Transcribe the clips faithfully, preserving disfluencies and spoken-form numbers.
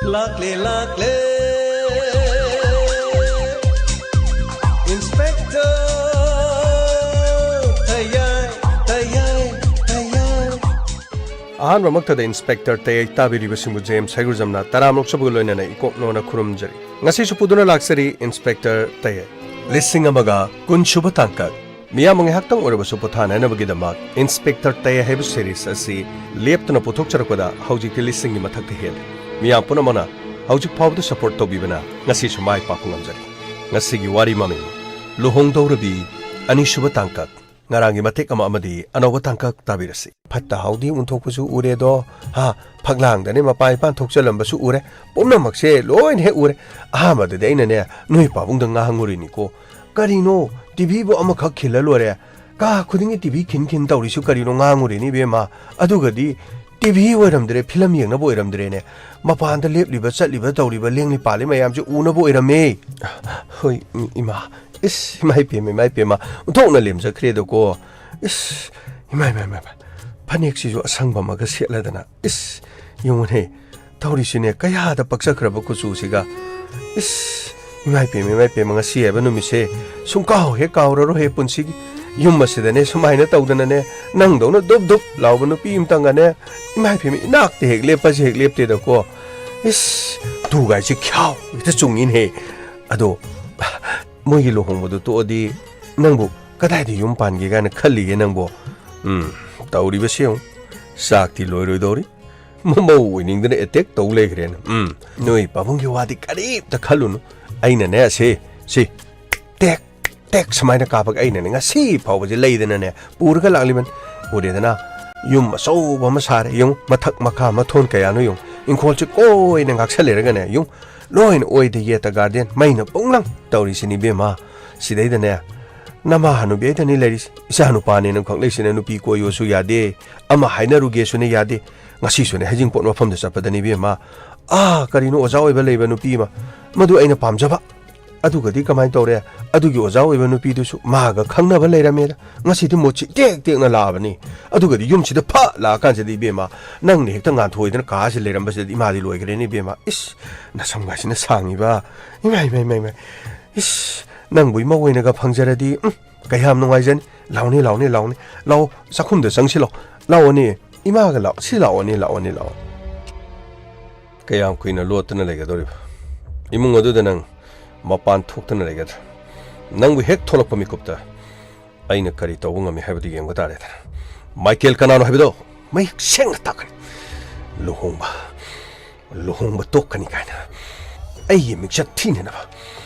ꯂꯥꯛꯂꯦ, ꯂꯥꯛꯂꯦ, Inspector ꯇꯌꯥꯏ, ꯇꯌꯥꯏ, ꯇꯌꯥꯏ꯫ ꯑꯍꯥꯟꯕꯃꯛꯇꯗ Inspector ꯇꯌꯥꯏ ꯇꯥꯕꯤꯔꯤꯕꯁꯤꯡꯕꯨ James ꯍꯩꯒ꯭ꯔꯨꯖꯝꯅ ꯇꯔꯥꯝꯅ ꯑꯣꯛꯆꯕꯒ ꯂꯣꯏꯅꯅ ꯏꯀꯣꯛꯅꯣꯅ ꯈꯨꯔꯨꯝꯖꯔꯤ꯫ ꯉꯁꯤꯁꯨ ꯄꯨꯗꯨꯅ ꯂꯥꯛꯆꯔꯤ Inspector ꯇꯌꯥꯏ꯫ ꯂꯤꯁꯤꯡ ꯑꯃꯒ ꯀꯨꯟ ꯁꯨꯕ ꯇꯥꯡꯀꯛ꯫ ꯃꯤꯌꯥꯝ ꯉꯥꯏꯍꯥꯛꯇꯪ ꯑꯣꯏꯔꯕꯁꯨ ꯄꯣꯊꯥꯅꯅꯕꯒꯤꯗꯃꯛ Inspector ꯇꯌꯥꯏ ꯍꯥꯏꯕ series ꯑꯁꯤ ꯂꯦꯞꯇꯅ ꯄꯨꯊꯣꯛꯆꯔꯛꯄꯗ ꯍꯧꯖꯤꯛꯇꯤ ꯂꯤꯁꯤꯡꯒꯤ ꯃꯊꯛꯇ ꯍꯦꯜꯂꯦ꯫ ꯃꯤꯌꯥꯝ ꯄꯨꯝꯅꯃꯛꯅ ꯍꯧꯖꯤꯛ ꯐꯥꯎꯕꯗ support ꯇꯧꯕꯤꯕꯅ ꯉꯁꯤꯁꯨ ꯃꯥꯏ ꯄꯥꯛꯄ ꯉꯝꯖꯔꯤ꯫ ꯉꯁꯤꯒꯤ ꯋꯥꯔꯤ ꯃꯃꯤꯡ, ꯂꯨꯍꯣꯡꯗꯧꯔꯕꯤ ꯑꯅꯤꯁꯨꯕ ꯇꯥꯡꯀꯛ꯫ ꯉꯔꯥꯡꯒꯤ ꯃꯇꯦꯛ ꯑꯃ ꯑꯃꯗꯤ ꯑꯅꯧꯕ ꯇꯥꯡꯀꯛ ꯇꯥꯕꯤꯔꯁꯤ꯫ ꯐꯠꯇ ꯍꯥꯎꯗꯤ ꯑꯣꯟꯊꯣꯛꯄꯁꯨ ꯎꯔꯦꯗꯣ, ꯍꯥ, ꯐꯛꯂꯥꯡꯗꯅꯦ ꯃꯄꯥ ꯏꯄꯥꯟ ꯊꯣꯛꯆꯜꯂꯝꯕꯁꯨ ꯎꯔꯦ꯫ ꯄꯨꯝꯅꯃꯛꯁꯦ ꯂꯣꯏꯅ ꯍꯦꯛ ꯎꯔꯦ꯫ ꯑꯍꯥꯟꯕꯗꯗꯤ ꯑꯩꯅꯅꯦ ꯅꯣꯏ ꯄꯥꯕꯨꯡꯗ ꯉꯥꯡꯉꯨꯔꯤꯅꯤꯀꯣ꯫ "ꯀꯔꯤꯅꯣ, ꯇꯤꯚꯤꯕꯨ ꯑꯃꯈꯛ ꯈꯤꯜꯂ ꯂꯣꯏꯔꯦ꯫ ꯀꯥ ꯈꯨꯗꯤꯡꯒꯤ ꯇꯤꯚꯤ ꯈꯤꯟ ꯈꯤꯟ ꯇꯧꯔꯤꯁꯨ ꯀꯔꯤꯅꯣ?" ꯉꯥꯡꯉꯨꯔꯤꯅꯤ ꯏꯕꯦꯝꯃ꯫ ꯑꯗꯨꯒꯗꯤ ꯇꯤꯚꯤ ꯑꯣꯏꯔꯝꯗ꯭ꯔꯦ, ꯐꯤꯂꯝ ꯌꯦꯡꯅꯕ ꯑꯣꯏꯔꯝꯗ꯭ꯔꯦꯅꯦ꯫ ꯃꯄꯥꯟꯗ ꯂꯦꯞꯂꯤꯕ, ꯆꯠꯂꯤꯕ, ꯇꯧꯔꯤꯕ, ꯂꯦꯡꯂꯤ ꯄꯥꯜꯂꯤ ꯃꯌꯥꯝꯁꯦ ꯎꯅꯕ ꯑꯣꯏꯔꯝꯃꯦ꯫ ꯍꯣꯏ, ꯏꯃꯥ, ꯏꯁ, ꯏꯃꯥ ꯏꯄꯦꯝꯃ, ꯏꯃꯥ ꯏꯄꯦꯝꯃ, ꯑꯣꯟꯊꯣꯛꯅ ꯂꯦꯝꯖꯈ꯭ꯔꯦꯗꯀꯣ꯫ ꯏꯁ, ꯏꯃꯥ, ꯏꯃꯥ, ꯏꯃꯥ, ꯏꯃꯥ, ꯐꯅꯦꯛꯁꯤꯁꯨ ꯑꯁꯪꯕ ꯑꯃꯒ ꯁꯦꯠꯂꯗꯅ, ꯏꯁ, ꯌꯦꯡꯉꯨꯅꯦ, ꯇꯧꯔꯤꯁꯤꯅꯦ, ꯀꯌꯥꯗ ꯄꯛꯆꯈ꯭ꯔꯕ ꯀꯨꯆꯨꯁꯤꯒ꯫ ꯏꯁ, ꯏꯃꯥ ꯏꯄꯦꯝꯃ, ꯏꯃꯥ ꯏꯄꯦꯝꯃ, ꯉꯁꯤ ꯍꯥꯏꯕ ꯅꯨꯃꯤꯠꯁꯦ ꯁꯨꯡꯀꯥꯎ ꯍꯦꯛ ꯀꯥꯎꯔꯔꯣꯏ ꯄꯨꯟꯁꯤꯒꯤ꯫ ꯌꯨꯝ ꯑꯁꯤꯗꯅꯦ ꯁꯨꯃꯥꯏꯅ ꯇꯧꯗꯅꯅꯦ, ꯅꯪꯗꯧꯅ ꯗꯨꯞ ꯗꯨꯞ ꯂꯥꯎꯕ ꯅꯨꯄꯤ ꯑꯃꯇꯪꯒꯅꯦ, ꯏꯃꯥ ꯏꯄꯦꯝꯃ, ꯏꯅꯥꯛꯇ ꯍꯦꯛ ꯂꯦꯞꯄꯁꯦ ꯍꯦꯛ ꯂꯦꯞꯇꯦꯗꯀꯣ꯫ ꯏꯁ, ꯇꯨꯒꯥꯏꯁꯦ ꯈ꯭ꯌꯥꯎ ꯍꯦꯛꯇ ꯆꯨꯡꯉꯤꯅꯦꯍꯦ꯫ ꯑꯗꯣ, ꯃꯣꯏꯒꯤ ꯂꯨꯍꯣꯡꯕꯗꯣ ꯇꯣꯛꯑꯗꯤ ꯅꯪꯕꯨ ꯀꯗꯥꯏꯗ ꯌꯨꯝ ꯄꯥꯟꯒꯦ ꯀꯥꯏꯅ ꯈꯜꯂꯤꯒꯦ ꯅꯪꯕꯣ? ꯎꯝ, ꯇꯧꯔꯤꯕꯁꯤ ꯌꯦꯡꯉꯨ꯫ ꯆꯥꯛꯇꯤ ꯂꯣꯏꯔꯣꯏꯗꯧꯔꯤ꯫ ꯃꯃꯧ ꯑꯣꯏꯅꯤꯡꯗꯅ attack ꯇꯧ ꯂꯩꯈ꯭ꯔꯦꯅ꯫ ꯎꯝ, ꯅꯣꯏ ꯄꯥꯕꯨꯡꯒꯤ ꯋꯥꯗꯤ ꯀꯔꯤꯝꯇ ꯈꯜꯂꯨꯅꯨ꯫ ꯑꯩꯅꯅꯦ ꯁꯤ, ꯁꯤ, ꯇꯦꯛ, ꯇꯦꯛ ꯁꯨꯃꯥꯏꯅ ꯀꯥꯞꯄꯒ ꯑꯩꯅꯅꯦ ꯉꯁꯤ ꯐꯥꯎꯕꯁꯦ ꯂꯩꯗꯅꯅꯦ ꯄꯨꯔꯒ ꯂꯥꯛꯂꯤꯕꯅꯤ꯫ ꯎꯔꯦꯗꯅ? ꯌꯨꯝ ꯑꯆꯧꯕ ꯑꯃ ꯁꯥꯔꯦ꯫ ꯌꯦꯡꯉꯨ, ꯃꯊꯛ ꯃꯈꯥ ꯃꯊꯣꯟ ꯀꯌꯥꯅꯣ ꯌꯦꯡꯉꯨ꯫ ꯏꯪꯈꯣꯜꯁꯦ ꯀꯣꯏꯅ ꯉꯥꯛꯁꯜꯂꯦꯔꯒꯅꯦ, ꯌꯦꯡꯉꯨ, ꯂꯣꯏꯅ ꯑꯣꯏꯗ ꯌꯦꯠꯇ garden, ꯃꯩꯅ ꯄꯨꯡꯂꯪ ꯇꯧꯔꯤꯁꯤꯅꯤ ꯏꯕꯦꯝꯃ꯫ ꯁꯤꯗꯩꯗꯅꯦ, ꯅꯃꯥ ꯍꯅꯨꯕꯤ ꯑꯩꯗꯅꯤ ꯂꯩꯔꯤꯁꯤ꯫ ꯏꯆꯥ ꯅꯨꯄꯥꯅꯦꯅ ꯈꯛ ꯂꯩꯁꯤꯅ ꯅꯨꯄꯤ ꯀꯣꯏꯌꯣꯁꯨ ꯌꯥꯗꯦ, ꯑꯃ ꯍꯥꯏꯅꯔꯨꯒꯦꯁꯨꯅꯦ ꯌꯥꯗꯦ꯫ ꯉꯁꯤꯁꯨꯅꯦ ꯍꯩꯖꯤꯡꯄꯣꯠ ꯃꯐꯝꯗ ꯆꯠꯄꯗꯅꯤ ꯏꯕꯦꯝꯃ, ꯑꯥ, ꯀꯔꯤꯅꯣ, ꯑꯣꯖꯥ ꯑꯣꯏꯕ ꯂꯩꯕ ꯅꯨꯄꯤ ꯑꯃ, ꯃꯗꯨ ꯑꯩꯅ ꯄꯥꯝꯖꯕ꯫ ꯑꯗꯨꯒꯗꯤ ꯀꯃꯥꯏꯅ ꯇꯧꯔꯦ? ꯑꯗꯨꯒꯤ ꯑꯣꯖꯥ ꯑꯣꯏꯕ ꯅꯨꯄꯤꯗꯨꯁꯨ ꯃꯥꯒ ꯈꯪꯅꯕ ꯂꯩꯔꯝꯃꯦꯗ꯫ ꯉꯁꯤꯗꯤ ꯃꯨꯠꯁꯤ ꯏꯇꯦꯛ ꯇꯦꯛꯅ ꯂꯥꯛꯑꯕꯅꯤ꯫ ꯑꯗꯨꯒꯗꯤ ꯌꯨꯝꯁꯤꯗ ꯐꯠ ꯂꯥꯛꯑꯀꯥꯟꯁꯤꯗ, ꯏꯕꯦꯝꯃ, ꯅꯪꯅ ꯍꯦꯛꯇ ꯉꯥꯟꯊꯣꯏꯗꯅ ꯀꯥꯁꯤ ꯂꯩꯔꯝꯕꯁꯤꯗꯗꯤ ꯏꯃꯥꯗꯤ ꯂꯣꯏꯈ꯭ꯔꯦꯅꯦ, ꯏꯕꯦꯝꯃ꯫ ꯏꯁ, ꯅꯁꯝꯒꯁꯤꯅ ꯁꯥꯡꯉꯤꯕ꯫ ꯏꯃꯥ, ꯏꯃꯥ, ꯏꯃꯥ, ꯏꯃꯥ꯫ ꯏꯁ, ꯅꯪꯕꯨ ꯏꯃꯧ ꯑꯣꯏꯅꯒ ꯐꯪꯖꯔꯗꯤ, ꯎꯝ, ꯀꯌꯥꯝ ꯅꯨꯡꯉꯥꯏꯖꯅꯤ꯫ ꯂꯥꯎꯅꯦ, ꯂꯥꯎꯅꯦ, ꯂꯥꯎꯅꯦ꯫ ꯂꯥꯛꯑꯣ, ꯆꯥꯛꯈꯨꯝꯗ ꯆꯪꯁꯤꯜꯂꯣ꯫ ꯂꯥꯛꯑꯣꯅꯦ, ꯏꯃꯥꯒ ꯂꯥꯛꯑꯣ꯫ ꯁꯤ ꯂꯥꯛꯑꯣꯅꯦ, ꯂꯥꯛꯑꯣꯅꯦ, ꯂꯥꯛꯑꯣ꯫ ꯀꯌꯥꯝ ꯀꯨꯏꯅ ꯂꯣꯠꯇꯨꯅ ꯂꯩꯒꯗꯧꯔꯤꯕ? ꯏꯃꯨꯡ ꯑꯗꯨꯗ ꯅꯪ ꯃꯄꯥꯟ ꯊꯣꯛꯇꯅ ꯂꯩꯒꯗ꯭ꯔꯥ? ꯅꯪꯕꯨ ꯍꯦꯛ ꯊꯣꯛꯂꯛꯄ ꯃꯤꯀꯨꯞꯇ ꯑꯩꯅ ꯀꯔꯤ ꯇꯧꯕ ꯉꯝꯃꯤ ꯍꯥꯏꯕꯗꯨ ꯌꯦꯡꯕ ꯇꯥꯔꯦꯗꯅ꯫ ꯃꯥꯏꯀꯦꯜ ꯀꯅꯥꯅꯣ ꯍꯥꯏꯕꯗꯣ ꯃꯌꯦꯛ ꯁꯦꯡꯅ ꯇꯥꯛꯀꯅꯤ꯫ ꯂꯨꯍꯣꯡꯕ, ꯂꯨꯍꯣꯡꯕ ꯇꯣꯛꯀꯅꯤ ꯀꯥꯏꯅ ꯑꯩꯒꯤ ꯃꯤꯡꯆꯠ ꯊꯤꯅꯅꯕ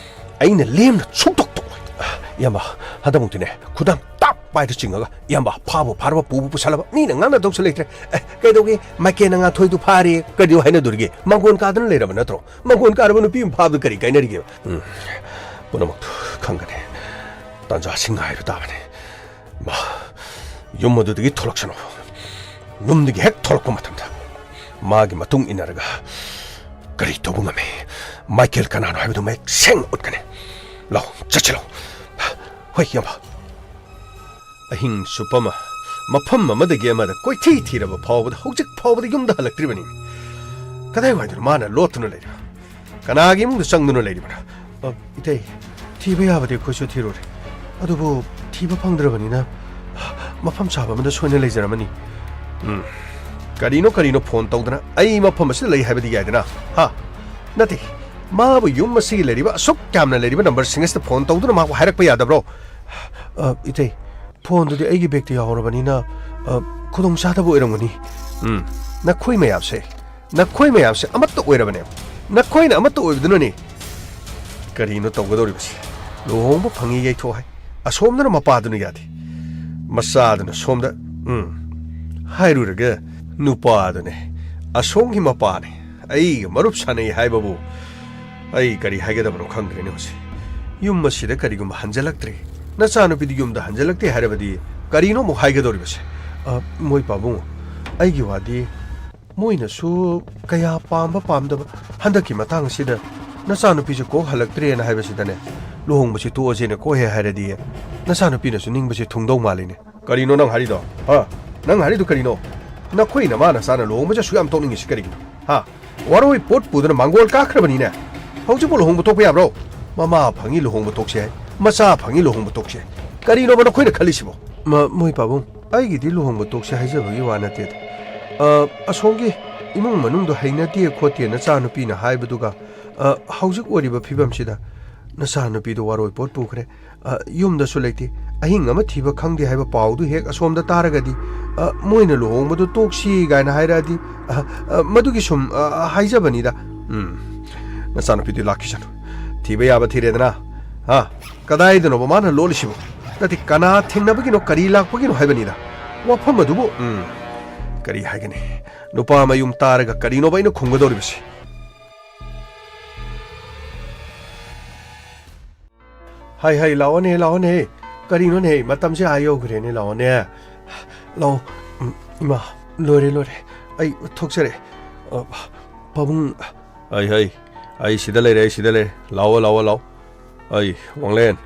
ꯑꯩꯅ ꯂꯦꯝꯅ ꯁꯨꯡꯇꯣꯛ ꯇꯣꯛꯂꯣꯏ꯫ ꯏꯌꯥꯝꯕ, ꯍꯟꯗꯛꯃꯨꯛꯇꯤꯅꯦ, ꯈꯨꯗꯥꯡ ꯇꯥꯞ ꯄꯥꯏꯗ ꯆꯤꯡꯉꯒ, ꯏꯌꯥꯝꯕ, ꯐꯥꯕꯨ ꯐꯥꯔꯕ, ꯄꯨꯕꯨ ꯄꯨꯁꯜꯂꯕ, ꯃꯤꯅ ꯉꯥꯡꯅꯗꯧꯁꯨ ꯂꯩꯇ꯭ꯔꯦ꯫ ꯑꯦ, ꯀꯩꯗꯧꯒꯦ? ꯃꯥꯏꯀꯦꯜꯅ ꯉꯥꯟꯊꯣꯏꯗꯨ ꯐꯥꯔꯦ, ꯀꯔꯤꯗꯧ ꯍꯥꯏꯅꯗꯣꯔꯤꯒꯦ? ꯃꯥꯡꯒꯣꯟ ꯀꯥꯗꯅ ꯂꯩꯔꯕ ꯅꯠꯇ꯭ꯔꯣ? ꯃꯥꯡꯒꯣꯟ ꯀꯥꯔꯕ ꯅꯨꯄꯤ ꯑꯃ ꯐꯥꯕꯗ ꯀꯔꯤ ꯀꯥꯏꯅꯔꯤꯒꯦ? ꯎꯝ, ꯄꯨꯝꯅꯃꯛꯇꯨ ꯈꯪꯒꯅꯤ꯫ ꯇꯥꯟꯖꯥꯁꯤ ꯉꯥꯏꯕ ꯇꯥꯕꯅꯤ꯫ ꯃꯥ ꯌꯨꯝ ꯑꯗꯨꯗꯒꯤ ꯊꯣꯛꯂꯛꯁꯅꯨ꯫ ꯌꯨꯝꯗꯒꯤ ꯍꯦꯛ ꯊꯣꯛꯂꯛꯄ ꯃꯇꯝꯗ ꯃꯥꯒꯤ ꯃꯇꯨꯡ ꯏꯟꯅꯔꯒ ꯀꯔꯤ ꯇꯧꯕ ꯉꯝꯃꯤ, ꯃꯥꯏꯀꯦꯜ ꯀꯅꯥꯅꯣ ꯍꯥꯏꯕꯗꯨ ꯃꯌꯦꯛ ꯁꯦꯡꯅ ꯎꯠꯀꯅꯤ꯫ ꯂꯥꯎ, ꯆꯠꯁꯤꯜꯂꯣ꯫ ꯍꯣꯏ, ꯏꯌꯥꯝꯕ꯫ ꯑꯍꯤꯡ ꯆꯨꯞꯄ ꯑꯃ ꯃꯐꯝ ꯑꯃꯗꯒꯤ ꯑꯃꯗ ꯀꯣꯏꯊꯤ ꯊꯤꯔꯕ ꯐꯥꯎꯕꯗ ꯍꯧꯖꯤꯛ ꯐꯥꯎꯕꯗ ꯌꯨꯝꯗ ꯍꯜꯂꯛꯇ꯭ꯔꯤꯕꯅꯤ꯫ ꯀꯗꯥꯏꯋꯥꯏꯗꯅꯣ ꯃꯥꯅ ꯂꯣꯠꯇꯨꯅ ꯂꯩꯔꯤꯕ? ꯀꯅꯥꯒꯤ ꯏꯃꯨꯡꯗ ꯆꯪꯗꯨꯅ ꯂꯩꯔꯤꯕꯅꯣ? ꯑ, ꯏꯇꯩ, ꯊꯤꯕ ꯌꯥꯕꯗꯤ ꯑꯩꯈꯣꯏꯁꯨ ꯊꯤꯔꯨꯔꯦ, ꯑꯗꯨꯕꯨ ꯊꯤꯕ ꯐꯪꯗ꯭ꯔꯕꯅꯤꯅ ꯃꯐꯝ ꯆꯥꯕ ꯑꯃꯗ ꯁꯣꯏꯅ ꯂꯩꯖꯔꯝꯃꯅꯤ꯫ ꯎꯝ, ꯀꯔꯤꯅꯣ ꯀꯔꯤꯅꯣ ꯐꯣꯟ ꯇꯧꯗꯅ ꯑꯩ ꯃꯐꯝ ꯑꯁꯤꯗ ꯂꯩ ꯍꯥꯏꯕꯗꯤ ꯌꯥꯏꯗꯅ? ꯍꯥ? ꯅꯠꯇꯦ, ꯃꯥꯕꯨ ꯌꯨꯝ ꯑꯁꯤꯒꯤ ꯂꯩꯔꯤꯕ ꯑꯁꯨꯛ ꯌꯥꯝꯅ ꯂꯩꯔꯤꯕ ꯅꯝꯕꯔꯁꯤꯡ ꯑꯁꯤꯗ ꯐꯣꯟ ꯇꯧꯗꯨꯅ ꯃꯥꯕꯨ ꯍꯥꯏꯔꯛꯄ ꯌꯥꯗꯕ꯭ꯔꯣ? ꯑ, ꯏꯇꯩ, ꯐꯣꯟꯗꯨꯗꯤ ꯑꯩꯒꯤ ꯕꯦꯒꯇ ꯌꯥꯎꯔꯕꯅꯤꯅ, ꯑ, ꯈꯨꯗꯣꯡꯆꯥꯗꯕ ꯑꯣꯏꯔꯝꯒꯅꯤ꯫ ꯎꯝ, ꯅꯈꯣꯏ ꯃꯌꯥꯝꯁꯦ, ꯅꯈꯣꯏ ꯃꯌꯥꯝꯁꯦ ꯑꯃꯠꯇ ꯑꯣꯏꯔꯕꯅꯦ꯫ ꯅꯈꯣꯏꯅ ꯑꯃꯠꯇ ꯑꯣꯏꯕꯗꯨꯅꯅꯦ꯫ ꯀꯔꯤꯅꯣ ꯇꯧꯒꯗꯧꯔꯤꯕꯁꯦ? ꯂꯨꯍꯣꯡꯕ ꯐꯪꯉꯤ ꯌꯩꯊꯣꯛ ꯍꯥꯏ, ꯑꯁꯣꯝꯗꯅ ꯃꯄꯥꯗꯨꯅ ꯌꯥꯗꯦ, ꯃꯆꯥꯗꯨꯅ ꯁꯣꯝꯗ꯫ ꯎꯝ, ꯍꯥꯏꯔꯨꯔꯒ ꯅꯨꯄꯥꯗꯨꯅꯦ, ꯑꯁꯣꯝꯒꯤ ꯃꯄꯥꯅꯦ꯫ ꯑꯩꯒ ꯃꯔꯨꯞ ꯁꯥꯟꯅꯩ ꯍꯥꯏꯕꯕꯨ ꯑꯩ ꯀꯔꯤ ꯍꯥꯏꯒꯗꯕꯅꯣ ꯈꯪꯗ꯭ꯔꯦꯅꯦ ꯍꯧꯖꯤꯛ꯫ ꯌꯨꯝ ꯑꯁꯤꯗ ꯀꯔꯤꯒꯨꯝꯕ ꯍꯟꯖꯜꯂꯛꯇ꯭ꯔꯦ, ꯅꯆꯥꯅꯨꯄꯤꯗꯨ ꯌꯨꯝꯗ ꯍꯟꯖꯜꯂꯛꯇꯦ ꯍꯥꯏꯔꯕꯗꯤ ꯀꯔꯤꯅꯣ ꯑꯃꯨꯛ ꯍꯥꯏꯒꯗꯧꯔꯤꯕꯁꯦ? ꯑ, ꯃꯣꯏ ꯄꯥꯕꯨꯡ, ꯑꯩꯒꯤ ꯋꯥꯗꯤ ꯃꯣꯏꯅꯁꯨ ꯀꯌꯥ ꯄꯥꯝꯕ ꯄꯥꯝꯗꯕ, ꯍꯟꯗꯛꯀꯤ ꯃꯇꯥꯡ ꯑꯁꯤꯗ ꯅꯆꯥꯅꯨꯄꯤꯁꯦ ꯀꯣꯛ ꯍꯜꯂꯛꯇ꯭ꯔꯦꯅ ꯍꯥꯏꯕꯁꯤꯗꯅꯦ, ꯂꯨꯍꯣꯡꯕꯁꯤ ꯇꯣꯛꯑꯁꯦꯅ ꯀꯣꯛ ꯍꯦꯛ ꯍꯥꯏꯔꯗꯤ, ꯅꯆꯥꯅꯨꯄꯤꯅꯁꯨ ꯅꯤꯡꯕꯁꯦ ꯊꯨꯡꯗꯧ ꯃꯥꯜꯂꯤꯅꯦ꯫ ꯀꯔꯤꯅꯣ ꯅꯪ ꯍꯥꯏꯔꯤꯗꯣ? ꯍꯥ? ꯅꯪ ꯍꯥꯏꯔꯤꯗꯣ ꯀꯔꯤꯅꯣ? ꯅꯈꯣꯏ ꯅꯃꯥ ꯅꯆꯥꯅ ꯂꯨꯍꯣꯡꯕꯁꯦ ꯑꯁꯨꯛ ꯌꯥꯝ ꯇꯣꯛꯅꯤꯡꯉꯤꯁꯤ ꯀꯔꯤꯒꯤꯅꯣ? ꯍꯥ? ꯋꯥꯔꯣꯏ ꯄꯣꯠ ꯄꯨꯗꯨꯅ ꯃꯥꯡꯒꯣꯜ ꯀꯥꯈ꯭ꯔꯕꯅꯤꯅꯦ꯫ ꯍꯧꯖꯤꯛꯄꯨ ꯂꯨꯍꯣꯡꯕ ꯇꯣꯛꯄ ꯌꯥꯕ꯭ꯔꯣ? ꯃꯃꯥ ꯐꯪꯉꯤ ꯂꯨꯍꯣꯡꯕ ꯇꯣꯛꯁꯦ ꯍꯥꯏ, ꯃꯆꯥ ꯐꯪꯉꯤ ꯂꯨꯍꯣꯡꯕ ꯇꯣꯛꯁꯦ ꯍꯥꯏ꯫ ꯀꯔꯤꯅꯣꯕ ꯅꯈꯣꯏꯅ ꯈꯜꯂꯤꯁꯤꯕꯣ? ꯃ-, ꯃꯣꯏ ꯄꯥꯕꯨꯡ, ꯑꯩꯒꯤꯗꯤ ꯂꯨꯍꯣꯡꯕ ꯇꯣꯛꯁꯦ ꯍꯥꯏꯖꯕꯒꯤ ꯋꯥ ꯅꯠꯇꯦꯗ꯫ ꯑ, ꯑꯁꯣꯝꯒꯤ ꯏꯃꯨꯡ ꯃꯅꯨꯡꯗꯣ ꯍꯩꯅꯗꯦ ꯈꯣꯠꯇꯦ ꯅꯆꯥꯅꯨꯄꯤꯅ ꯍꯥꯏꯕꯗꯨꯒ, ꯑ, ꯍꯧꯖꯤꯛ ꯑꯣꯏꯔꯤꯕ ꯐꯤꯕꯝꯁꯤꯗ ꯅꯆꯥꯅꯨꯄꯤꯗꯣ ꯋꯥꯔꯣꯏ ꯄꯣꯠ ꯄꯨꯈ꯭ꯔꯦ꯫ ꯑ, ꯌꯨꯝꯗꯁꯨ ꯂꯩꯇꯦ꯫ ꯑꯍꯤꯡ ꯑꯃ ꯊꯤꯕ ꯈꯪꯗꯦ ꯍꯥꯏꯕ ꯄꯥꯎꯗꯨ ꯍꯦꯛ ꯑꯁꯣꯝꯗ ꯇꯥꯔꯒꯗꯤ, ꯑ, ꯃꯣꯏꯅ ꯂꯨꯍꯣꯡꯕꯗꯨ ꯇꯣꯛꯁꯤ ꯀꯥꯏꯅ ꯍꯥꯏꯔꯛꯑꯗꯤ, ꯑ, ꯑ, ꯃꯗꯨꯒꯤ ꯁꯨꯝ, ꯑ, ꯍꯥꯏꯖꯕꯅꯤꯗ꯫ ꯎꯝ, ꯅꯆꯥꯅꯨꯄꯤꯗꯨ ꯂꯥꯛꯈꯤꯁꯅꯨ꯫ ꯊꯤꯕ ꯌꯥꯕ ꯊꯤꯔꯦꯗꯅ꯫ ꯍꯥ? ꯀꯗꯥꯏꯗꯅꯣꯕ ꯃꯥꯅ ꯂꯣꯠꯂꯤꯁꯤꯕꯣ? ꯅꯠꯇꯦ, ꯀꯅꯥ ꯊꯦꯡꯅꯕꯒꯤꯅꯣ, ꯀꯔꯤ ꯂꯥꯛꯄꯒꯤꯅꯣ ꯍꯥꯏꯕꯅꯤꯗ꯫ ꯋꯥꯐꯝ ꯑꯗꯨꯕꯨ, ꯎꯝ, ꯀꯔꯤ ꯍꯥꯏꯒꯅꯤ? ꯅꯨꯄꯥ ꯃꯌꯨꯝ ꯇꯥꯔꯒ ꯀꯔꯤꯅꯣꯕ ꯑꯩꯅ ꯈꯨꯝꯒꯗꯧꯔꯤꯕꯁꯤ? ꯍꯥꯏ, ꯍꯥꯏ, ꯂꯥꯛꯑꯣꯅꯦ, ꯂꯥꯛꯑꯣꯅꯦ꯫ ꯀꯔꯤꯅꯣꯅꯦ, ꯃꯇꯝꯁꯦ ꯑꯥ ꯌꯧꯈ꯭ꯔꯦꯅꯦ, ꯂꯥꯛꯑꯣꯅꯦ꯫ ꯂꯥꯛꯑꯣ꯫ ꯎꯝ, ꯏꯃꯥ, ꯂꯣꯏꯔꯦ, ꯂꯣꯏꯔꯦ꯫ ꯑꯩ ꯊꯣꯛꯆꯔꯦ꯫ ꯑ, ꯄꯥꯕꯨꯡ꯫ ꯍꯥꯏ, ꯍꯥꯏ, ꯑꯩ ꯁꯤꯗ ꯂꯩꯔꯦ, ꯑꯩ ꯁꯤꯗ ꯂꯩꯔꯦ꯫ ꯂꯥꯛꯑꯣ, ꯂꯥꯛꯑꯣ, ꯂꯥꯛꯑꯣ꯫ ꯑꯩ, ꯋꯥꯡꯂꯦꯟ꯫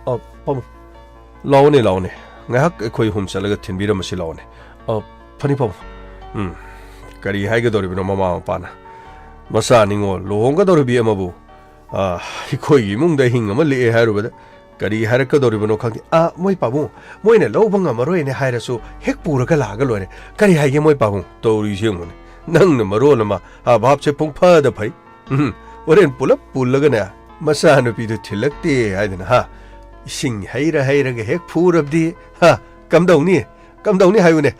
ꯑ, ꯄꯥꯕꯨꯡ꯫ ꯂꯥꯛꯑꯣꯅꯦ, ꯂꯥꯛꯑꯣꯅꯦ꯫ ꯉꯥꯏꯍꯥꯛ ꯑꯩꯈꯣꯏ ꯑꯍꯨꯝ ꯆꯠꯂꯒ ꯊꯤꯟꯕꯤꯔꯝꯃꯁꯤ ꯂꯥꯛꯑꯣꯅꯦ꯫ ꯑ, ꯐꯅꯤ ꯄꯥꯕꯨꯡ꯫ ꯎꯝ, ꯀꯔꯤ ꯍꯥꯏꯒꯗꯧꯔꯤꯕꯅꯣ ꯃꯃꯥ ꯃꯄꯥꯅ? ꯃꯆꯥ ꯅꯤꯡꯉꯣꯜ ꯂꯨꯍꯣꯡꯒꯗꯧꯔꯤꯕꯤ ꯑꯃꯕꯨ, ꯑ, ꯑꯩꯈꯣꯏꯒꯤ ꯏꯃꯨꯡꯗ ꯑꯍꯤꯡ ꯑꯃ ꯂꯦꯛꯑꯦ ꯍꯥꯏꯔꯨꯕꯗ ꯀꯔꯤ ꯍꯥꯏꯔꯛꯀꯗꯧꯔꯤꯕꯅꯣ ꯈꯪꯗꯦ꯫ ꯑ, ꯃꯣꯏ ꯄꯥꯕꯨꯡ, ꯃꯣꯏꯅ ꯂꯧꯕ ꯉꯝꯃꯔꯣꯏꯅꯦ ꯍꯥꯏꯔꯁꯨ ꯍꯦꯛ ꯄꯨꯔꯒ ꯂꯥꯛꯑꯒ ꯂꯣꯏꯔꯦ꯫ ꯀꯔꯤ ꯍꯥꯏꯒꯦ ꯃꯣꯏ ꯄꯥꯕꯨꯡ? ꯇꯧꯔꯤꯁꯦ ꯌꯦꯡꯉꯨꯅꯦ꯫ ꯅꯪꯅ ꯃꯔꯣꯜ ꯑꯃ, ꯑ, ꯚꯥꯞꯁꯦ ꯄꯨꯡꯐꯗ ꯐꯩ꯫ ꯎꯝ, ꯍꯣꯔꯦꯟ ꯄꯨꯂꯞ ꯄꯨꯜꯂꯒꯅꯦ, ꯃꯆꯥꯅꯨꯄꯤꯗꯨ ꯊꯤꯜꯂꯛꯇꯦ ꯍꯥꯏꯗꯅ, ꯍꯥ? ꯏꯁꯤꯡ ꯍꯩꯔ ꯍꯩꯔꯒ ꯍꯦꯛ ꯐꯨꯔꯕꯗꯤ, ꯍꯥ? ꯀꯝꯗꯧꯅꯤ? ꯀꯝꯗꯧꯅꯤ ꯍꯥꯏꯌꯨꯅꯦ?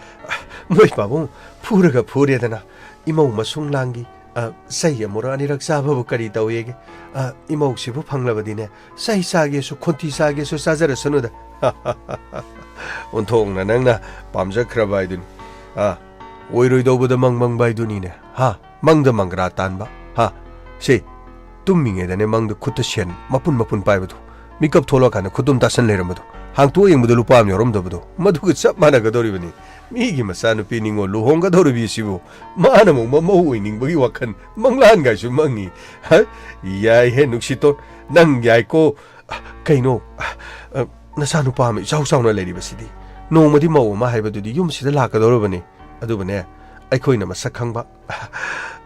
ꯃꯣꯏ ꯄꯥꯕꯨꯡ ꯐꯨꯔꯒ ꯐꯨꯔꯦꯗꯅ, ꯏꯃꯧ ꯃꯁꯨꯡ ꯂꯥꯡꯒꯤ, ꯑ, ꯆꯩ ꯑꯃꯨꯔꯛ ꯑꯅꯤꯔꯛ ꯆꯥꯕꯕꯨ ꯀꯔꯤ ꯇꯧꯋꯦꯒꯦ? ꯑ, ꯏꯃꯧꯁꯤꯕꯨ ꯐꯪꯂꯕꯗꯤꯅꯦ, ꯆꯩ ꯆꯥꯒꯦꯁꯨ, ꯈꯣꯟꯊꯤ ꯆꯥꯒꯦꯁꯨ ꯆꯥꯖꯔꯁꯅꯨꯗ꯫ ꯑꯣꯟꯊꯣꯛꯅ ꯅꯪꯅ ꯄꯥꯝꯖꯈ꯭ꯔꯕ ꯍꯥꯏꯗꯨꯅꯤ꯫ ꯑ, ꯑꯣꯏꯔꯣꯏꯗꯧꯕꯗ ꯃꯪ ꯃꯪꯕ ꯍꯥꯏꯗꯨꯅꯤꯅꯦ꯫ ꯍꯥ? ꯃꯪꯗ ꯃꯪꯒ꯭ꯔꯥ ꯇꯥꯟꯕ꯫ ꯍꯥ? ꯁꯤ, ꯇꯨꯝꯃꯤꯉꯩꯗꯅꯦ ꯃꯪꯗ ꯈꯨꯠꯇ ꯁꯦꯟ ꯃꯄꯨꯟ ꯃꯄꯨꯟ ꯄꯥꯏꯕꯗꯣ, ꯃꯤꯀꯞ ꯊꯣꯛꯂꯛꯑꯀꯥꯟꯗ ꯈꯨꯠꯇꯨꯝ ꯇꯥꯁꯟ ꯂꯩꯔꯝꯕꯗꯣ, ꯍꯥꯡꯇꯣꯛꯑ ꯌꯦꯡꯕꯗ ꯂꯨꯄꯥ ꯑꯃ ꯌꯥꯎꯔꯝꯗꯕꯗꯣ, ꯃꯗꯨꯒ ꯆꯞ ꯃꯥꯟꯅꯒꯗꯧꯔꯤꯕꯅꯤ꯫ ꯃꯤꯒꯤ ꯃꯆꯥꯅꯨꯄꯤ ꯅꯤꯉꯣꯜ ꯂꯨꯍꯣꯡꯒꯗꯧꯔꯤꯕꯤ ꯑꯁꯤꯕꯨ ꯃꯥꯅ ꯑꯃꯨꯛ ꯃꯃꯧ ꯑꯣꯏꯅꯤꯡꯕꯒꯤ ꯋꯥꯈꯜ ꯃꯪꯂꯥꯟꯒꯥꯏꯁꯨ ꯃꯪꯉꯤ꯫ ꯍ? ꯌꯥꯏꯍꯦ, ꯅꯨꯡꯁꯤꯇꯣꯟ, ꯅꯪ ꯌꯥꯏꯀꯣ꯫ ꯀꯩꯅꯣ? ꯑ, ꯅꯆꯥꯅꯨꯄꯥ ꯑꯃ ꯏꯆꯥꯎ ꯆꯥꯎꯅ ꯂꯩꯔꯤꯕꯁꯤꯗꯤ? ꯅꯣꯡꯃꯗꯤ ꯃꯧ ꯑꯃ ꯍꯥꯏꯕꯗꯨꯗꯤ ꯌꯨꯝꯁꯤꯗ ꯂꯥꯛꯀꯗꯧꯔꯕꯅꯤ꯫ ꯑꯗꯨꯕꯨꯅꯦ, ꯑꯩꯈꯣꯏꯅ ꯃꯁꯛ ꯈꯪꯕ,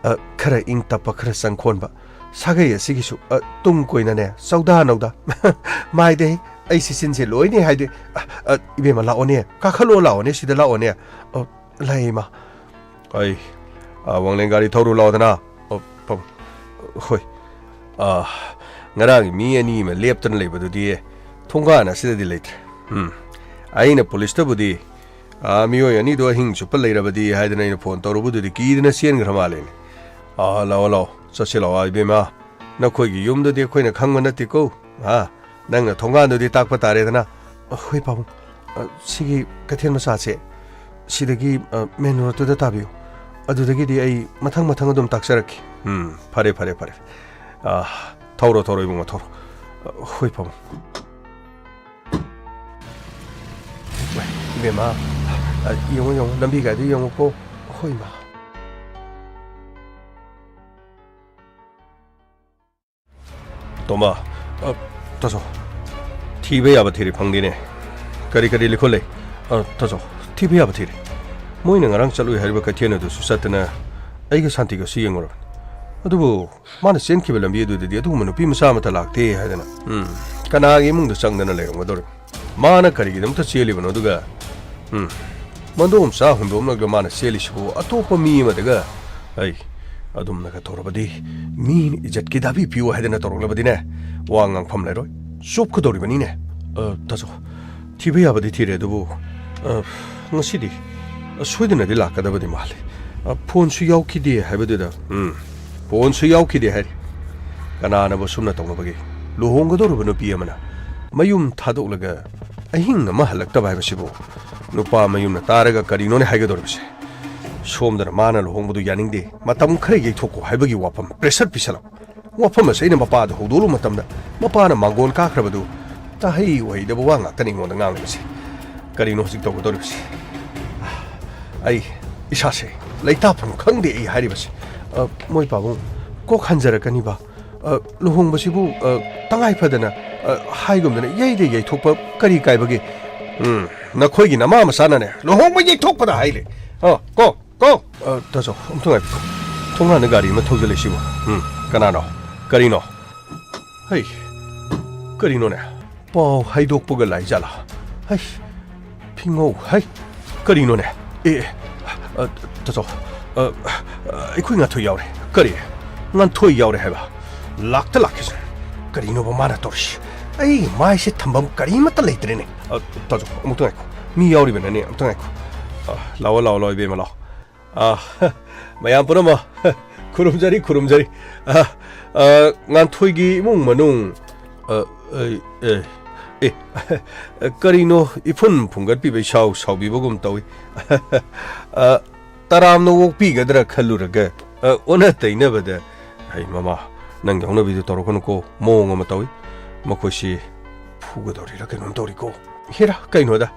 ꯑ, ꯈꯔ ꯏꯪ ꯇꯞꯄ, ꯈꯔ ꯆꯪꯈꯣꯟꯕ ꯁꯥꯒꯩ ꯑꯁꯤꯒꯤꯁꯨ, ꯑ, ꯇꯨꯡ ꯀꯣꯏꯅꯅꯦ, ꯆꯧꯗꯥ ꯅꯧꯗꯥ꯫ ꯃꯥꯏꯗꯦ, ꯑꯩ ꯁꯤꯆꯤꯟꯁꯦ ꯂꯣꯏꯅꯦ ꯍꯥꯏꯗꯦ꯫ ꯑ, ꯑ, ꯏꯕꯦꯝꯃ, ꯂꯥꯛꯑꯣꯅꯦ, ꯀꯥꯈꯠꯂꯣ, ꯂꯥꯛꯑꯣꯅꯦ, ꯁꯤꯗ ꯂꯥꯛꯑꯣꯅꯦ꯫ ꯑ, ꯂꯥꯛꯑꯦ, ꯏꯃꯥ꯫ ꯑꯩ, ꯑ, ꯋꯥꯡꯂꯦꯟ, ꯒꯥꯔꯤ ꯊꯧꯔꯨ ꯂꯥꯛꯑꯣꯗꯅ꯫ ꯑ, ꯄꯝ-, ꯍꯣꯏ꯫ ꯑ, ꯉꯔꯥꯡꯒꯤ ꯃꯤ ꯑꯅꯤ ꯑꯃ ꯂꯦꯞꯇꯅ ꯂꯩꯕꯗꯨꯗꯤ ꯊꯣꯡꯒꯥꯟ ꯑꯁꯤꯗꯗꯤ ꯂꯩꯇ꯭ꯔꯦ꯫ ꯎꯝ꯫ ꯑꯩꯅ ꯄꯨꯂꯤꯁꯇꯕꯨꯗꯤ, "ꯑ, ꯃꯤꯑꯣꯏ ꯑꯅꯤꯗꯣ ꯑꯍꯤꯡ ꯆꯨꯞꯄ ꯂꯩꯔꯕꯗꯤ" ꯍꯥꯏꯗꯅ ꯑꯩꯅ ꯐꯣꯟ ꯇꯧꯔꯨꯕꯗꯨꯗꯤ ꯀꯤꯗꯅ ꯆꯦꯟꯈ꯭ꯔ ꯃꯥꯜꯂꯦꯅꯦ꯫ ꯑ, ꯂꯥꯛꯑꯣ, ꯂꯥꯛꯑꯣ, ꯆꯠꯁꯤ ꯂꯥꯛꯑꯣ, ꯏꯕꯦꯝꯃ꯫ ꯅꯈꯣꯏꯒꯤ ꯌꯨꯝꯗꯨꯗꯤ ꯑꯩꯈꯣꯏꯅ ꯈꯪꯕ ꯅꯠꯇꯦꯀꯣ꯫ ꯑ, ꯅꯪꯅ ꯊꯣꯡꯒꯥꯟꯗꯨꯗꯤ ꯇꯥꯛꯄ ꯇꯥꯔꯦꯗꯅ꯫ ꯑ, ꯍꯣꯏ ꯄꯥꯕꯨꯡ꯫ ꯑ, ꯁꯤꯒꯤ ꯀꯩꯊꯦꯜ ꯃꯆꯥꯁꯦ, ꯁꯤꯗꯒꯤ, ꯑ, ꯃꯦꯟ ꯔꯣꯗꯇꯨꯗ ꯇꯥꯕꯤꯌꯨ꯫ ꯑꯗꯨꯗꯒꯤꯗꯤ ꯑꯩ ꯃꯊꯪ ꯃꯊꯪ ꯑꯗꯨꯝ ꯇꯥꯛꯆꯔꯛꯀꯦ꯫ ꯎꯝ, ꯐꯔꯦ, ꯐꯔꯦ, ꯐꯔꯦ꯫ ꯑ, ꯊꯧꯔꯣ, ꯊꯧꯔꯣ, ꯏꯕꯨꯡꯉꯣ, ꯊꯧꯔꯣ꯫ ꯑ, ꯍꯣꯏ ꯄꯥꯕꯨꯡ꯫ ꯏꯕꯦꯝꯃ, ꯑ, ꯌꯦꯡꯉꯣ, ꯌꯦꯡꯉꯣ, ꯂꯝꯕꯤ ꯀꯥꯏꯗ ꯌꯦꯡꯉꯣꯀꯣ꯫ ꯍꯣꯏ, ꯏꯃꯥ꯫ ꯇꯣꯝꯕ, ꯑ, ꯇꯥꯆꯧ, ꯊꯤꯕ ꯌꯥꯕ ꯊꯤꯔꯦ, ꯐꯪꯗꯦꯅꯦ꯫ ꯀꯔꯤ ꯀꯔꯤ ꯂꯤꯈꯣꯜ ꯂꯩ? ꯑ, ꯇꯥꯆꯧ, ꯊꯤꯕ ꯌꯥꯕ ꯊꯤꯔꯦ꯫ ꯃꯣꯏꯅ ꯉꯔꯥꯡ ꯆꯠꯂꯨꯏ ꯍꯥꯏꯔꯤꯕ ꯀꯩꯊꯦꯜ ꯑꯗꯨꯁꯨ ꯆꯠꯇꯅ ꯑꯩꯒ ꯁꯥꯟꯇꯤꯒꯁꯨ ꯌꯦꯡꯉꯨꯔꯕꯅꯤ꯫ ꯑꯗꯨꯕꯨ ꯃꯥꯅ ꯆꯦꯟꯈꯤꯕ ꯂꯝꯕꯤ ꯑꯗꯨꯗꯗꯤ ꯑꯗꯨꯒꯨꯝꯕ ꯅꯨꯄꯤ ꯃꯆꯥ ꯑꯃꯠꯇ ꯂꯥꯛꯇꯦ ꯍꯥꯏꯗꯅ꯫ ꯎꯝ, ꯀꯅꯥꯒꯤ ꯏꯃꯨꯡꯗ ꯆꯪꯗꯅ ꯂꯩꯔꯝꯒꯗꯧꯔꯤꯕ? ꯃꯥꯅ ꯀꯔꯤꯒꯤꯗꯃꯛꯇ ꯆꯦꯜꯂꯤꯕꯅꯣ? ꯑꯗꯨꯒ, ꯎꯝ, ꯃꯗꯣꯝꯆꯥ ꯍꯨꯟꯗꯣꯛꯂꯒ ꯃꯥꯅ ꯆꯦꯜꯂꯤꯁꯤꯕꯨ ꯑꯇꯣꯞꯄ ꯃꯤ ꯑꯃꯗꯒ, ꯑꯩ, ꯑꯗꯨꯝꯅꯒ ꯇꯧꯔꯕꯗꯤ, ꯃꯤꯅ ꯏꯖꯠꯀꯤ ꯗꯥꯕꯤ ꯄꯤꯌꯨ ꯍꯥꯏꯗꯅ ꯇꯧꯔꯛꯂꯕꯗꯤꯅꯦ, ꯋꯥ ꯉꯥꯡꯐꯝ ꯂꯩꯔꯣꯏ꯫ ꯆꯣꯞꯀꯗꯧꯔꯤꯕꯅꯤꯅꯦ꯫ ꯑ, ꯇꯥꯆꯧ, ꯊꯤꯕ ꯌꯥꯕꯗꯤ ꯊꯤꯔꯦ, ꯑꯗꯨꯕꯨ, ꯑ, ꯉꯁꯤꯗꯤ, ꯑ, ꯁꯣꯏꯗꯅꯗꯤ ꯂꯥꯛꯀꯗꯕꯗꯤ ꯃꯥꯜꯂꯤ꯫ ꯑ, ꯐꯣꯟꯁꯨ ꯌꯥꯎꯈꯤꯗꯦ ꯍꯥꯏꯕꯗꯨꯗ, ꯎꯝ, ꯐꯣꯟꯁꯨ ꯌꯥꯎꯈꯤꯗꯦ ꯍꯥꯏꯔꯤ꯫ ꯀꯅꯥꯅꯕꯨ ꯁꯨꯝꯅ ꯇꯧꯅꯕꯒꯦ? ꯂꯨꯍꯣꯡꯒꯗꯧꯔꯤꯕ ꯅꯨꯄꯤ ꯑꯃꯅ ꯃꯌꯨꯝ ꯊꯥꯗꯣꯛꯂꯒ ꯑꯍꯤꯡ ꯑꯃ ꯍꯜꯂꯛꯇꯕ ꯍꯥꯏꯕꯁꯤꯕꯨ ꯅꯨꯄꯥ ꯃꯌꯨꯝꯅ ꯇꯥꯔꯒ ꯀꯔꯤꯅꯣꯅꯦ ꯍꯥꯏꯒꯗꯧꯔꯤꯕꯁꯦ? ꯁꯣꯝꯗꯅ ꯃꯥꯅ ꯂꯨꯍꯣꯡꯕꯗꯨ ꯌꯥꯅꯤꯡꯗꯦ, ꯃꯇꯝ ꯈꯔ ꯌꯩꯊꯣꯛꯀꯣ ꯍꯥꯏꯕꯒꯤ ꯋꯥꯐꯝ pressure ꯄꯤꯁꯜꯂꯛꯄ꯫ ꯋꯥꯐꯝ ꯑꯁꯤ ꯑꯩꯅ ꯃꯄꯥꯗ ꯍꯧꯗꯣꯛꯂꯨꯕ ꯃꯇꯝꯗ ꯃꯄꯥꯅ ꯃꯥꯡꯒꯣꯟ ꯀꯥꯈ꯭ꯔꯕꯗꯨ ꯇꯥꯍꯩ ꯎꯍꯩꯗꯕ ꯋꯥ ꯉꯥꯛꯇꯅꯤ ꯑꯩꯉꯣꯟꯗ ꯉꯥꯡꯂꯤꯕꯁꯦ꯫ ꯀꯔꯤꯅꯣ ꯍꯧꯖꯤꯛ ꯇꯧꯒꯗꯧꯔꯤꯕꯁꯦ? ꯑꯩ ꯏꯁꯥꯁꯦ ꯂꯩꯇꯥꯐꯝ ꯈꯪꯗꯦ ꯑꯩ ꯍꯥꯏꯔꯤꯕꯁꯦ꯫ ꯑ, ꯃꯣꯏ ꯄꯥꯕꯨꯡ, ꯀꯣꯛ ꯍꯟꯖꯔꯛꯀꯅꯤꯕ꯫ ꯑ, ꯂꯨꯍꯣꯡꯕꯁꯤꯕꯨ, ꯑ, ꯇꯉꯥꯏ ꯐꯗꯅ, ꯑ, ꯍꯥꯏꯒꯨꯝꯗꯅ ꯏꯌꯩꯗ ꯌꯩꯊꯣꯛꯄ ꯀꯔꯤ ꯀꯥꯏꯕꯒꯦ? ꯎꯝ, ꯅꯈꯣꯏꯒꯤ ꯅꯃꯥ ꯃꯆꯥꯅꯅꯦ ꯂꯨꯍꯣꯡꯕ ꯌꯩꯊꯣꯛꯄꯗ ꯍꯥꯏꯂꯦ꯫ ꯑ, ꯀꯣ, ꯀꯣ꯫ ꯑ, ꯇꯥꯆꯧ, ꯑꯝꯇ ꯉꯥꯏꯕꯤꯌꯨ꯫ ꯊꯣꯡꯒꯥꯟꯗ ꯒꯥꯔꯤ ꯑꯃ ꯊꯧꯖꯜꯂꯛꯏꯁꯤꯕꯨ꯫ ꯎꯝ, ꯀꯅꯥꯅꯣ? ꯀꯔꯤꯅꯣ? ꯍꯩ, ꯀꯔꯤꯅꯣꯅꯦ? ꯄꯥꯎ ꯍꯥꯏꯗꯣꯛꯄꯒ ꯂꯥꯏꯖꯥꯠꯂꯥ? ꯍꯩ, ꯐꯤꯉꯧ, ꯍꯩ, ꯀꯔꯤꯅꯣꯅꯦ? ꯑꯦ, ꯑꯦ, ꯑ, ꯇꯥꯆꯧ, ꯑ, ꯑ, ꯑꯩꯈꯣꯏ ꯉꯥꯟꯊꯣꯏ ꯌꯥꯎꯔꯦ꯫ ꯀꯔꯤ? ꯉꯥꯟꯊꯣꯏ ꯌꯥꯎꯔꯦ ꯍꯥꯏꯕ? ꯂꯥꯛꯇ ꯂꯥꯛꯈꯤꯁꯦ꯫ ꯀꯔꯤꯅꯣꯕ ꯃꯥꯅ ꯇꯧꯔꯤꯁꯤ? ꯑꯩ ꯃꯥꯏꯁꯦ ꯊꯝꯐꯝ ꯀꯔꯤꯃꯠꯇ ꯂꯩꯇ꯭ꯔꯦꯅꯦ꯫ ꯑ, ꯇꯥꯆꯧ, ꯑꯃꯨꯛꯇ ꯉꯥꯏꯈꯣ꯫ ꯃꯤ ꯌꯥꯎꯔꯤꯕꯅꯅꯦ, ꯑꯃꯨꯛꯇ ꯉꯥꯏꯈꯣ꯫ ꯑ, ꯂꯥꯛꯑꯣ, ꯂꯥꯛꯑꯣ, ꯂꯥꯛꯑꯣ, ꯏꯕꯦꯝꯃ, ꯂꯥꯛꯑꯣ꯫ ꯑ, ꯃꯌꯥꯝ ꯄꯨꯝꯅꯃꯛ, ꯈꯨꯔꯨꯝꯖꯔꯤ, ꯈꯨꯔꯨꯝꯖꯔꯤ꯫ ꯑ, ꯑ, ꯉꯥꯟꯊꯣꯏꯒꯤ ꯏꯃꯨꯡ ꯃꯅꯨꯡ, ꯑ, ꯑ, ꯑꯦ, ꯑꯦ, ꯀꯔꯤꯅꯣ ꯏꯐꯨꯟ ꯐꯨꯡꯒꯠꯄꯤꯕ ꯏꯁꯥꯎ ꯁꯥꯎꯕꯤꯕꯒꯨꯝ ꯇꯧꯏ? ꯑ, ꯇꯔꯥꯝꯅ ꯑꯣꯛꯄꯤꯒꯗ꯭ꯔꯥ ꯈꯜꯂꯨꯔꯒ, ꯑ, ꯑꯣꯟꯅ ꯇꯩꯅꯕꯗ, "ꯍꯩ ꯃꯃꯥ, ꯅꯪꯒꯤ ꯍꯧꯅꯕꯤꯗꯨ ꯇꯧꯔꯛꯀꯅꯨꯀꯣ, ꯃꯑꯣꯡ ꯑꯃ ꯇꯧꯏ꯫ ꯃꯈꯣꯏꯁꯤ ꯐꯨꯒꯗꯧꯔꯤꯔꯥ ꯀꯩꯅꯣꯝ ꯇꯧꯔꯤꯀꯣ꯫" ꯍꯦꯔꯥ, ꯀꯩꯅꯣꯗ,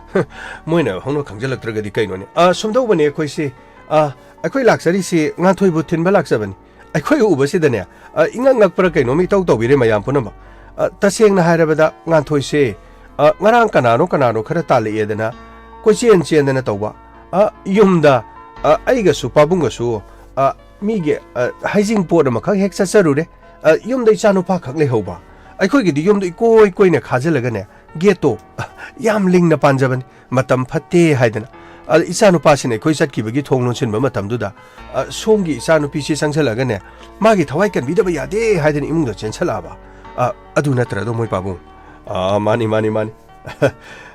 ꯃꯣꯏꯅ ꯍꯧꯅ ꯈꯪꯖꯤꯜꯂꯛꯇ꯭ꯔꯒꯗꯤ ꯀꯩꯅꯣꯅꯦ? ꯑ, ꯁꯨꯝꯗꯧꯕꯅꯦ ꯑꯩꯈꯣꯏꯁꯤ, ꯑ, ꯑꯩꯈꯣꯏ ꯂꯥꯛꯆꯔꯤꯁꯤ ꯉꯥꯟꯊꯣꯏꯕꯨ ꯊꯤꯟꯕ ꯂꯥꯛꯆꯕꯅꯤ꯫ ꯑꯩꯈꯣꯏ ꯎꯕꯁꯤꯗꯅꯦ, ꯑ, ꯏꯉꯛ ꯉꯛꯄ꯭ꯔꯥ ꯀꯩꯅꯣꯝ ꯏꯇꯧ ꯇꯧꯕꯤꯔꯦ ꯃꯌꯥꯝ ꯄꯨꯝꯅꯃꯛ꯫ ꯑ, ꯇꯁꯦꯡꯅ ꯍꯥꯏꯔꯕꯗ ꯉꯥꯟꯊꯣꯏꯁꯦ, ꯑ, ꯉꯔꯥꯡ ꯀꯅꯥꯅꯣ ꯀꯅꯥꯅꯣ ꯈꯔ ꯇꯥꯜꯂꯛꯑꯦꯗꯅ ꯀꯣꯏꯆꯦꯟ ꯆꯦꯟꯗꯅ ꯇꯧꯕ꯫ ꯑ, ꯌꯨꯝꯗ, ꯑ, ꯑꯩꯒꯁꯨ ꯄꯥꯕꯨꯡꯒꯁꯨ, ꯑ, ꯃꯤꯒꯤ, ꯑ, ꯍꯩꯖꯤꯡ ꯄꯣꯠ ꯑꯃꯈꯛ ꯍꯦꯛ ꯆꯠꯆꯔꯨꯔꯦ꯫ ꯑ, ꯌꯨꯝꯗ ꯏꯆꯥꯅꯨꯄꯥꯈꯛ ꯂꯩꯍꯧꯕ꯫ ꯑꯩꯈꯣꯏꯒꯤꯗꯤ ꯌꯨꯝꯗꯣ ꯏꯀꯣꯏ ꯀꯣꯏꯅ ꯈꯥꯖꯤꯜꯂꯒꯅꯦ, ꯒꯦꯠꯇꯣ, ꯑ, ꯌꯥꯝ ꯂꯤꯡꯅ ꯄꯥꯟꯖꯕꯅꯤ꯫ ꯃꯇꯝ ꯐꯠꯇꯦ ꯍꯥꯏꯗꯅ꯫ ꯑ, ꯏꯆꯥꯅꯨꯄꯥꯁꯤꯅ ꯑꯩꯈꯣꯏ ꯆꯠꯈꯤꯕꯒꯤ ꯊꯣꯡ ꯂꯣꯟꯁꯤꯟꯕ ꯃꯇꯝꯗꯨꯗ, ꯑ, ꯁꯣꯝꯒꯤ ꯏꯆꯥꯅꯨꯄꯤꯁꯤ ꯆꯪꯁꯤꯜꯂꯒꯅꯦ, ꯃꯥꯒꯤ ꯊꯋꯥꯏ ꯀꯟꯕꯤꯗꯕ ꯌꯥꯗꯦ ꯍꯥꯏꯗꯅ ꯏꯃꯨꯡꯗ ꯆꯦꯟꯁꯤꯜꯂꯛꯑꯕ꯫ ꯑ, ꯑꯗꯨ ꯅꯠꯇ꯭ꯔꯗꯣ ꯃꯣꯏ ꯄꯥꯕꯨꯡ? ꯑ, ꯃꯥꯅꯤ, ꯃꯥꯅꯤ, ꯃꯥꯅꯤ꯫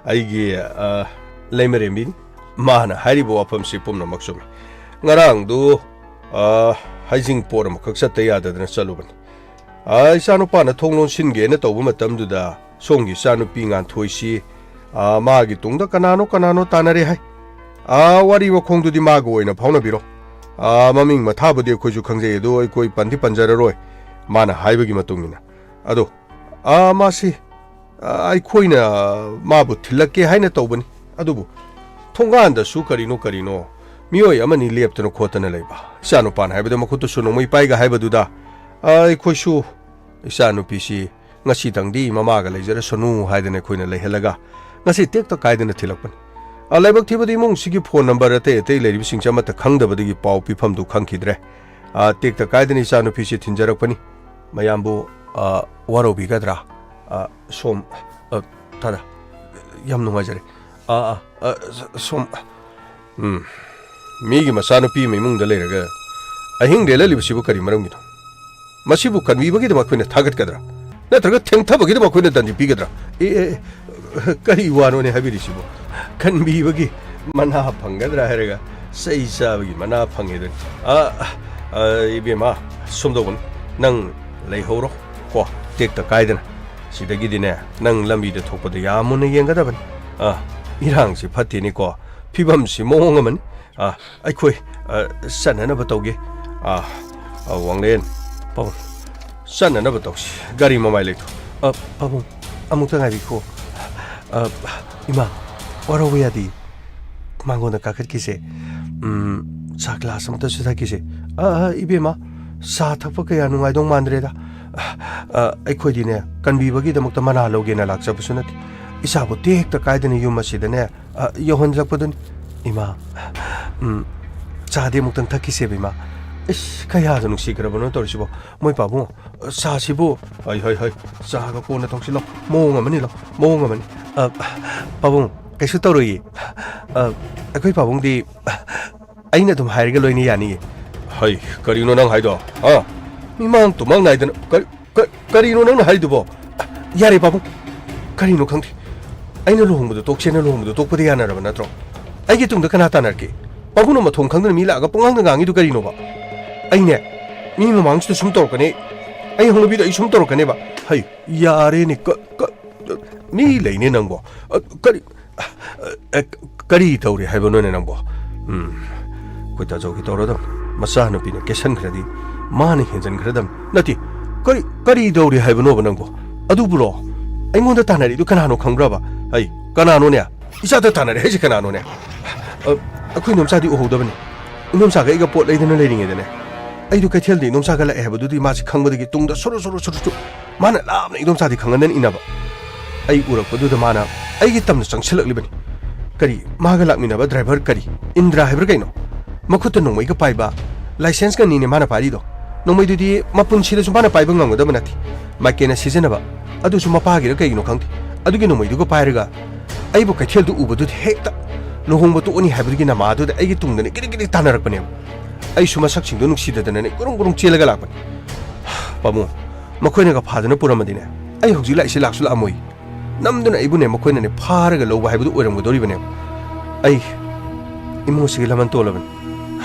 ꯑꯩꯒꯤ, ꯑ, ꯂꯩꯃꯔꯦꯝꯕꯤꯅꯤ꯫ ꯃꯥꯅ ꯍꯥꯏꯔꯤꯕ ꯋꯥꯐꯝꯁꯤ ꯄꯨꯝꯅꯃꯛ ꯆꯨꯝꯃꯤ꯫ ꯉꯔꯥꯡꯗꯨ, ꯑ, ꯍꯩꯖꯤꯡ ꯄꯣꯠ ꯑꯃꯈꯛ ꯆꯠꯇ ꯌꯥꯗꯗꯅ ꯆꯠꯂꯨꯕꯅꯤ꯫ ꯑ, ꯏꯆꯥꯅꯨꯄꯥꯅ ꯊꯣꯡ ꯂꯣꯟꯁꯤꯟꯒꯦꯅ ꯇꯧꯕ ꯃꯇꯝꯗꯨꯗ ꯁꯣꯝꯒꯤ ꯏꯆꯥꯅꯨꯄꯤ ꯉꯥꯟꯊꯣꯏꯁꯤ, ꯑ, ꯃꯥꯒꯤ ꯇꯨꯡꯗ ꯀꯅꯥꯅꯣ ꯀꯅꯥꯅꯣ ꯇꯥꯟꯅꯔꯦ ꯍꯥꯏ꯫ ꯑ, ꯋꯥꯔꯤ ꯋꯥꯈꯣꯡꯗꯨꯗꯤ ꯃꯥꯒ ꯑꯣꯏꯅ ꯐꯥꯎꯅꯕꯤꯔꯣ꯫ ꯑ, ꯃꯃꯤꯡ ꯃꯊꯥꯕꯨꯗꯤ ꯑꯩꯈꯣꯏꯁꯨ ꯈꯪꯖꯩ, ꯑꯗꯣ ꯑꯩꯈꯣꯏ ꯄꯟꯗꯤ ꯄꯟꯖꯔꯔꯣꯏ, ꯃꯥꯅ ꯍꯥꯏꯕꯒꯤ ꯃꯇꯨꯡ ꯏꯟꯅ꯫ ꯑꯗꯣ, ꯑ, ꯃꯥꯁꯤ, ꯑ, ꯑꯩꯈꯣꯏꯅ ꯃꯥꯕꯨ ꯊꯤꯜꯂꯛꯀꯦ ꯍꯥꯏꯅ ꯇꯧꯕꯅꯤ, ꯑꯗꯨꯕꯨ ꯊꯣꯡꯒꯥꯟꯗꯁꯨ ꯀꯔꯤꯅꯣ ꯀꯔꯤꯅꯣ ꯃꯤꯑꯣꯏ ꯑꯃꯅꯤ ꯂꯦꯞꯇꯅ ꯈꯣꯠꯇꯅ ꯂꯩꯕ꯫ ꯏꯆꯥꯅꯨꯄꯥꯅ ꯍꯥꯏꯕꯗ ꯃꯈꯨꯠꯇꯁꯨ ꯅꯣꯡꯃꯩ ꯄꯥꯏꯒ ꯍꯥꯏꯕꯗꯨꯗ, ꯑ, ꯑꯩꯈꯣꯏꯁꯨ ꯏꯆꯥꯅꯨꯄꯤꯁꯤ ꯉꯁꯤꯗꯪꯗꯤ ꯃꯃꯥꯒ ꯂꯩꯖꯔꯁꯅꯨ ꯍꯥꯏꯗꯅ ꯑꯩꯈꯣꯏꯅ ꯂꯩꯍꯜꯂꯒ ꯉꯁꯤ ꯇꯦꯛꯇ ꯀꯥꯏꯗꯅ ꯊꯤꯜꯂꯛꯄꯅꯤ꯫ ꯑ, ꯂꯥꯏꯕꯛ ꯊꯤꯕꯗꯤ ꯏꯃꯨꯡꯁꯤꯒꯤ ꯐꯣꯟ ꯅꯝꯕꯔ ꯑꯇꯩ ꯑꯇꯩ ꯂꯩꯔꯤꯕꯁꯤꯡꯁꯦ ꯑꯃꯠꯇ ꯈꯪꯗꯕꯗꯒꯤ ꯄꯥꯎ ꯄꯤꯐꯝꯗꯨ ꯈꯪꯈꯤꯗ꯭ꯔꯦ꯫ ꯑ, ꯇꯦꯛꯇ ꯀꯥꯏꯗꯅ ꯏꯆꯥꯅꯨꯄꯤꯁꯤ ꯊꯤꯟꯖꯔꯛꯄꯅꯤ꯫ ꯃꯌꯥꯝꯕꯨ, ꯑ, ꯋꯥꯔꯧꯕꯤꯒꯗ꯭ꯔꯥ? ꯑ, ꯁꯣꯝ, ꯑ, ꯊꯥꯗ, ꯌꯥꯝ ꯅꯨꯡꯉꯥꯏꯖꯔꯦ꯫ ꯑ, ꯑ, ꯑ, ꯁ-, ꯁꯣꯝ, ꯎꯝ, ꯃꯤꯒꯤ ꯃꯆꯥꯅꯨꯄꯤ ꯑꯃ ꯏꯃꯨꯡꯗ ꯂꯩꯔꯒ ꯑꯍꯤꯡ ꯂꯦꯜꯍꯜꯂꯤꯕꯁꯤꯕꯨ ꯀꯔꯤ ꯃꯔꯝꯒꯤꯅꯣ? ꯃꯁꯤꯕꯨ ꯀꯟꯕꯤꯕꯒꯤꯗꯃꯛ ꯑꯩꯈꯣꯏꯅ ꯊꯥꯒꯠꯀꯗ꯭ꯔꯥ? ꯅꯠꯇ꯭ꯔꯒ ꯊꯦꯡꯊꯕꯒꯤꯗꯃꯛ ꯑꯩꯈꯣꯏꯅ ꯗꯟꯗꯤ ꯄꯤꯒꯗ꯭ꯔꯥ? ꯑꯦ, ꯑꯦ, ꯑꯦ, ꯀꯔꯤ ꯋꯥꯅꯣꯅꯦ ꯍꯥꯏꯕꯤꯔꯤꯁꯤꯕꯨ? ꯀꯟꯕꯤꯕꯒꯤ ꯃꯅꯥ ꯐꯪꯒꯗ꯭ꯔꯥ ꯍꯥꯏꯔꯒ ꯆꯩ ꯆꯥꯕꯒꯤ ꯃꯅꯥ ꯐꯪꯉꯦꯗꯨꯅꯤ꯫ ꯑ, ꯑ, ꯏꯕꯦꯝꯃ, ꯁꯨꯝ ꯇꯧꯕꯅꯤ, ꯅꯪ ꯂꯩꯍꯧꯔꯣ ꯀꯣ, ꯇꯦꯛꯇ ꯀꯥꯏꯗꯅ꯫ ꯁꯤꯗꯒꯤꯗꯤꯅꯦ, ꯅꯪ ꯂꯝꯕꯤꯗ ꯊꯣꯛꯄꯗ ꯌꯥꯝ ꯃꯨꯟꯅ ꯌꯦꯡꯒꯗꯕꯅꯤ꯫ ꯑ, ꯏꯔꯥꯡꯁꯤ ꯐꯠꯇꯦꯅꯦꯀꯣ, ꯐꯤꯕꯝꯁꯤ ꯃꯑꯣꯡ ꯑꯃꯅꯤ꯫ ꯑ, ꯑꯩꯈꯣꯏ, ꯑ, ꯆꯠꯅꯅꯕ ꯇꯧꯒꯦ꯫ ꯑ, ꯑ, ꯋꯥꯡꯂꯦꯟ, ꯄꯥꯕꯨꯡ, ꯆꯠꯅꯅꯕ ꯇꯧꯁꯤ꯫ ꯒꯥꯔꯤ ꯃꯃꯥꯏ ꯂꯩꯊꯣꯛ꯫ ꯑ, ꯄꯥꯕꯨꯡ, ꯑꯃꯨꯛꯇ ꯉꯥꯏꯕꯤꯈꯣ꯫ ꯑ, ꯏꯃꯥ, ꯋꯥꯔꯧꯕ ꯌꯥꯗꯦ꯫ ꯃꯥꯡꯒꯣꯟꯗ ꯀꯥꯈꯠꯈꯤꯁꯦ꯫ ꯎꯝ, ꯆꯥ ꯒ꯭ꯂꯥꯁ ꯑꯃꯇꯁꯨ ꯊꯛꯈꯤꯁꯦ꯫ ꯑ, ꯑ, ꯏꯕꯦꯝꯃ, ꯆꯥ ꯊꯛꯄ ꯀꯌꯥ ꯅꯨꯡꯉꯥꯏꯗꯧ ꯃꯥꯟꯗ꯭ꯔꯦꯗ꯫ ꯑ, ꯑ, ꯑꯩꯈꯣꯏꯗꯤꯅꯦ, ꯀꯟꯕꯤꯕꯒꯤꯗꯃꯛꯇ ꯃꯅꯥ ꯂꯧꯒꯦꯅ ꯂꯥꯛꯆꯕꯁꯨ ꯅꯠꯇꯦ꯫ ꯏꯆꯥꯕꯨ ꯇꯦꯛꯇ ꯀꯥꯏꯗꯅ ꯌꯨꯝ ꯑꯁꯤꯗꯅꯦ, ꯑ, ꯌꯧꯍꯟꯂꯛꯄꯗꯨꯅꯤ꯫ ꯏꯃꯥ, ꯎꯝ, ꯆꯥꯗꯤ ꯑꯃꯨꯛꯇꯪ ꯊꯛꯈꯤꯁꯦꯕ, ꯏꯃꯥ꯫ ꯏꯁ, ꯀꯌꯥꯗ ꯅꯨꯡꯁꯤꯈ꯭ꯔꯕꯅꯣ ꯇꯧꯔꯤꯁꯤꯕꯣ꯫ ꯃꯣꯏ ꯄꯥꯕꯨꯡ, ꯆꯥꯁꯤꯕꯨ, ꯍꯣꯏ, ꯍꯣꯏ, ꯍꯣꯏ, ꯆꯥꯒ ꯀꯣꯟꯅ ꯊꯛꯁꯤ ꯂꯥꯎ꯫ ꯃꯑꯣꯡ ꯑꯃꯅꯤ ꯂꯥꯎ, ꯃꯑꯣꯡ ꯑꯃꯅꯤ꯫ ꯑ, ꯄꯥꯕꯨꯡ, ꯀꯩꯁꯨ ꯇꯧꯔꯣꯏꯌꯦ꯫ ꯑ, ꯑꯩꯈꯣꯏ ꯄꯥꯕꯨꯡꯗꯤ ꯑꯩꯅ ꯑꯗꯨꯝ ꯍꯥꯏꯔꯒ ꯂꯣꯏꯅ ꯌꯥꯅꯤꯌꯦ꯫ ꯍꯩ, ꯀꯔꯤꯅꯣ ꯅꯪ ꯍꯥꯏꯗꯣ? ꯍꯥ? ꯃꯤꯃꯥꯡ ꯇꯨꯃꯥꯡ ꯅꯥꯏꯗꯅ ꯀꯔꯤ, ꯀ-, ꯀꯔꯤꯅꯣ ꯅꯪꯅ ꯍꯥꯏꯗꯨꯕꯣ? ꯌꯥꯔꯦ, ꯄꯥꯕꯨꯡ꯫ ꯀꯔꯤꯅꯣ ꯈꯪꯗꯦ꯫ ꯑꯩꯅ ꯂꯨꯍꯣꯡꯕꯗꯣ ꯇꯣꯛꯁꯦꯅ ꯂꯨꯍꯣꯡꯕꯗꯣ ꯇꯣꯛꯄꯗ ꯌꯥꯅꯔꯕ ꯅꯠꯇ꯭ꯔꯣ? ꯑꯩꯒꯤ ꯇꯨꯡꯗ ꯀꯅꯥ ꯇꯥꯟꯅꯔꯛꯀꯦ? ꯄꯥꯕꯨꯡꯅ ꯃꯊꯣꯡ ꯈꯪꯗꯅ ꯃꯤ ꯂꯥꯛꯑꯒ ꯄꯨꯡꯉꯥꯡꯗ ꯉꯥꯡꯉꯤꯗꯨ ꯀꯔꯤꯅꯣꯕ? ꯑꯩꯅꯦ, ꯃꯤ ꯃꯃꯥꯡꯁꯤꯗ ꯁꯨꯝ ꯇꯧꯔꯛꯀꯅꯤ꯫ ꯑꯩ ꯍꯧꯅꯕꯤꯗꯣ ꯑꯩ ꯁꯨꯝ ꯇꯧꯔꯛꯀꯅꯦꯕ꯫ ꯍꯩ, ꯌꯥꯔꯦꯅꯦ꯫ ꯀ-, ꯀ-, ꯃꯤ ꯂꯩꯅꯦ ꯅꯪꯕꯣ꯫ ꯑ, ꯀꯔꯤ, ꯑ, ꯑ, ꯀꯔꯤ ꯇꯧꯔꯤ ꯍꯥꯏꯕꯅꯣꯅꯦ ꯅꯪꯕꯣ? ꯎꯝ, ꯑꯩꯈꯣꯏ ꯇꯥꯖꯧꯒꯤ ꯇꯧꯔꯗꯝ꯫ ꯃꯆꯥꯅꯨꯄꯤꯅ ꯀꯦꯁꯟꯈ꯭ꯔꯗꯤ ꯃꯥꯅ ꯍꯦꯟꯖꯟꯈ꯭ꯔꯗꯝ꯫ ꯅꯠꯇꯦ, ꯀꯔꯤ, ꯀꯔꯤ ꯇꯧꯔꯤ ꯍꯥꯏꯕꯅꯣꯕ ꯅꯪꯕꯣ? ꯑꯗꯨꯕꯨꯔꯣ? ꯑꯩꯉꯣꯟꯗ ꯇꯥꯟꯅꯔꯤꯗꯨ ꯀꯅꯥꯅꯣ ꯈꯪꯕ꯭ꯔꯕ? ꯑꯩ, ꯀꯅꯥꯅꯣꯅꯦ? ꯏꯆꯥꯗ ꯇꯥꯟꯅꯔꯦ ꯍꯥꯏꯁꯦ ꯀꯅꯥꯅꯣꯅꯦ? ꯑ, ꯑꯩꯈꯣꯏ ꯏꯗꯣꯝꯆꯥꯗꯤ ꯎꯍꯧꯗꯕꯅꯤ꯫ ꯏꯗꯣꯝꯆꯥꯒ ꯑꯩꯒ ꯄꯣꯠ ꯂꯩꯗꯅ ꯂꯩꯔꯤꯉꯩꯗꯅꯦ, ꯑꯩꯗꯣ ꯀꯩꯊꯦꯜꯗ ꯏꯗꯣꯝꯆꯥꯒ ꯂꯥꯛꯑꯦ ꯍꯥꯏꯕꯗꯨꯗꯤ ꯃꯥꯁꯤ ꯈꯪꯕꯗꯒꯤ ꯇꯨꯡꯗ ꯁꯨꯔꯨ ꯁꯨꯔꯨ ꯁꯨꯔꯨ ꯁꯨꯔꯨ ꯃꯥꯅ ꯂꯥꯞꯅ ꯏꯗꯣꯝꯆꯥꯗꯤ ꯈꯪꯍꯟꯗꯅ ꯏꯟꯅꯕ꯫ ꯑꯩ ꯎꯔꯛꯄꯗꯨꯗ ꯃꯥꯅ ꯑꯩꯒꯤ ꯇꯝꯅ ꯆꯪꯁꯤꯜꯂꯛꯂꯤꯕꯅꯤ꯫ ꯀꯔꯤ, ꯃꯥꯒ ꯂꯥꯛꯃꯤꯟꯅꯕ ꯗ꯭ꯔꯥꯏꯚꯔ ꯀꯔꯤ, ꯏꯟꯗ꯭ꯔꯥ ꯍꯥꯏꯕ꯭ꯔꯥ ꯀꯩꯅꯣ? ꯃꯈꯨꯠꯇ ꯅꯣꯡꯃꯩꯒ ꯄꯥꯏꯕ, ꯂꯥꯏꯁꯦꯟꯁꯀꯅꯤꯅꯦ ꯃꯥꯅ ꯄꯥꯏꯔꯤꯗꯣ꯫ ꯅꯣꯡꯃꯩꯗꯨꯗꯤ ꯃꯄꯨꯟꯁꯤꯗꯁꯨ ꯃꯥꯅ ꯄꯥꯏꯕ ꯉꯝꯒꯗꯕ ꯅꯠꯇꯦ꯫ ꯃꯥꯏꯀꯦꯟꯅ ꯁꯤꯖꯤꯟꯅꯕ, ꯑꯗꯨꯁꯨ ꯃꯄꯥꯒꯤꯔ ꯀꯩꯒꯤꯅꯣ ꯈꯪꯗꯦ꯫ ꯑꯗꯨꯒꯤ ꯅꯣꯡꯃꯩꯗꯨꯒ ꯄꯥꯏꯔꯒ ꯑꯩꯕꯨ ꯀꯩꯊꯦꯜꯗꯨ ꯎꯕꯗꯨꯗ ꯍꯦꯛꯇ ꯂꯨꯍꯣꯡꯕ ꯇꯣꯛꯑꯅꯤ ꯍꯥꯏꯕꯗꯨꯒꯤ ꯅꯃꯥꯗꯨꯗ ꯑꯩꯒꯤ ꯇꯨꯡꯗꯅꯦ ꯒꯤꯔꯤ ꯒꯤꯔꯤ ꯇꯥꯟꯅꯔꯛꯄꯅꯦꯕ꯫ ꯑꯩꯁꯨ ꯃꯁꯛꯁꯤꯡꯗꯣ ꯅꯨꯡꯁꯤꯗꯗꯅꯅꯦ ꯒꯨꯔꯨꯡ ꯒꯨꯔꯨꯡ ꯆꯦꯜꯂꯒ ꯂꯥꯛꯄꯅꯤ꯫ ꯄꯥꯕꯨꯡ, ꯃꯈꯣꯏꯅꯒ ꯐꯥꯗꯨꯅ ꯄꯨꯔꯝꯃꯗꯤꯅꯦ, ꯑꯩ ꯍꯧꯖꯤꯛ ꯂꯥꯛꯏꯁꯦ ꯂꯥꯛꯁꯨ ꯂꯥꯛꯑꯝꯃꯣꯏ꯫ ꯅꯝꯗꯨꯅ ꯑꯩꯕꯨꯅꯦ ꯃꯈꯣꯏꯅꯅꯦ ꯐꯥꯔꯒ ꯂꯧꯕ ꯍꯥꯏꯕꯗꯨ ꯑꯣꯏꯔꯝꯒꯗꯧꯔꯤꯕꯅꯦꯕ꯫ ꯑꯩ ꯏꯃꯨꯡ ꯑꯁꯤꯒꯤ ꯂꯃꯟ ꯇꯣꯜꯂꯕꯅꯤ꯫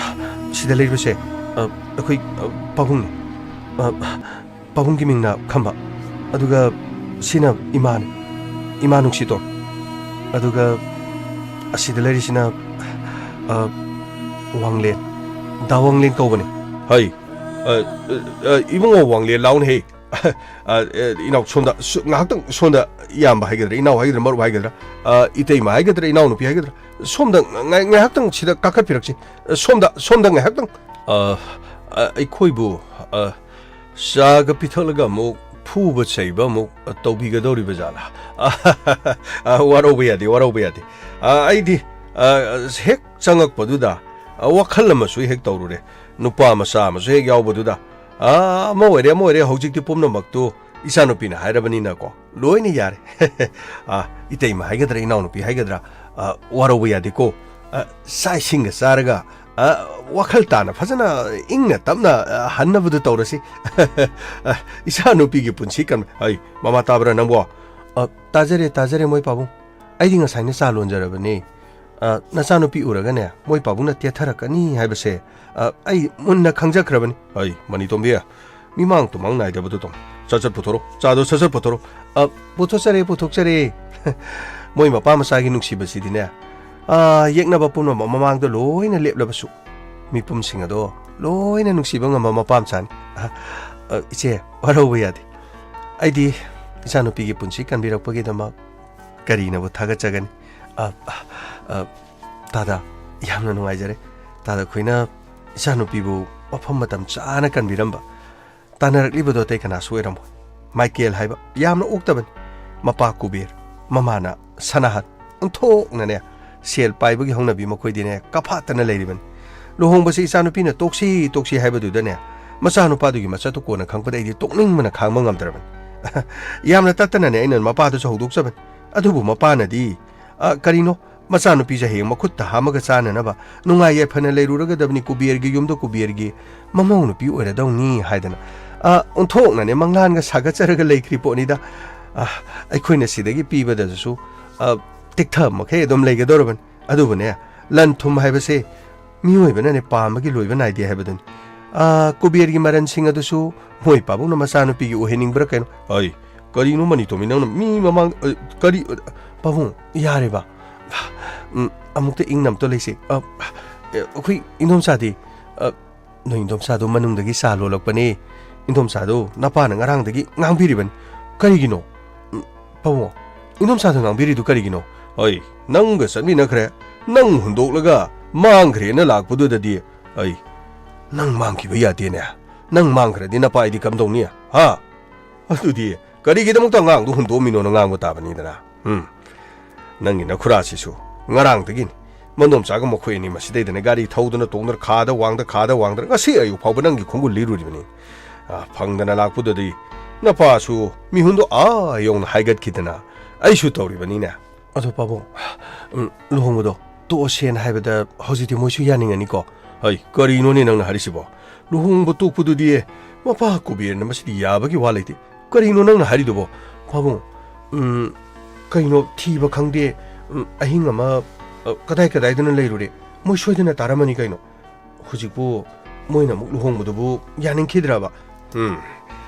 ꯁꯤꯗ ꯂꯩꯔꯤꯕꯁꯦ, ꯑ, ꯑꯩꯈꯣꯏ, ꯑ, ꯄꯥꯕꯨꯡꯅꯤ꯫ ꯑ, ꯄꯥꯕꯨꯡꯒꯤ ꯃꯤꯡꯅ ꯈꯝꯕ꯫ ꯑꯗꯨꯒ ꯁꯤꯅ ꯏꯃꯥꯅꯤ, ꯏꯃꯥ ꯅꯨꯡꯁꯤꯇꯣꯟ꯫ ꯑꯗꯨꯒ ꯑꯁꯤꯗ ꯂꯩꯔꯤꯁꯤꯅ, ꯑ, ꯋꯥꯡꯂꯦꯟ꯫ ꯗꯥ ꯋꯥꯡꯂꯦꯟ ꯀꯧꯕꯅꯤ꯫ ꯍꯩ, ꯑ, ꯑ, ꯑ, ꯏꯕꯨꯡꯉꯣ ꯋꯥꯡꯂꯦꯟ ꯂꯥꯎꯅꯦꯍꯦ꯫ ꯑ, ꯑ, ꯏꯅꯥꯎ ꯁꯣꯝꯗ, ꯁꯨ-, ꯉꯥꯏꯍꯥꯛꯇꯪ ꯁꯣꯝꯗ, ꯏꯌꯥꯝꯕ ꯍꯥꯏꯒꯗ꯭ꯔꯥ, ꯏꯅꯥꯎ ꯍꯥꯏꯒꯗ꯭ꯔꯥ, ꯃꯔꯨꯞ ꯍꯥꯏꯒꯗ꯭ꯔꯥ, ꯑ, ꯏꯇꯩꯃ ꯍꯥꯏꯒꯗ꯭ꯔꯥ, ꯏꯅꯥꯎꯅꯨꯄꯤ ꯍꯥꯏꯒꯗ꯭ꯔꯥ, ꯁꯣꯝꯗ ꯉꯥꯏ-, ꯉꯥꯏꯍꯥꯛꯇꯪ ꯁꯤꯗ ꯀꯥꯈꯠꯄꯤꯔꯛꯁꯤ꯫ ꯁꯣꯝꯗ, ꯁꯣꯝꯗ ꯉꯥꯏꯍꯥꯛꯇꯪ꯫ ꯑ, ꯑ, ꯑꯩꯈꯣꯏꯕꯨ, ꯑ, ꯆꯥꯒ ꯄꯤꯊꯛꯂꯒ ꯑꯃꯨꯛ ꯐꯨꯕ ꯆꯩꯕ ꯑꯃꯨꯛ ꯇꯧꯕꯤꯒꯗꯧꯔꯤꯕ ꯖꯥꯠꯂꯥ? ꯑ, ꯋꯥꯔꯧꯕ ꯌꯥꯗꯦ, ꯋꯥꯔꯧꯕ ꯌꯥꯗꯦ꯫ ꯑ, ꯑꯩꯗꯤ, ꯑ, ꯍꯦꯛ ꯆꯪꯉꯛꯄꯗꯨꯗ, ꯑ, ꯋꯥꯈꯜ ꯑꯃꯁꯨ ꯍꯦꯛ ꯇꯧꯔꯨꯔꯦ꯫ ꯅꯨꯄꯥ ꯃꯆꯥ ꯑꯃꯁꯨ ꯍꯦꯛ ꯌꯥꯎꯕꯗꯨꯗ, ꯑ, ꯑꯃ ꯑꯣꯏꯔꯦ, ꯑꯃ ꯑꯣꯏꯔꯦ, ꯍꯧꯖꯤꯛꯇꯤ ꯄꯨꯝꯅꯃꯛꯇꯨ ꯏꯆꯥꯅꯨꯄꯤꯅ ꯍꯥꯏꯔꯕꯅꯤꯅꯀꯣ, ꯂꯣꯏꯅ ꯌꯥꯔꯦ꯫ ꯑ, ꯏꯇꯩꯃ ꯍꯥꯏꯒꯗ꯭ꯔꯥ, ꯏꯅꯥꯎꯅꯨꯄꯤ ꯍꯥꯏꯒꯗ꯭ꯔꯥ, ꯑ, ꯋꯥꯔꯧꯕ ꯌꯥꯗꯦꯀꯣ꯫ ꯑ, ꯆꯥꯛ ꯏꯁꯤꯡꯒ ꯆꯥꯔꯒ, ꯑ, ꯋꯥꯈꯜ ꯇꯥꯅ ꯐꯖꯅ ꯏꯪꯅ ꯇꯞꯅ, ꯑ, ꯍꯟꯅꯕꯗꯨ ꯇꯧꯔꯁꯤ꯫ ꯑ, ꯏꯆꯥꯅꯨꯄꯤꯒꯤ ꯄꯨꯟꯁꯤ ꯀꯟ-, ꯑꯩ, ꯃꯃꯥ ꯇꯥꯕ꯭ꯔꯥ ꯅꯪꯕꯣ? ꯑ, ꯇꯥꯖꯔꯦ, ꯇꯥꯖꯔꯦ, ꯃꯣꯏ ꯄꯥꯕꯨꯡ꯫ ꯑꯩꯗꯤ ꯉꯁꯥꯏꯅ ꯆꯥ ꯂꯣꯟꯖꯔꯕꯅꯦ꯫ ꯑ, ꯅꯆꯥꯅꯨꯄꯤ ꯎꯔꯒꯅꯦ, ꯃꯣꯏ ꯄꯥꯕꯨꯡꯅ ꯇꯦꯊꯔꯛꯀꯅꯤ ꯍꯥꯏꯕꯁꯦ, ꯑ, ꯑꯩ ꯃꯨꯟꯅ ꯈꯪꯖꯈ꯭ꯔꯕꯅꯤ꯫ ꯑꯩ, ꯃꯅꯤꯇꯣꯝꯕꯤ, ꯃꯤꯃꯥꯡ ꯇꯨꯃꯥꯡ ꯅꯥꯏꯗꯕꯗꯨ ꯇꯧ꯫ ꯁꯠ ꯁꯠ ꯄꯨꯊꯣꯔꯛꯑꯣ꯫ ꯆꯥꯗꯣ ꯁꯠ ꯁꯠ ꯄꯨꯊꯣꯔꯛꯑꯣ꯫ ꯑ, ꯄꯨꯊꯣꯛꯆꯔꯦ, ꯄꯨꯊꯣꯛꯆꯔꯦ꯫ ꯃꯣꯏ ꯃꯄꯥ ꯃꯆꯥꯒꯤ ꯅꯨꯡꯁꯤꯕꯁꯤꯗꯤꯅꯦ, ꯑ, ꯌꯦꯛꯅꯕ ꯄꯨꯝꯅꯃꯛ ꯃꯃꯥꯡꯗ ꯂꯣꯏꯅ ꯂꯦꯞꯂꯕꯁꯨ, ꯃꯤꯄꯨꯝꯁꯤꯡ ꯑꯗꯣ ꯂꯣꯏꯅ ꯅꯨꯡꯁꯤꯕ ꯉꯝꯕ ꯃꯄꯥ ꯃꯆꯥꯅꯤ꯫ ꯑ, ꯑ, ꯏꯆꯦ, ꯋꯥꯔꯧꯕ ꯌꯥꯗꯦ꯫ ꯑꯩꯗꯤ ꯏꯆꯥꯅꯨꯄꯤꯒꯤ ꯄꯨꯟꯁꯤ ꯀꯟꯕꯤꯔꯛꯄꯒꯤꯗꯃꯛ ꯀꯔꯤꯅꯕꯨ ꯊꯥꯒꯠꯆꯒꯅꯤ? ꯑ, ꯑ, ꯑ, ꯇꯥꯗ, ꯌꯥꯝꯅ ꯅꯨꯡꯉꯥꯏꯖꯔꯦ꯫ ꯇꯥꯗ ꯈꯣꯏꯅ ꯏꯆꯥꯅꯨꯄꯤꯕꯨ ꯃꯐꯝ ꯃꯇꯝ ꯆꯥꯅ ꯀꯟꯕꯤꯔꯝꯕ꯫ ꯇꯥꯟꯅꯔꯛꯂꯤꯕꯗꯣ ꯑꯇꯩ ꯀꯅꯥꯁꯨ ꯑꯣꯏꯔꯝꯃꯣꯏ꯫ ꯃꯥꯏꯀꯦꯜ ꯍꯥꯏꯕ ꯌꯥꯝꯅ ꯑꯣꯛꯇꯕꯅꯤ꯫ ꯃꯄꯥ ꯀꯨꯕꯦꯔ, ꯃꯃꯥꯅ ꯁꯅꯥꯍꯟ꯫ ꯑꯣꯟꯊꯣꯛꯅꯅꯦ, ꯁꯦꯜ ꯄꯥꯏꯕꯒꯤ ꯍꯧꯅꯕꯤ ꯃꯈꯣꯏꯗꯤꯅꯦ ꯀꯐꯥꯠꯇꯅ ꯂꯩꯔꯤꯕꯅꯤ꯫ ꯂꯨꯍꯣꯡꯕꯁꯤ ꯏꯆꯥꯅꯨꯄꯤꯅ ꯇꯣꯛꯁꯤ ꯇꯣꯛꯁꯤ ꯍꯥꯏꯕꯗꯨꯗꯅꯦ, ꯃꯆꯥꯅꯨꯄꯥꯗꯨꯒꯤ ꯃꯆꯠꯇꯨ ꯀꯣꯟꯅ ꯈꯪꯕꯗ ꯑꯩꯗꯤ ꯇꯣꯛꯅꯤꯡꯕꯅ ꯈꯥꯡꯕ ꯉꯝꯗ꯭ꯔꯕꯅꯤ꯫ ꯌꯥꯝꯅ ꯇꯠꯇꯅꯅꯦ ꯑꯩꯅ ꯃꯄꯥꯗꯨꯁꯨ ꯍꯧꯗꯣꯛꯆꯕꯅꯤ꯫ ꯑꯗꯨꯕꯨ ꯃꯄꯥꯅꯗꯤ, "ꯑ, ꯀꯔꯤꯅꯣ? ꯃꯆꯥꯅꯨꯄꯤꯁꯦ ꯍꯌꯦꯡ ꯃꯈꯨꯠꯇ ꯍꯥꯝꯃꯒ ꯆꯥꯅꯅꯕ ꯅꯨꯡꯉꯥꯏ ꯌꯥꯏꯐꯅ ꯂꯩꯔꯨꯔꯒꯗꯕꯅꯤ, ꯀꯨꯕꯦꯔꯒꯤ ꯌꯨꯝꯗ ꯀꯨꯕꯦꯔꯒꯤ ꯃꯃꯧ ꯅꯨꯄꯤ ꯑꯣꯏꯔꯗꯧꯅꯤ" ꯍꯥꯏꯗꯅ, ꯑ, ꯑꯣꯟꯊꯣꯛꯅꯅꯦ ꯃꯪꯂꯥꯟꯒ ꯁꯥꯒꯠꯆꯔꯒ ꯂꯩꯈ꯭ꯔꯤ ꯄꯣꯠꯅꯤꯗ꯫ ꯑ, ꯑꯩꯈꯣꯏꯅ ꯁꯤꯗꯒꯤ ꯄꯤꯕꯗꯁꯨ, ꯑ, ꯇꯦꯛꯊ ꯃꯈꯩ ꯑꯗꯨꯝ ꯂꯩꯒꯗꯧꯔꯕꯅꯤ꯫ ꯑꯗꯨꯕꯨꯅꯦ, ꯂꯟ ꯊꯨꯝ ꯍꯥꯏꯕꯁꯦ ꯃꯤꯑꯣꯏꯕꯅꯅꯦ ꯄꯥꯝꯕꯒꯤ ꯂꯣꯏꯕ ꯅꯥꯏꯗꯦ ꯍꯥꯏꯕꯗꯨꯅꯤ꯫ ꯑ, ꯀꯨꯕꯦꯔꯒꯤ ꯃꯔꯟꯁꯤꯡ ꯑꯗꯨꯁꯨ ꯃꯣꯏ ꯄꯥꯕꯨꯡꯅ ꯃꯆꯥꯅꯨꯄꯤꯒꯤ ꯑꯣꯏꯍꯟꯅꯤꯡꯕ꯭ꯔꯥ ꯀꯩꯅꯣ? ꯑꯩ, ꯀꯔꯤꯅꯣ ꯃꯅꯤꯇꯣꯝꯕꯤ, ꯅꯪꯅ ꯃꯤ ꯃꯃꯥꯡ, ꯑ, ꯀꯔꯤ, ꯑ, ꯄꯥꯕꯨꯡ, ꯌꯥꯔꯦꯕ꯫ ꯎꯝ, ꯑꯃꯨꯛꯇ ꯏꯪꯅ ꯑꯝꯇ ꯂꯩꯁꯦ꯫ ꯑ, ꯑ, ꯑꯩꯈꯣꯏ ꯏꯟꯗꯣꯝꯆꯥꯗꯤ, ꯑ, ꯅꯣꯏ ꯏꯟꯗꯣꯝꯆꯥꯗꯣ ꯃꯅꯨꯡꯗꯒꯤ ꯆꯥ ꯂꯣꯜꯂꯛꯄꯅꯦ꯫ ꯏꯟꯗꯣꯝꯆꯥꯗꯣ ꯅꯄꯥꯅ ꯉꯔꯥꯡꯗꯒꯤ ꯉꯥꯡꯕꯤꯔꯤꯕꯅꯤ꯫ ꯀꯔꯤꯒꯤꯅꯣ? ꯎꯝ, ꯄꯥꯕꯨꯡ, ꯏꯟꯗꯣꯝꯆꯥꯗꯣ ꯉꯥꯡꯕꯤꯔꯤꯗꯨ ꯀꯔꯤꯒꯤꯅꯣ? ꯑꯩ, ꯅꯪꯒ ꯆꯠꯃꯤꯟꯅꯈ꯭ꯔꯦ, ꯅꯪ ꯍꯨꯟꯗꯣꯛꯂꯒ ꯃꯥꯡꯈ꯭ꯔꯦꯅ ꯂꯥꯛꯄꯗꯨꯗꯗꯤ, ꯑꯩ, ꯅꯪ ꯃꯥꯡꯈꯤꯕ ꯌꯥꯗꯦꯅꯦ꯫ ꯅꯪ ꯃꯥꯡꯈ꯭ꯔꯗꯤ ꯅꯄꯥ ꯑꯩꯗꯤ ꯀꯝꯗꯧꯅꯤ? ꯍꯥ? ꯑꯗꯨꯗꯤ ꯀꯔꯤꯒꯤꯗꯃꯛꯇ ꯑꯉꯥꯡꯗꯣ ꯍꯨꯟꯗꯣꯛꯑꯝꯃꯤꯅꯣꯅ ꯉꯥꯡꯕ ꯇꯥꯕꯅꯤꯗꯅ꯫ ꯎꯝ꯫ ꯅꯪꯒꯤ ꯅꯈꯨꯔꯥꯁꯤꯁꯨ ꯉꯔꯥꯡꯗꯒꯤꯅꯤ꯫ ꯃꯟꯗꯣꯝꯆꯥꯒ ꯃꯈꯣꯏ ꯑꯅꯤ ꯃꯁꯤꯗꯩꯗꯅꯦ ꯒꯥꯔꯤ ꯊꯧꯗꯅ ꯇꯣꯡꯗꯅ ꯈꯥꯗ ꯋꯥꯡꯗ ꯈꯥꯗ ꯋꯥꯡꯗꯅ ꯉꯁꯤ ꯑꯌꯨꯛ ꯐꯥꯎꯕ ꯅꯪꯒꯤ ꯈꯣꯡꯒꯨꯜ ꯂꯤꯔꯨꯔꯤꯕꯅꯤ꯫ ꯑ, ꯐꯪꯗꯅ ꯂꯥꯛꯄꯗꯨꯗꯤ ꯅꯄꯥꯁꯨ ꯃꯤꯍꯨꯟꯗꯣ ꯑꯥ ꯌꯧꯅ ꯍꯥꯏꯒꯠꯈꯤꯗꯅ ꯑꯩꯁꯨ ꯇꯧꯔꯤꯕꯅꯤꯅꯦ꯫ ꯑꯗꯣ ꯄꯥꯕꯨꯡ, ꯎꯝ, ꯂꯨꯍꯣꯡꯕꯗꯣ ꯇꯣꯛꯑꯁꯦꯅ ꯍꯥꯏꯕꯗ ꯍꯧꯖꯤꯛꯇꯤ ꯃꯣꯏꯁꯨ ꯌꯥꯅꯤꯡꯉꯅꯤꯀꯣ? ꯍꯩ, ꯀꯔꯤꯅꯣꯅꯦ ꯅꯪꯅ ꯍꯥꯏꯔꯤꯁꯤꯕꯣ? ꯂꯨꯍꯣꯡꯕ ꯇꯣꯛꯄꯗꯨꯗꯤ ꯃꯄꯥ ꯀꯨꯕꯦꯔꯅ ꯃꯁꯤꯗꯤ ꯌꯥꯕꯒꯤ ꯋꯥ ꯂꯩꯇꯦ꯫ ꯀꯔꯤꯅꯣ ꯅꯪꯅ ꯍꯥꯏꯔꯤꯗꯨꯕꯣ? ꯄꯥꯕꯨꯡ, ꯎꯝ, ꯀꯩꯅꯣ ꯊꯤꯕ ꯈꯪꯗꯦ, ꯎꯝ, ꯑꯍꯤꯡ ꯑꯃ, ꯑ, ꯀꯗꯥꯏ ꯀꯗꯥꯏꯗꯅ ꯂꯩꯔꯨꯔꯦ? ꯃꯣꯏ ꯁꯣꯏꯗꯅ ꯇꯥꯔꯝꯃꯅꯤ ꯀꯩꯅꯣ꯫ ꯍꯧꯖꯤꯛꯄꯨ ꯃꯣꯏꯅ ꯑꯃꯨꯛ ꯂꯨꯍꯣꯡꯕꯗꯨꯕꯨ ꯌꯥꯅꯤꯡꯈꯤꯗ꯭ꯔꯕ? ꯎꯝ,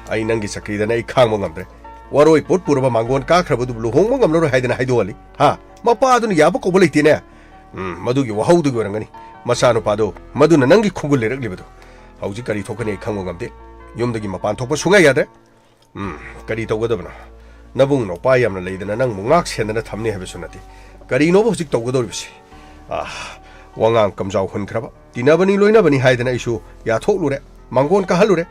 ꯑꯩ ꯅꯪꯒꯤ ꯆꯀ꯭ꯔꯤꯗꯅ ꯑꯩ ꯈꯥꯡꯕ ꯉꯝꯗ꯭ꯔꯦ꯫ ꯋꯥꯔꯣꯏ ꯄꯣꯠ ꯄꯨꯔꯕ ꯃꯥꯡꯒꯣꯟ ꯀꯥꯈ꯭ꯔꯕꯗꯨꯕꯨ ꯂꯨꯍꯣꯡꯕ ꯉꯝꯂꯔꯣꯏ ꯍꯥꯏꯗꯅ ꯍꯥꯏꯗꯣꯛꯍꯜꯂꯤ꯫ ꯍꯥ? ꯃꯄꯥꯗꯨꯅ ꯌꯥꯕ ꯀꯧꯕ ꯂꯩꯇꯦꯅꯦ꯫ ꯎꯝ, ꯃꯗꯨꯒꯤ ꯋꯥꯍꯧꯗꯨꯒꯤ ꯑꯣꯏꯔꯝꯒꯅꯤ꯫ ꯃꯆꯥꯅꯨꯄꯥꯗꯣ, ꯃꯗꯨꯅ ꯅꯪꯒꯤ ꯈꯣꯡꯒꯨꯜ ꯂꯩꯔꯛꯂꯤꯕꯗꯣ꯫ ꯍꯧꯖꯤꯛ ꯀꯔꯤ ꯊꯣꯛꯀꯅꯤ ꯑꯩ ꯈꯪꯕ ꯉꯝꯗꯦ꯫ ꯌꯨꯝꯗꯒꯤ ꯃꯄꯥꯟ ꯊꯣꯛꯄ ꯁꯨꯡꯌꯥ ꯌꯥꯗ꯭ꯔꯦ꯫ ꯎꯝ, ꯀꯔꯤ ꯇꯧꯒꯗꯕꯅꯣ? ꯅꯕꯨꯡ ꯅꯧꯄꯥ ꯌꯥꯝꯅ ꯂꯩꯗꯅ ꯅꯪꯕꯨ ꯉꯥꯛ ꯁꯦꯟꯗꯅ ꯊꯝꯅꯤ ꯍꯥꯏꯕꯁꯨ ꯅꯠꯇꯦ꯫ ꯀꯔꯤꯅꯣꯕ ꯍꯧꯖꯤꯛ ꯇꯧꯒꯗꯧꯔꯤꯕꯁꯤ? ꯑꯥ, ꯋꯥꯉꯥꯡ ꯀꯝꯖꯥꯎ ꯍꯨꯟꯈ꯭ꯔꯕ꯫ ꯇꯤꯟꯅꯕꯅꯤ ꯂꯣꯏꯅꯕꯅꯤ ꯍꯥꯏꯗꯅ ꯑꯩꯁꯨ ꯌꯥꯊꯣꯛꯂꯨꯔꯦ, ꯃꯥꯡꯒꯣꯟ ꯀꯥꯍꯜꯂꯨꯔꯦ꯫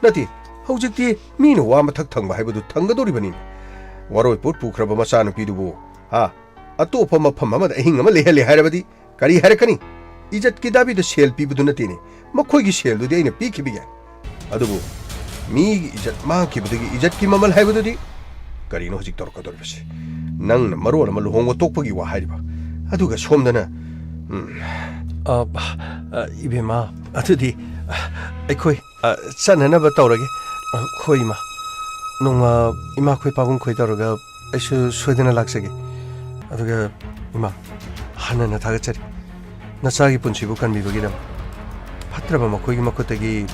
ꯅꯠꯇꯦ, ꯍꯧꯖꯤꯛꯇꯤ ꯃꯤꯅ ꯋꯥ ꯃꯊꯛ ꯊꯪꯕ ꯍꯥꯏꯕꯗꯨ ꯊꯪꯒꯗꯧꯔꯤꯕꯅꯤꯅꯦ꯫ ꯋꯥꯔꯣꯏ ꯄꯣꯠ ꯄꯨꯈ꯭ꯔꯕ ꯃꯆꯥꯅꯨꯄꯤꯗꯨꯕꯨ, ꯍꯥ, ꯑꯇꯣꯞꯄ ꯃꯐꯝ ꯑꯃꯗ ꯑꯍꯤꯡ ꯑꯃ ꯂꯩꯍꯜꯂꯦ ꯍꯥꯏꯔꯕꯗꯤ ꯀꯔꯤ ꯍꯥꯏꯔꯛꯀꯅꯤ? ꯏꯖꯠꯀꯤ ꯗꯥꯕꯤꯗ ꯁꯦꯜ ꯄꯤꯕꯗꯨ ꯅꯠꯇꯦꯅꯦ, ꯃꯈꯣꯏꯒꯤ ꯁꯦꯜꯗꯨꯗꯤ ꯑꯩꯅ ꯄꯤꯈꯤꯕ ꯌꯥꯏ꯫ ꯑꯗꯨꯕꯨ ꯃꯤꯒꯤ ꯏꯖꯠ ꯃꯥꯡꯈꯤꯕꯗꯒꯤ ꯏꯖꯠꯀꯤ ꯃꯃꯜ ꯍꯥꯏꯕꯗꯨꯗꯤ ꯀꯔꯤꯅꯣ ꯍꯧꯖꯤꯛ ꯇꯧꯔꯛꯀꯗꯧꯔꯤꯕꯁꯤ? ꯅꯪꯅ ꯃꯔꯣꯜ ꯑꯃ ꯂꯨꯍꯣꯡꯕ ꯇꯣꯛꯄꯒꯤ ꯋꯥ ꯍꯥꯏꯔꯤꯕ, ꯑꯗꯨꯒ ꯁꯣꯝꯗꯅ, ꯎꯝ꯫ ꯑ, ꯑ, ꯏꯕꯦꯝꯃ, ꯑꯗꯨꯗꯤ, ꯑ, ꯑꯩꯈꯣꯏ, ꯑ, ꯆꯠꯅꯅꯕ ꯇꯧꯔꯒꯦ꯫ ꯑ, ꯈꯣꯏ ꯏꯃꯥ, ꯅꯣꯡꯃ ꯏꯃꯥꯈꯣꯏ ꯄꯥꯕꯨꯡꯈꯣꯏ ꯇꯧꯔꯒ ꯑꯩꯁꯨ ꯁꯣꯏꯗꯅ ꯂꯥꯛꯆꯒꯦ꯫ ꯑꯗꯨꯒ ꯏꯃꯥ, ꯍꯟꯅ ꯍꯟꯅ ꯊꯥꯒꯠꯆꯔꯤ꯫ ꯅꯆꯥꯒꯤ ꯄꯨꯟꯁꯤꯕꯨ ꯀꯟꯕꯤꯕꯒꯤꯗꯃꯛ꯫ ꯐꯠꯇ꯭ꯔꯕ ꯃꯈꯣꯏꯒꯤ ꯃꯈꯨꯠꯇꯒꯤ,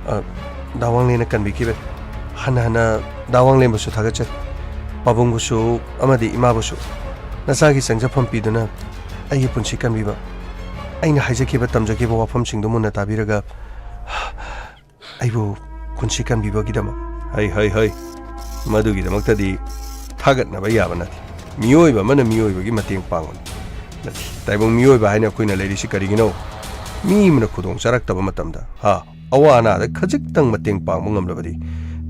ꯑ, ꯗꯥ ꯋꯥꯡꯂꯦꯟꯅ ꯀꯟꯕꯤꯈꯤꯕꯅꯤ꯫ ꯍꯟꯅ ꯍꯟꯅ ꯗꯥ ꯋꯥꯡꯂꯦꯟꯕꯨꯁꯨ ꯊꯥꯒꯠꯆꯔꯤ꯫ ꯄꯥꯕꯨꯡꯕꯨꯁꯨ ꯑꯃꯗꯤ ꯏꯃꯥꯕꯨꯁꯨ ꯅꯆꯥꯒꯤ ꯆꯪꯖꯐꯝ ꯄꯤꯗꯨꯅ ꯑꯩꯒꯤ ꯄꯨꯟꯁꯤ ꯀꯟꯕꯤꯕ, ꯑꯩꯅ ꯍꯥꯏꯖꯈꯤꯕ ꯇꯝꯖꯈꯤꯕ ꯋꯥꯐꯝꯁꯤꯡꯗꯨ ꯃꯨꯟꯅ ꯇꯥꯕꯤꯔꯒ ꯑꯩꯕꯨ ꯄꯨꯟꯁꯤ ꯀꯟꯕꯤꯕꯒꯤꯗꯃꯛ꯫ ꯍꯩ, ꯍꯩ, ꯍꯩ꯫ ꯃꯗꯨꯒꯤꯗꯃꯛꯇꯗꯤ ꯊꯥꯒꯠꯅꯕ ꯌꯥꯕ ꯅꯠꯇꯦ꯫ ꯃꯤꯑꯣꯏꯕ ꯑꯃꯅ ꯃꯤꯑꯣꯏꯕꯒꯤ ꯃꯇꯦꯡ ꯄꯥꯡꯕꯅꯤ꯫ ꯅꯠꯇꯦ, ꯇꯥꯏꯕꯪ ꯃꯤꯑꯣꯏꯕ ꯍꯥꯏꯅ ꯑꯩꯈꯣꯏꯅ ꯂꯩꯔꯤꯁꯤ ꯀꯔꯤꯒꯤꯅꯣ? ꯃꯤ ꯑꯃꯅ ꯈꯨꯗꯣꯡ ꯆꯥꯔꯛꯇꯕ ꯃꯇꯝꯗ, ꯍꯥ, ꯑꯋꯥ ꯑꯅꯥꯗ ꯈꯖꯤꯛꯇꯪ ꯃꯇꯦꯡ ꯄꯥꯡꯕ ꯉꯝꯂꯕꯗꯤ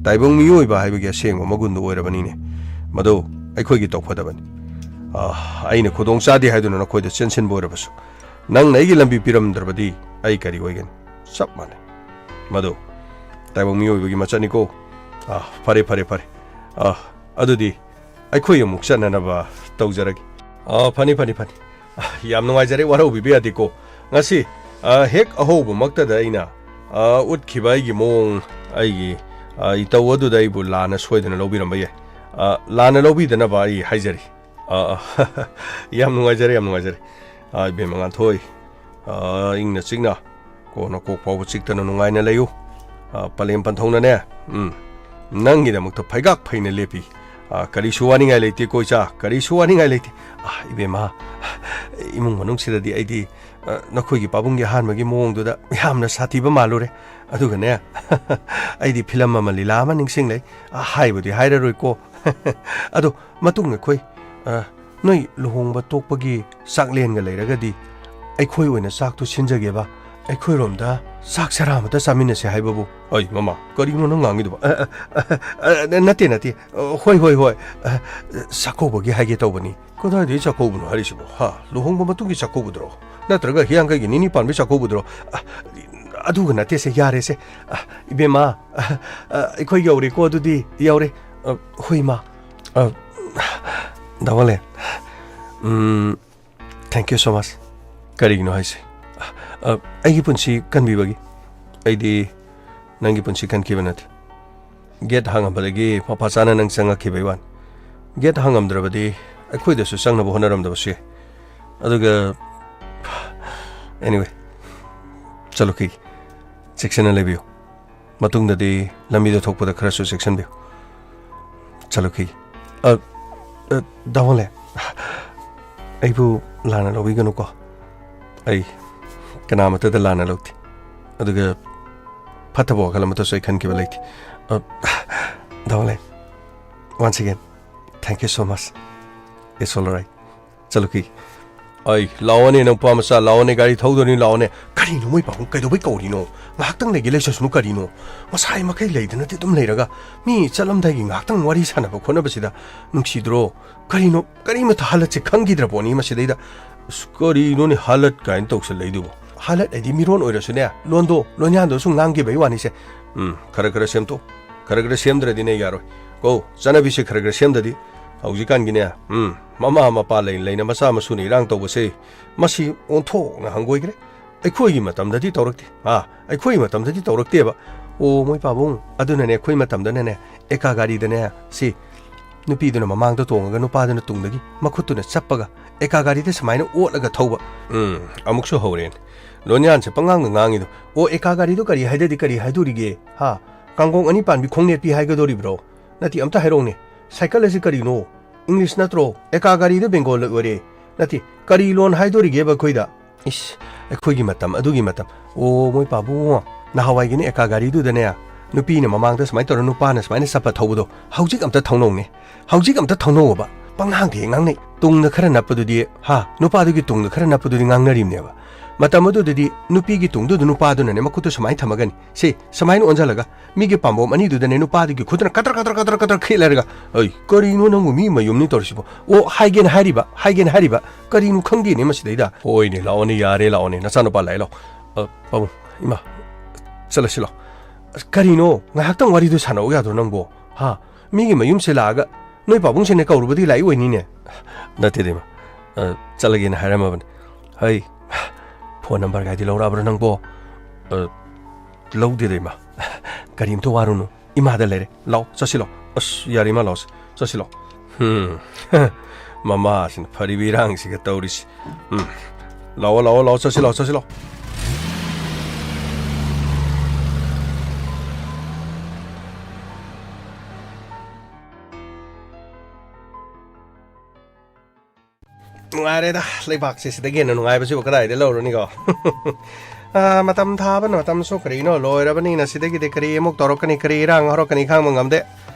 ꯇꯥꯏꯕꯪ ꯃꯤꯑꯣꯏꯕ ꯍꯥꯏꯕꯒꯤ ꯑꯁꯦꯡꯕ ꯃꯒꯨꯟꯗꯨ ꯑꯣꯏꯔꯕꯅꯤꯅꯦ꯫ ꯃꯗꯨ ꯑꯩꯈꯣꯏꯒꯤ ꯇꯧꯐꯗꯕꯅꯤ꯫ ꯑꯥ, ꯑꯩꯅ ꯈꯨꯗꯣꯡ ꯆꯥꯗꯦ ꯍꯥꯏꯗꯨꯅ ꯅꯈꯣꯏꯗ ꯆꯦꯟꯁꯤꯟꯕ ꯑꯣꯏꯔꯕꯁꯨ, ꯅꯪꯅ ꯑꯩꯒꯤ ꯂꯝꯕꯤ ꯄꯤꯔꯝꯗ꯭ꯔꯕꯗꯤ ꯑꯩ ꯀꯔꯤ ꯑꯣꯏꯒꯅꯤ? ꯆꯞ ꯃꯥꯟꯅꯩ꯫ ꯃꯗꯨ ꯇꯥꯏꯕꯪ ꯃꯤꯑꯣꯏꯕꯒꯤ ꯃꯆꯠꯅꯤꯀꯣ꯫ ꯑꯥ, ꯐꯔꯦ, ꯐꯔꯦ, ꯐꯔꯦ꯫ ꯑꯥ, ꯑꯗꯨꯗꯤ ꯑꯩꯈꯣꯏ ꯑꯃꯨꯛ ꯆꯠꯅꯅꯕ ꯇꯧꯖꯔꯒꯦ꯫ ꯑꯥ, ꯐꯅꯤ, ꯐꯅꯤ, ꯐꯅꯤ꯫ ꯑꯥ, ꯌꯥꯝ ꯅꯨꯡꯉꯥꯏꯖꯔꯦ, ꯋꯥꯔꯧꯕꯤꯕ ꯌꯥꯗꯦꯀꯣ꯫ ꯉꯁꯤ, ꯑꯥ, ꯍꯦꯛ ꯑꯍꯧꯕꯃꯛꯇꯗ ꯑꯩꯅ, ꯑꯥ, ꯎꯠꯈꯤꯕ ꯑꯩꯒꯤ ꯃꯑꯣꯡ, ꯑꯩꯒꯤ, ꯑꯥ, ꯏꯇꯧ ꯑꯗꯨꯗ ꯑꯩꯕꯨ ꯂꯥꯟꯅ ꯁꯣꯏꯗꯅ ꯂꯧꯕꯤꯔꯝꯕ ꯌꯥꯏ꯫ ꯑꯥ, ꯂꯥꯟꯅ ꯂꯧꯕꯤꯗꯅꯕ ꯑꯩ ꯍꯥꯏꯖꯔꯤ꯫ ꯑꯥ, ꯑꯥ, ꯌꯥꯝ ꯅꯨꯡꯉꯥꯏꯖꯔꯦ, ꯌꯥꯝ ꯅꯨꯡꯉꯥꯏꯖꯔꯦ꯫ ꯑꯥ, ꯏꯕꯦꯝꯃ ꯉꯥꯟꯊꯣꯏ, ꯑꯥ, ꯏꯪꯅ ꯆꯤꯛꯅ ꯀꯣꯟꯅ ꯀꯣꯛ ꯐꯥꯎꯕ ꯆꯤꯛꯇꯅ ꯅꯨꯡꯉꯥꯏꯅ ꯂꯩꯌꯨ꯫ ꯑꯥ, ꯄꯂꯦꯝ ꯄꯟꯊꯧꯅꯅꯦ, ꯎꯝ, ꯅꯪꯒꯤꯗꯃꯛꯇ ꯐꯩꯒꯥꯛ ꯐꯩꯅ ꯂꯦꯞꯄꯤ꯫ ꯑꯥ, ꯀꯔꯤꯁꯨ ꯋꯥꯅꯤꯡꯉꯥꯏ ꯂꯩꯇꯦ ꯀꯣ ꯏꯆꯥ, ꯀꯔꯤꯁꯨ ꯋꯥꯅꯤꯡꯉꯥꯏ ꯂꯩꯇꯦ꯫ ꯑꯥ, ꯏꯕꯦꯝꯃ, ꯏꯃꯨꯡ ꯃꯅꯨꯡꯁꯤꯗꯗꯤ ꯑꯩꯗꯤ, ꯑꯥ, ꯅꯈꯣꯏꯒꯤ ꯄꯥꯕꯨꯡꯒꯤ ꯑꯍꯥꯟꯕꯒꯤ ꯃꯑꯣꯡꯗꯨꯗ ꯌꯥꯝꯅ ꯁꯥꯊꯤꯕ ꯃꯥꯜꯂꯨꯔꯦ꯫ ꯑꯗꯨꯒꯅꯦ, ꯑꯩꯗꯤ ꯐꯤꯂꯝ ꯑꯃ, ꯂꯤꯂꯥ ꯑꯃ ꯅꯤꯡꯁꯤꯡꯂꯩ꯫ ꯑꯥ, ꯍꯥꯏꯕꯨꯗꯤ ꯍꯥꯏꯔꯔꯣꯏꯀꯣ꯫ ꯑꯗꯣ ꯃꯇꯨꯡ ꯑꯩꯈꯣꯏ, ꯑꯥ, ꯅꯣꯏ ꯂꯨꯍꯣꯡꯕ ꯇꯣꯛꯄꯒꯤ ꯆꯥꯛꯂꯦꯟꯒ ꯂꯩꯔꯒꯗꯤ ꯑꯩꯈꯣꯏ ꯑꯣꯏꯅ ꯆꯥꯛꯇꯨ ꯁꯤꯟꯖꯒꯦꯕ꯫ ꯑꯩꯈꯣꯏꯔꯣꯝꯗ ꯆꯥꯛ ꯆꯔꯥ ꯑꯃꯇ ꯆꯥꯃꯤꯟꯅꯁꯦ ꯍꯥꯏꯕꯕꯨ꯫ ꯑꯩ, ꯃꯃꯥ, ꯀꯔꯤꯅꯣ ꯅꯪ ꯉꯥꯡꯉꯤꯗꯨꯕꯣ? ꯑ, ꯑ, ꯑ, ꯑ, ꯅꯠꯇꯦ, ꯅꯠꯇꯦ꯫ ꯑ, ꯍꯣꯏ, ꯍꯣꯏ, ꯍꯣꯏ꯫ ꯑ, ꯆꯥꯛꯀꯧꯕꯒꯤ ꯍꯥꯏꯒꯦ ꯇꯧꯕꯅꯤ꯫ ꯀꯗꯥꯏꯗꯒꯤ ꯆꯥꯛꯀꯧꯕꯅꯣ ꯍꯥꯏꯔꯤꯁꯤꯕꯣ? ꯍꯥ? ꯂꯨꯍꯣꯡꯕ ꯃꯇꯨꯡꯒꯤ ꯆꯥꯛꯀꯧꯕꯗꯨꯔꯣ? ꯅꯠꯇ꯭ꯔꯒ ꯍꯤꯌꯥꯡꯒꯩꯒꯤ ꯅꯤꯅꯤ ꯄꯥꯟꯕꯒꯤ ꯆꯥꯛꯀꯧꯕꯗꯨꯔꯣ? ꯑ, ꯑꯗꯨꯒ ꯅꯠꯇꯦꯁꯦ, ꯌꯥꯔꯦꯁꯦ꯫ ꯑ, ꯏꯕꯦꯝꯃ, ꯑ, ꯑ, ꯑꯩꯈꯣꯏ ꯌꯧꯔꯦꯀꯣ, ꯑꯗꯨꯗꯤ ꯌꯧꯔꯦ꯫ ꯑ, ꯍꯣꯏ, ꯏꯃꯥ꯫ ꯑ, ꯗꯥ ꯋꯥꯡꯂꯦꯟ, ꯎꯝ, thank you so much꯫ ꯀꯔꯤꯒꯤꯅꯣ ꯍꯥꯏꯁꯦ? ꯑ, ꯑꯩꯒꯤ ꯄꯨꯟꯁꯤ ꯀꯟꯕꯤꯕꯒꯤ꯫ ꯑꯩꯗꯤ ꯅꯪꯒꯤ ꯄꯨꯟꯁꯤ ꯀꯟꯈꯤꯕ ꯅꯠꯇꯦ꯫ ꯒꯦꯠ ꯍꯥꯡꯉꯝꯕꯗꯒꯤ ꯃꯄꯥ ꯆꯥꯅ ꯅꯪ ꯆꯪꯉꯛꯈꯤꯕꯩ ꯋꯥꯅꯤ꯫ ꯒꯦꯠ ꯍꯥꯡꯉꯝꯗ꯭ꯔꯕꯗꯤ ꯑꯩꯈꯣꯏꯗꯁꯨ ꯆꯪꯅꯕ ꯍꯣꯠꯅꯔꯝꯗꯕꯁꯨ ꯌꯥꯏ꯫ ꯑꯗꯨꯒ, anyway, ꯆꯠꯂꯨꯈꯤꯒꯦ꯫ ꯆꯦꯛꯁꯤꯟꯅ ꯂꯩꯕꯤꯌꯨ꯫ ꯃꯇꯨꯡꯗꯗꯤ ꯂꯝꯕꯤꯗ ꯊꯣꯛꯄꯗ ꯈꯔꯁꯨ ꯆꯦꯛꯁꯤꯟꯕꯤꯌꯨ꯫ ꯆꯠꯂꯨꯈꯤꯒꯦ꯫ ꯑ, ꯑ, ꯗꯥ ꯋꯥꯡꯂꯦꯟ, ꯑꯩꯕꯨ ꯂꯥꯟꯅ ꯂꯧꯕꯤꯒꯅꯨꯀꯣ꯫ ꯑꯩ ꯀꯅꯥꯃꯠꯇꯗ ꯂꯥꯟꯅ ꯂꯧꯗꯦ꯫ ꯑꯗꯨꯒ ꯐꯠꯇꯕ ꯋꯥꯈꯜ ꯑꯃꯠꯇꯁꯨ ꯑꯩ ꯈꯟꯈꯤꯕ ꯂꯩꯇꯦ꯫ ꯑ, ꯗꯥ ꯋꯥꯡꯂꯦꯟ, once again, thank you so much꯫ It's all right꯫ ꯆꯠꯂꯨꯈꯤꯒꯦ꯫ ꯑꯩ, ꯂꯥꯛꯑꯣꯅꯦ ꯅꯪ ꯅꯨꯄꯥ ꯃꯆꯥ, ꯂꯥꯛꯑꯣꯅꯦ, ꯒꯥꯔꯤ ꯊꯧꯗꯣꯏꯅꯤ, ꯂꯥꯛꯑꯣꯅꯦ꯫ ꯀꯔꯤꯅꯣ ꯃꯣꯏ ꯄꯥꯕꯨꯡ, ꯀꯩꯗꯧꯕꯩ ꯀꯧꯔꯤꯅꯣ? ꯉꯥꯏꯍꯥꯛꯇꯪ ꯂꯩꯒꯦ ꯂꯩꯁꯁꯅꯨ ꯀꯔꯤꯅꯣ? ꯃꯁꯥꯏ ꯃꯈꯩ ꯂꯩꯗꯅꯗꯤ ꯑꯗꯨꯝ ꯂꯩꯔꯒ ꯃꯤ ꯆꯠꯂꯝꯗꯥꯏꯒꯤ ꯉꯥꯏꯍꯥꯛꯇꯪ ꯋꯥꯔꯤ ꯁꯥꯟꯅꯕ ꯈꯣꯠꯅꯕꯁꯤꯗ ꯅꯨꯡꯁꯤꯗ꯭ꯔꯣ? ꯀꯔꯤꯅꯣ, ꯀꯔꯤꯃꯠꯇ ꯍꯥꯂꯠꯁꯦ ꯈꯪꯈꯤꯗ꯭ꯔ ꯄꯣꯠꯅꯤ ꯃꯁꯤꯗꯩꯗ꯫ ꯑꯁ, ꯀꯔꯤꯅꯣꯅꯦ ꯍꯥꯂꯠ ꯀꯥꯏꯅ ꯇꯧꯁꯜꯂꯛꯏꯗꯨꯕꯣ? ꯍꯥꯂꯠ ꯍꯥꯏꯗꯤ ꯃꯤꯔꯣꯟ ꯑꯣꯏꯔꯁꯨꯅꯦ, ꯂꯣꯟꯗꯣ, ꯂꯣꯟꯌꯥꯟꯗꯣ ꯁꯨꯝ ꯉꯥꯡꯈꯤꯕꯩ ꯋꯥꯅꯤꯁꯦ꯫ ꯎꯝ, ꯈꯔ ꯈꯔ ꯁꯦꯝꯗꯣꯛ, ꯈꯔ ꯈꯔ ꯁꯦꯝꯗ꯭ꯔꯗꯤꯅꯦ ꯌꯥꯔꯣꯏ꯫ ꯀꯣ, ꯆꯠꯅꯕꯤꯁꯦ ꯈꯔ ꯈꯔ ꯁꯦꯝꯗ꯭ꯔꯗꯤ ꯍꯧꯖꯤꯛꯀꯥꯟꯒꯤꯅꯦ, ꯎꯝ, ꯃꯃꯥ ꯃꯄꯥ ꯂꯩ ꯂꯩꯅ ꯃꯆꯥ ꯃꯁꯨꯅ ꯏꯔꯥꯡ ꯇꯧꯕꯁꯦ, ꯃꯁꯤ ꯑꯣꯟꯊꯣꯛꯅ ꯍꯪꯒꯣꯏꯈ꯭ꯔꯦ꯫ ꯑꯩꯈꯣꯏꯒꯤ ꯃꯇꯝꯗꯗꯤ ꯇꯧꯔꯛꯇꯦ꯫ ꯑꯥ, ꯑꯩꯈꯣꯏꯒꯤ ꯃꯇꯝꯗꯗꯤ ꯇꯧꯔꯛꯇꯦꯕ꯫ ꯑꯣ, ꯃꯣꯏ ꯄꯥꯕꯨꯡ, ꯑꯗꯨꯅꯅꯦ ꯑꯩꯈꯣꯏ ꯃꯇꯝꯗꯅꯅꯦ ꯑꯦꯀꯥ ꯒꯥꯔꯤꯗꯅꯦ, ꯁꯤ ꯅꯨꯄꯤꯗꯨꯅ ꯃꯃꯥꯡꯗ ꯇꯣꯡꯉꯒ ꯅꯨꯄꯥꯗꯨꯅ ꯇꯨꯡꯗꯒꯤ ꯃꯈꯨꯠꯇꯨꯅ ꯆꯞꯄꯒ ꯑꯦꯀꯥ ꯒꯥꯔꯤꯗ ꯁꯨꯃꯥꯏꯅ ꯑꯣꯠꯂꯒ ꯊꯧꯕ꯫ ꯎꯝ, ꯑꯃꯨꯛꯁꯨ ꯍꯧꯔꯦꯅꯦ꯫ ꯂꯣꯟꯌꯥꯟꯁꯦ ꯄꯉꯥꯡꯗ ꯉꯥꯡꯉꯤꯗꯣ꯫ ꯑꯣ, ꯑꯦꯀꯥ ꯒꯥꯔꯤꯗꯣ ꯀꯔꯤ ꯍꯥꯏꯗꯗꯤ ꯀꯔꯤ ꯍꯥꯏꯗꯣꯔꯤꯒꯦ? ꯍꯥ? ꯀꯥꯡꯒꯣꯡ ꯑꯅꯤ ꯄꯥꯟꯕꯤ ꯈꯣꯡꯅꯦꯠꯄꯤ ꯍꯥꯏꯒꯗꯣꯔꯤꯕ꯭ꯔꯣ? ꯅꯠꯇꯦ, ꯑꯝꯇ ꯍꯥꯏꯔꯛꯎꯅꯦ꯫ ꯁꯥꯏꯀꯜ ꯑꯁꯤ ꯀꯔꯤꯅꯣ? ꯏꯪꯂꯤꯁ ꯅꯠꯇ꯭ꯔꯣ? ꯑꯦꯀꯥ ꯒꯥꯔꯤꯗꯣ ꯕꯦꯡꯒꯣꯜ ꯑꯣꯏꯔꯦ꯫ ꯅꯠꯇꯦ, ꯀꯔꯤ ꯂꯣꯟ ꯍꯥꯏꯗꯣꯔꯤꯒꯦꯕ ꯑꯩꯈꯣꯏꯗ? ꯏꯁ, ꯑꯩꯈꯣꯏꯒꯤ ꯃꯇꯝ, ꯑꯗꯨꯒꯤ ꯃꯇꯝ꯫ ꯑꯣ, ꯃꯣꯏ ꯄꯥꯕꯨꯡꯉꯣ, ꯅꯍꯥꯟꯋꯥꯏꯒꯤꯅꯦ ꯑꯦꯀꯥ ꯒꯥꯔꯤꯗꯨꯗꯅꯦ, ꯅꯨꯄꯤꯅ ꯃꯃꯥꯡꯗ ꯁꯨꯃꯥꯏꯅ ꯇꯧꯔ ꯅꯨꯄꯥꯅ ꯁꯨꯃꯥꯏꯅ ꯆꯠꯄ ꯊꯧꯕꯗꯣ, ꯍꯧꯖꯤꯛ ꯑꯝꯇ ꯊꯧꯅꯧꯅꯦ꯫ ꯍꯧꯖꯤꯛ ꯑꯝꯇ ꯊꯧꯅꯧꯑꯕ꯫ ꯄꯪꯉꯥꯡꯗ ꯍꯦꯛ ꯉꯥꯡꯅꯩ꯫ ꯇꯨꯡꯗ ꯈꯔ ꯅꯞꯄꯗꯨꯗꯤ, ꯍꯥ, ꯅꯨꯄꯥꯗꯨꯒꯤ ꯇꯨꯡꯗ ꯈꯔ ꯅꯞꯄꯗꯨꯗꯤ ꯉꯥꯡꯅꯔꯤꯕꯅꯦꯕ꯫ ꯃꯇꯝ ꯑꯗꯨꯗꯗꯤ ꯅꯨꯄꯤꯒꯤ ꯇꯨꯡꯗꯨꯗ ꯅꯨꯄꯥꯗꯨꯅꯅꯦ ꯃꯈꯨꯠꯇꯨ ꯁꯨꯃꯥꯏꯅ ꯊꯝꯃꯒꯅꯤ, ꯁꯤ ꯁꯨꯃꯥꯏꯅ ꯑꯣꯟꯁꯤꯜꯂꯒ ꯃꯤꯒꯤ ꯄꯥꯝꯕꯣꯝ ꯑꯅꯤꯗꯨꯗꯅꯦ ꯅꯨꯄꯥꯗꯨꯒꯤ ꯈꯨꯠꯇꯨꯅ ꯀꯇꯔ ꯀꯇꯔ ꯀꯇꯔ ꯀꯇꯔ ꯈꯤꯠꯂꯔꯒ, "ꯑꯩ, ꯀꯔꯤꯅꯣ ꯅꯪꯕꯨ ꯃꯤ ꯃꯌꯨꯝꯅꯤ ꯇꯧꯔꯤꯁꯤꯕꯣ? ꯑꯣ, ꯍꯥꯏꯒꯦꯅ ꯍꯥꯏꯔꯤꯕ, ꯍꯥꯏꯒꯦꯅ ꯍꯥꯏꯔꯤꯕ, ꯀꯔꯤꯅꯣ ꯈꯪꯗꯦꯅꯦ ꯃꯁꯤꯗꯩꯗ?" "ꯍꯣꯏꯅꯦ, ꯂꯥꯛꯑꯣꯅꯦ, ꯌꯥꯔꯦ, ꯂꯥꯛꯑꯣꯅꯦ, ꯅꯆꯥꯅꯨꯄꯥ ꯂꯥꯛꯑꯦ, ꯂꯥꯛꯑꯣ꯫ ꯑ, ꯄꯥꯕꯨꯡ, ꯏꯃꯥ, ꯆꯠꯂꯁꯤ ꯂꯥꯛꯑꯣ꯫ ꯑꯁ, ꯀꯔꯤꯅꯣ, ꯉꯥꯏꯍꯥꯛꯇꯪ ꯋꯥꯔꯤꯗꯣ ꯁꯥꯟꯅꯧ ꯌꯥꯗ꯭ꯔꯣ ꯅꯪꯕꯣ? ꯍꯥ? ꯃꯤꯒꯤ ꯃꯌꯨꯝꯁꯦ ꯂꯥꯛꯑꯒ ꯅꯣꯏ ꯄꯥꯕꯨꯡꯁꯤꯅ ꯀꯧꯔꯨꯕꯗꯤ ꯂꯥꯛꯏ ꯑꯣꯏꯅꯤꯅꯦ?" "ꯅꯠꯇꯦꯗ, ꯏꯃꯥ꯫ ꯑ, ꯆꯠꯂꯒꯦꯅ ꯍꯥꯏꯔꯝꯃꯕꯅꯤ꯫ ꯍꯩ, ꯐꯣꯟ ꯅꯝꯕꯔꯒꯥꯏꯗꯤ ꯂꯧꯔꯛꯑꯕ꯭ꯔꯥ ꯅꯪꯕꯣ?" "ꯑ, ꯂꯧꯗꯦꯗ, ꯏꯃꯥ꯫ ꯀꯔꯤꯝꯇ ꯋꯥꯔꯨꯅꯨ꯫ ꯏꯃꯥꯗ ꯂꯩꯔꯦ꯫ ꯂꯥꯛꯑꯣ, ꯆꯠꯁꯤ ꯂꯥꯛꯑꯣ꯫ ꯑꯁ, ꯌꯥꯔꯦ, ꯏꯃꯥ, ꯂꯥꯛꯑꯣꯁꯤ꯫ ꯆꯠꯁꯤ ꯂꯥꯛꯑꯣ꯫" ꯍꯨꯝ, ꯃꯃꯥꯁꯤꯅ ꯐꯔꯤꯕ ꯏꯔꯥꯡꯁꯤꯒ ꯇꯧꯔꯤꯁꯤ꯫ ꯎꯝ, ꯂꯥꯛꯑꯣ, ꯂꯥꯛꯑꯣ, ꯂꯥꯛꯑꯣ, ꯆꯠꯁꯤ ꯂꯥꯛꯑꯣ, ꯆꯠꯁꯤ ꯂꯥꯛꯑꯣ꯫ ꯅꯨꯡꯉꯥꯏꯔꯦꯗ, ꯂꯩꯕꯥꯛꯁꯦ ꯁꯤꯗꯒꯤ ꯍꯦꯟꯅ ꯅꯨꯡꯉꯥꯏꯕꯁꯤꯕꯨ ꯀꯗꯥꯏꯗ ꯂꯧꯔꯨꯅꯤꯀꯣ? ꯑꯥ, ꯃꯇꯝ ꯊꯥꯕꯅ ꯃꯇꯝꯁꯨ ꯀꯔꯤꯅꯣ ꯂꯣꯏꯔꯕꯅꯤꯅ, ꯁꯤꯗꯒꯤꯗꯤ ꯀꯔꯤ ꯑꯃꯨꯛ ꯇꯧꯔꯛꯀꯅꯤ, ꯀꯔꯤ ꯏꯔꯥꯡ ꯍꯧꯔꯛꯀꯅꯤ ꯈꯪꯕ ꯉꯝꯗꯦ꯫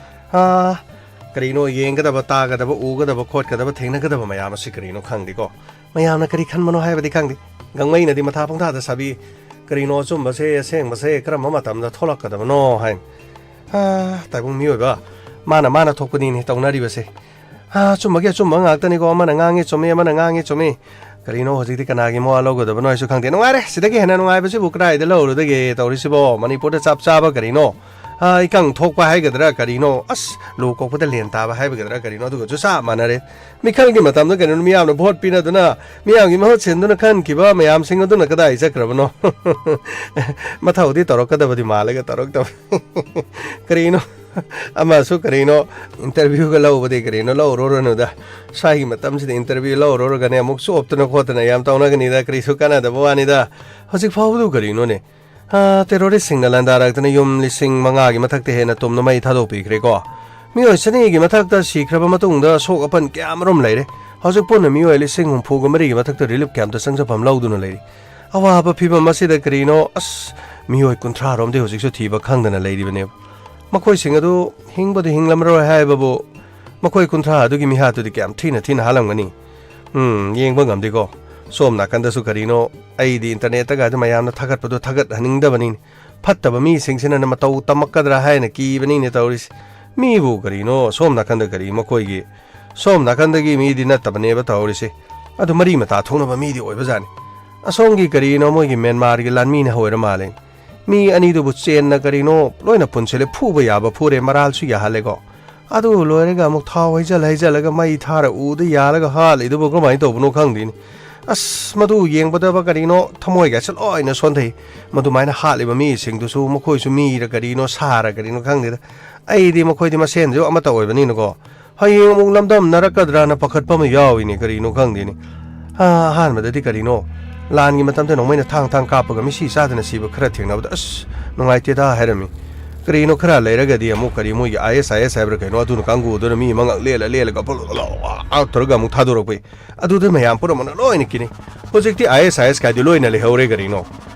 ꯑꯥ, ꯀꯔꯤꯅꯣ ꯌꯦꯡꯒꯗꯕ, ꯇꯥꯒꯗꯕ, ꯎꯒꯗꯕ, ꯈꯣꯠꯀꯗꯕ, ꯊꯦꯡꯅꯒꯗꯕ ꯃꯌꯥꯝ ꯑꯁꯤ ꯀꯔꯤꯅꯣ ꯈꯪꯗꯦꯀꯣ꯫ ꯃꯌꯥꯝꯅ ꯀꯔꯤ ꯈꯟꯕꯅꯣ ꯍꯥꯏꯕꯗꯤ ꯈꯪꯗꯦ꯫ ꯒꯥꯡꯃꯩꯅꯗꯤ ꯃꯊꯥ ꯄꯪꯊꯥꯗ ꯁꯥꯕꯤ, ꯀꯔꯤꯅꯣ ꯑꯆꯨꯝꯕꯁꯦ, ꯑꯁꯦꯡꯕꯁꯦ ꯀꯔꯝꯕ ꯃꯇꯝꯗ ꯊꯣꯛꯂꯛꯀꯗꯕꯅꯣ ꯍꯥꯏꯅ꯫ ꯑꯥ, ꯇꯥꯏꯕꯪ ꯃꯤꯑꯣꯏꯕ, ꯃꯥꯅ ꯃꯥꯅ ꯊꯣꯛꯄꯅꯤꯅꯦ ꯇꯧꯅꯔꯤꯕꯁꯦ꯫ ꯑꯥ, ꯑꯆꯨꯝꯕꯒꯤ ꯑꯆꯨꯝꯕ ꯉꯥꯛꯇꯅꯤꯀꯣ, ꯑꯃꯅ ꯉꯥꯡꯉꯤ ꯆꯨꯝꯃꯤ, ꯑꯃꯅ ꯉꯥꯡꯉꯤ ꯆꯨꯝꯃꯤ꯫ ꯀꯔꯤꯅꯣ ꯍꯧꯖꯤꯛꯇꯤ ꯀꯅꯥꯒꯤ ꯃꯋꯥ ꯂꯧꯒꯗꯕꯅꯣ ꯍꯥꯏꯁꯨ ꯈꯪꯗꯦ꯫ ꯅꯨꯡꯉꯥꯏꯔꯦ, ꯁꯤꯗꯒꯤ ꯍꯦꯟꯅ ꯅꯨꯡꯉꯥꯏꯕꯁꯤꯕꯨ ꯀꯗꯥꯏꯗ ꯂꯧꯔꯨꯗꯒꯦ ꯇꯧꯔꯤꯁꯤꯕꯣ? ꯃꯅꯤꯄꯨꯔꯗ ꯆꯞ ꯆꯥꯕ ꯀꯔꯤꯅꯣ? ꯑꯥ, ꯏꯀꯪ ꯊꯣꯛꯄ ꯍꯥꯏꯒꯗ꯭ꯔꯥ ꯀꯔꯤꯅꯣ? ꯑꯁ, ꯂꯨ ꯀꯣꯛꯄꯗ ꯂꯦꯟ ꯇꯥꯕ ꯍꯥꯏꯒꯗ꯭ꯔꯥ ꯀꯔꯤꯅꯣ? ꯑꯗꯨꯒꯁꯨ ꯆꯞ ꯃꯥꯟꯅꯔꯦ꯫ ꯃꯤꯈꯜꯒꯤ ꯃꯇꯝꯗ ꯀꯩꯅꯣ, ꯃꯤꯌꯥꯝꯅ ꯚꯣꯠ ꯄꯤꯅꯗꯨꯅ, ꯃꯤꯌꯥꯝꯒꯤ ꯃꯍꯨꯠ ꯁꯤꯟꯗꯨꯅ ꯈꯟꯈꯤꯕ ꯃꯌꯥꯝꯁꯤꯡ ꯑꯗꯨꯅ ꯀꯗꯥꯏ ꯆꯠꯈ꯭ꯔꯕꯅꯣ? ꯃꯊꯧꯗꯤ ꯇꯧꯔꯛꯀꯗꯕꯗꯤ ꯃꯥꯜꯂꯒ ꯇꯧꯔꯛꯇꯕ꯫ ꯀꯔꯤꯅꯣ? ꯑꯃꯁꯨ ꯀꯔꯤꯅꯣ, ꯏꯟꯇꯔꯚ꯭ꯌꯨꯒ ꯂꯧꯕꯗꯤ ꯀꯔꯤꯅꯣ, ꯂꯧꯔꯨꯔꯅꯨꯗ꯫ ꯁ꯭ꯋꯥꯏꯒꯤ ꯃꯇꯝꯁꯤꯗ ꯏꯟꯇꯔꯚ꯭ꯌꯨ ꯂꯧꯔꯨꯔꯒꯅꯦ ꯑꯃꯨꯛ ꯆꯣꯞꯇꯅ ꯈꯣꯠꯇꯅ ꯌꯥꯝ ꯇꯧꯅꯒꯅꯤꯗ, ꯀꯔꯤꯁꯨ ꯀꯥꯟꯅꯗꯕ ꯋꯥꯅꯤꯗ꯫ ꯍꯧꯖꯤꯛ ꯐꯥꯎꯕꯗꯨ ꯀꯔꯤꯅꯣꯅꯦ? ꯑꯥ, ꯇꯦꯔꯣꯔꯤꯁꯁꯤꯡꯅ ꯂꯥꯟꯗꯥꯔꯛꯇꯅ ꯌꯨꯝ ꯂꯤꯁꯤꯡ ꯃꯉꯥꯒꯤ ꯃꯊꯛꯇ ꯍꯦꯟꯅ ꯇꯨꯝꯅ ꯃꯩ ꯊꯥꯗꯣꯛꯄꯤꯈ꯭ꯔꯦꯀꯣ꯫ ꯃꯤꯑꯣꯏ ꯆꯅꯤꯒꯤ ꯃꯊꯛꯇ ꯁꯤꯈ꯭ꯔꯕ ꯃꯇꯨꯡꯗ ꯑꯁꯣꯛ ꯑꯄꯟ ꯀꯌꯥ ꯑꯃꯔꯣꯝ ꯂꯩꯔꯦ꯫ ꯍꯧꯖꯤꯛ ꯄꯨꯟꯅ ꯃꯤꯑꯣꯏ ꯂꯤꯁꯤꯡ ꯍꯨꯝꯐꯨꯒ ꯃꯔꯤꯒꯤ ꯃꯊꯛꯇ ꯔꯤꯂꯤꯐ ꯀꯦꯝꯞꯇ ꯆꯪꯖꯐꯝ ꯂꯧꯗꯨꯅ ꯂꯩꯔꯤ꯫ ꯑꯋꯥꯕ ꯐꯤꯕꯝ ꯑꯁꯤꯗ ꯀꯔꯤꯅꯣ, ꯑꯁ, ꯃꯤꯑꯣꯏ ꯀꯨꯟꯊ꯭ꯔꯥ ꯔꯣꯝꯗꯤ ꯍꯧꯖꯤꯛꯁꯨ ꯊꯤꯕ ꯈꯪꯗꯅ ꯂꯩꯔꯤꯕꯅꯦꯕ꯫ ꯃꯈꯣꯏꯁꯤꯡ ꯑꯗꯨ ꯍꯤꯡꯕꯗꯤ ꯍꯤꯡꯂꯝꯃꯔꯣꯏ ꯍꯥꯏꯕꯕꯨ, ꯃꯈꯣꯏ ꯀꯨꯟꯊ꯭ꯔꯥ ꯑꯗꯨꯒꯤ ꯃꯤꯍꯥꯠꯇꯨꯗꯤ ꯀꯌꯥꯝ ꯊꯤꯅ ꯊꯤꯅ ꯍꯥꯠꯂꯝꯒꯅꯤ꯫ ꯎꯝ, ꯌꯦꯡꯕ ꯉꯝꯗꯦꯀꯣ꯫ ꯁꯣꯝ ꯅꯥꯀꯟꯗꯁꯨ ꯀꯔꯤꯅꯣ, ꯑꯩꯗꯤ internet ꯇꯒꯗꯤ ꯃꯌꯥꯝꯅ ꯊꯥꯒꯠꯄꯗꯣ ꯊꯥꯒꯠꯍꯟꯅꯤꯡꯗꯕꯅꯤꯅꯦ꯫ ꯐꯠꯇꯕ ꯃꯤꯁꯤꯡꯁꯤꯅ ꯃꯇꯧ ꯇꯝꯃꯛꯀꯗ꯭ꯔꯥ ꯍꯥꯏꯅ ꯀꯤꯕꯅꯤꯅꯦ ꯇꯧꯔꯤꯁꯦ꯫ ꯃꯤꯕꯨ ꯀꯔꯤꯅꯣ, ꯁꯣꯝ ꯅꯥꯀꯟꯗ ꯀꯔꯤ ꯃꯈꯣꯏꯒꯤ, ꯁꯣꯝ ꯅꯥꯀꯟꯗꯒꯤ ꯃꯤꯗꯤ ꯅꯠꯇꯕꯅꯦꯕ ꯇꯧꯔꯤꯁꯦ꯫ ꯑꯗꯨ ꯃꯔꯤ ꯃꯇꯥ ꯊꯣꯛꯅꯕ ꯃꯤꯗꯤ ꯑꯣꯏꯕꯖꯥꯠꯅꯤ꯫ ꯑꯁꯣꯝꯒꯤ ꯀꯔꯤꯅꯣ, ꯃꯣꯏꯒꯤ ꯃ꯭ꯌꯥꯟꯃꯥꯔꯒꯤ ꯂꯥꯟꯃꯤꯅ ꯑꯣꯏꯔ ꯃꯥꯜꯂꯦ꯫ ꯃꯤ ꯑꯅꯤꯗꯨꯕꯨ ꯆꯦꯟꯅ ꯀꯔꯤꯅꯣ ꯂꯣꯏꯅ ꯄꯨꯟꯁꯤꯜꯂꯦ, ꯐꯨꯕ ꯌꯥꯕ ꯐꯨꯔꯦ, ꯃꯔꯥꯜꯁꯨ ꯌꯥꯍꯜꯂꯦꯀꯣ꯫ ꯑꯗꯨ ꯂꯣꯏꯔꯒ ꯑꯃꯨꯛ ꯊꯥꯎ ꯍꯩꯖꯜ ꯍꯩꯖꯜꯂꯒ ꯃꯩ ꯊꯥꯔ ꯎꯗ ꯌꯥꯜꯂꯒ ꯍꯥꯠꯂꯤꯗꯨꯕꯨ ꯀꯃꯥꯏꯅ ꯇꯧꯕꯅꯣ ꯈꯪꯗꯦꯅꯦ꯫ ꯑꯁ, ꯃꯗꯨ ꯌꯦꯡꯕꯗꯕ ꯀꯔꯤꯅꯣ ꯊꯃꯣꯏꯒꯁꯦ ꯂꯣꯏꯅ ꯁꯣꯟꯊꯩ꯫ ꯃꯗꯨꯃꯥꯏꯅ ꯍꯥꯠꯂꯤꯕ ꯃꯤꯁꯤꯡꯗꯨꯁꯨ ꯃꯈꯣꯏꯁꯨ ꯃꯤꯔ ꯀꯔꯤꯅꯣ, ꯁꯥꯔ ꯀꯔꯤꯅꯣ ꯈꯪꯗꯦꯗ꯫ ꯑꯩꯗꯤ ꯃꯈꯣꯏꯗꯤ ꯃꯁꯦꯟꯁꯨ ꯑꯃꯠꯇ ꯑꯣꯏꯕꯅꯤꯅꯀꯣ, ꯍꯌꯦꯡ ꯑꯃꯨꯛ ꯂꯝꯗꯝꯅꯔꯛꯀꯗ꯭ꯔꯥꯅ ꯄꯥꯈꯠꯄ ꯑꯃ ꯌꯥꯎꯏꯅꯦ, ꯀꯔꯤꯅꯣ ꯈꯪꯗꯦꯅꯦ꯫ ꯑꯥ, ꯑꯍꯥꯟꯕꯗꯗꯤ ꯀꯔꯤꯅꯣ, ꯂꯥꯟꯒꯤ ꯃꯇꯝꯗ ꯅꯣꯡꯃꯩꯅ ꯊꯥꯡ ꯊꯥꯡ ꯀꯥꯞꯄꯒ ꯃꯤꯁꯤ ꯆꯥꯗꯅ ꯁꯤꯕ ꯈꯔ ꯊꯦꯡꯅꯕꯗ, ꯑꯁ, ꯅꯨꯡꯉꯥꯏꯇꯦꯗ ꯍꯥꯏꯔꯝꯃꯤ꯫ ꯀꯔꯤꯅꯣ ꯈꯔ ꯂꯩꯔꯒꯗꯤ ꯑꯃꯨꯛ ꯀꯔꯤ ꯃꯣꯏꯒꯤ I S I S ꯍꯥꯏꯕ꯭ꯔꯥ ꯀꯩꯅꯣ, ꯑꯗꯨꯅ ꯀꯥꯡꯕꯨꯗꯨꯅ ꯃꯤ ꯃꯉꯛ ꯂꯦꯜꯂ ꯂꯦꯜꯂꯒ ꯕꯣ ꯂꯣ ꯂꯣ ꯂꯣ ꯇꯧꯔꯒ ꯑꯃꯨꯛ ꯊꯥꯗꯣꯔꯛꯄꯩ꯫ ꯑꯗꯨꯗ ꯃꯌꯥꯝ ꯄꯨꯝꯅꯃꯛꯅ ꯂꯣꯏꯅ ꯀꯤꯅꯩ꯫ ꯍꯧꯖꯤꯛꯇꯤ I S I S ꯀꯥꯏꯗꯤ ꯂꯣꯏꯅ ꯂꯩꯍꯧꯔꯦ ꯀꯔꯤꯅꯣ꯫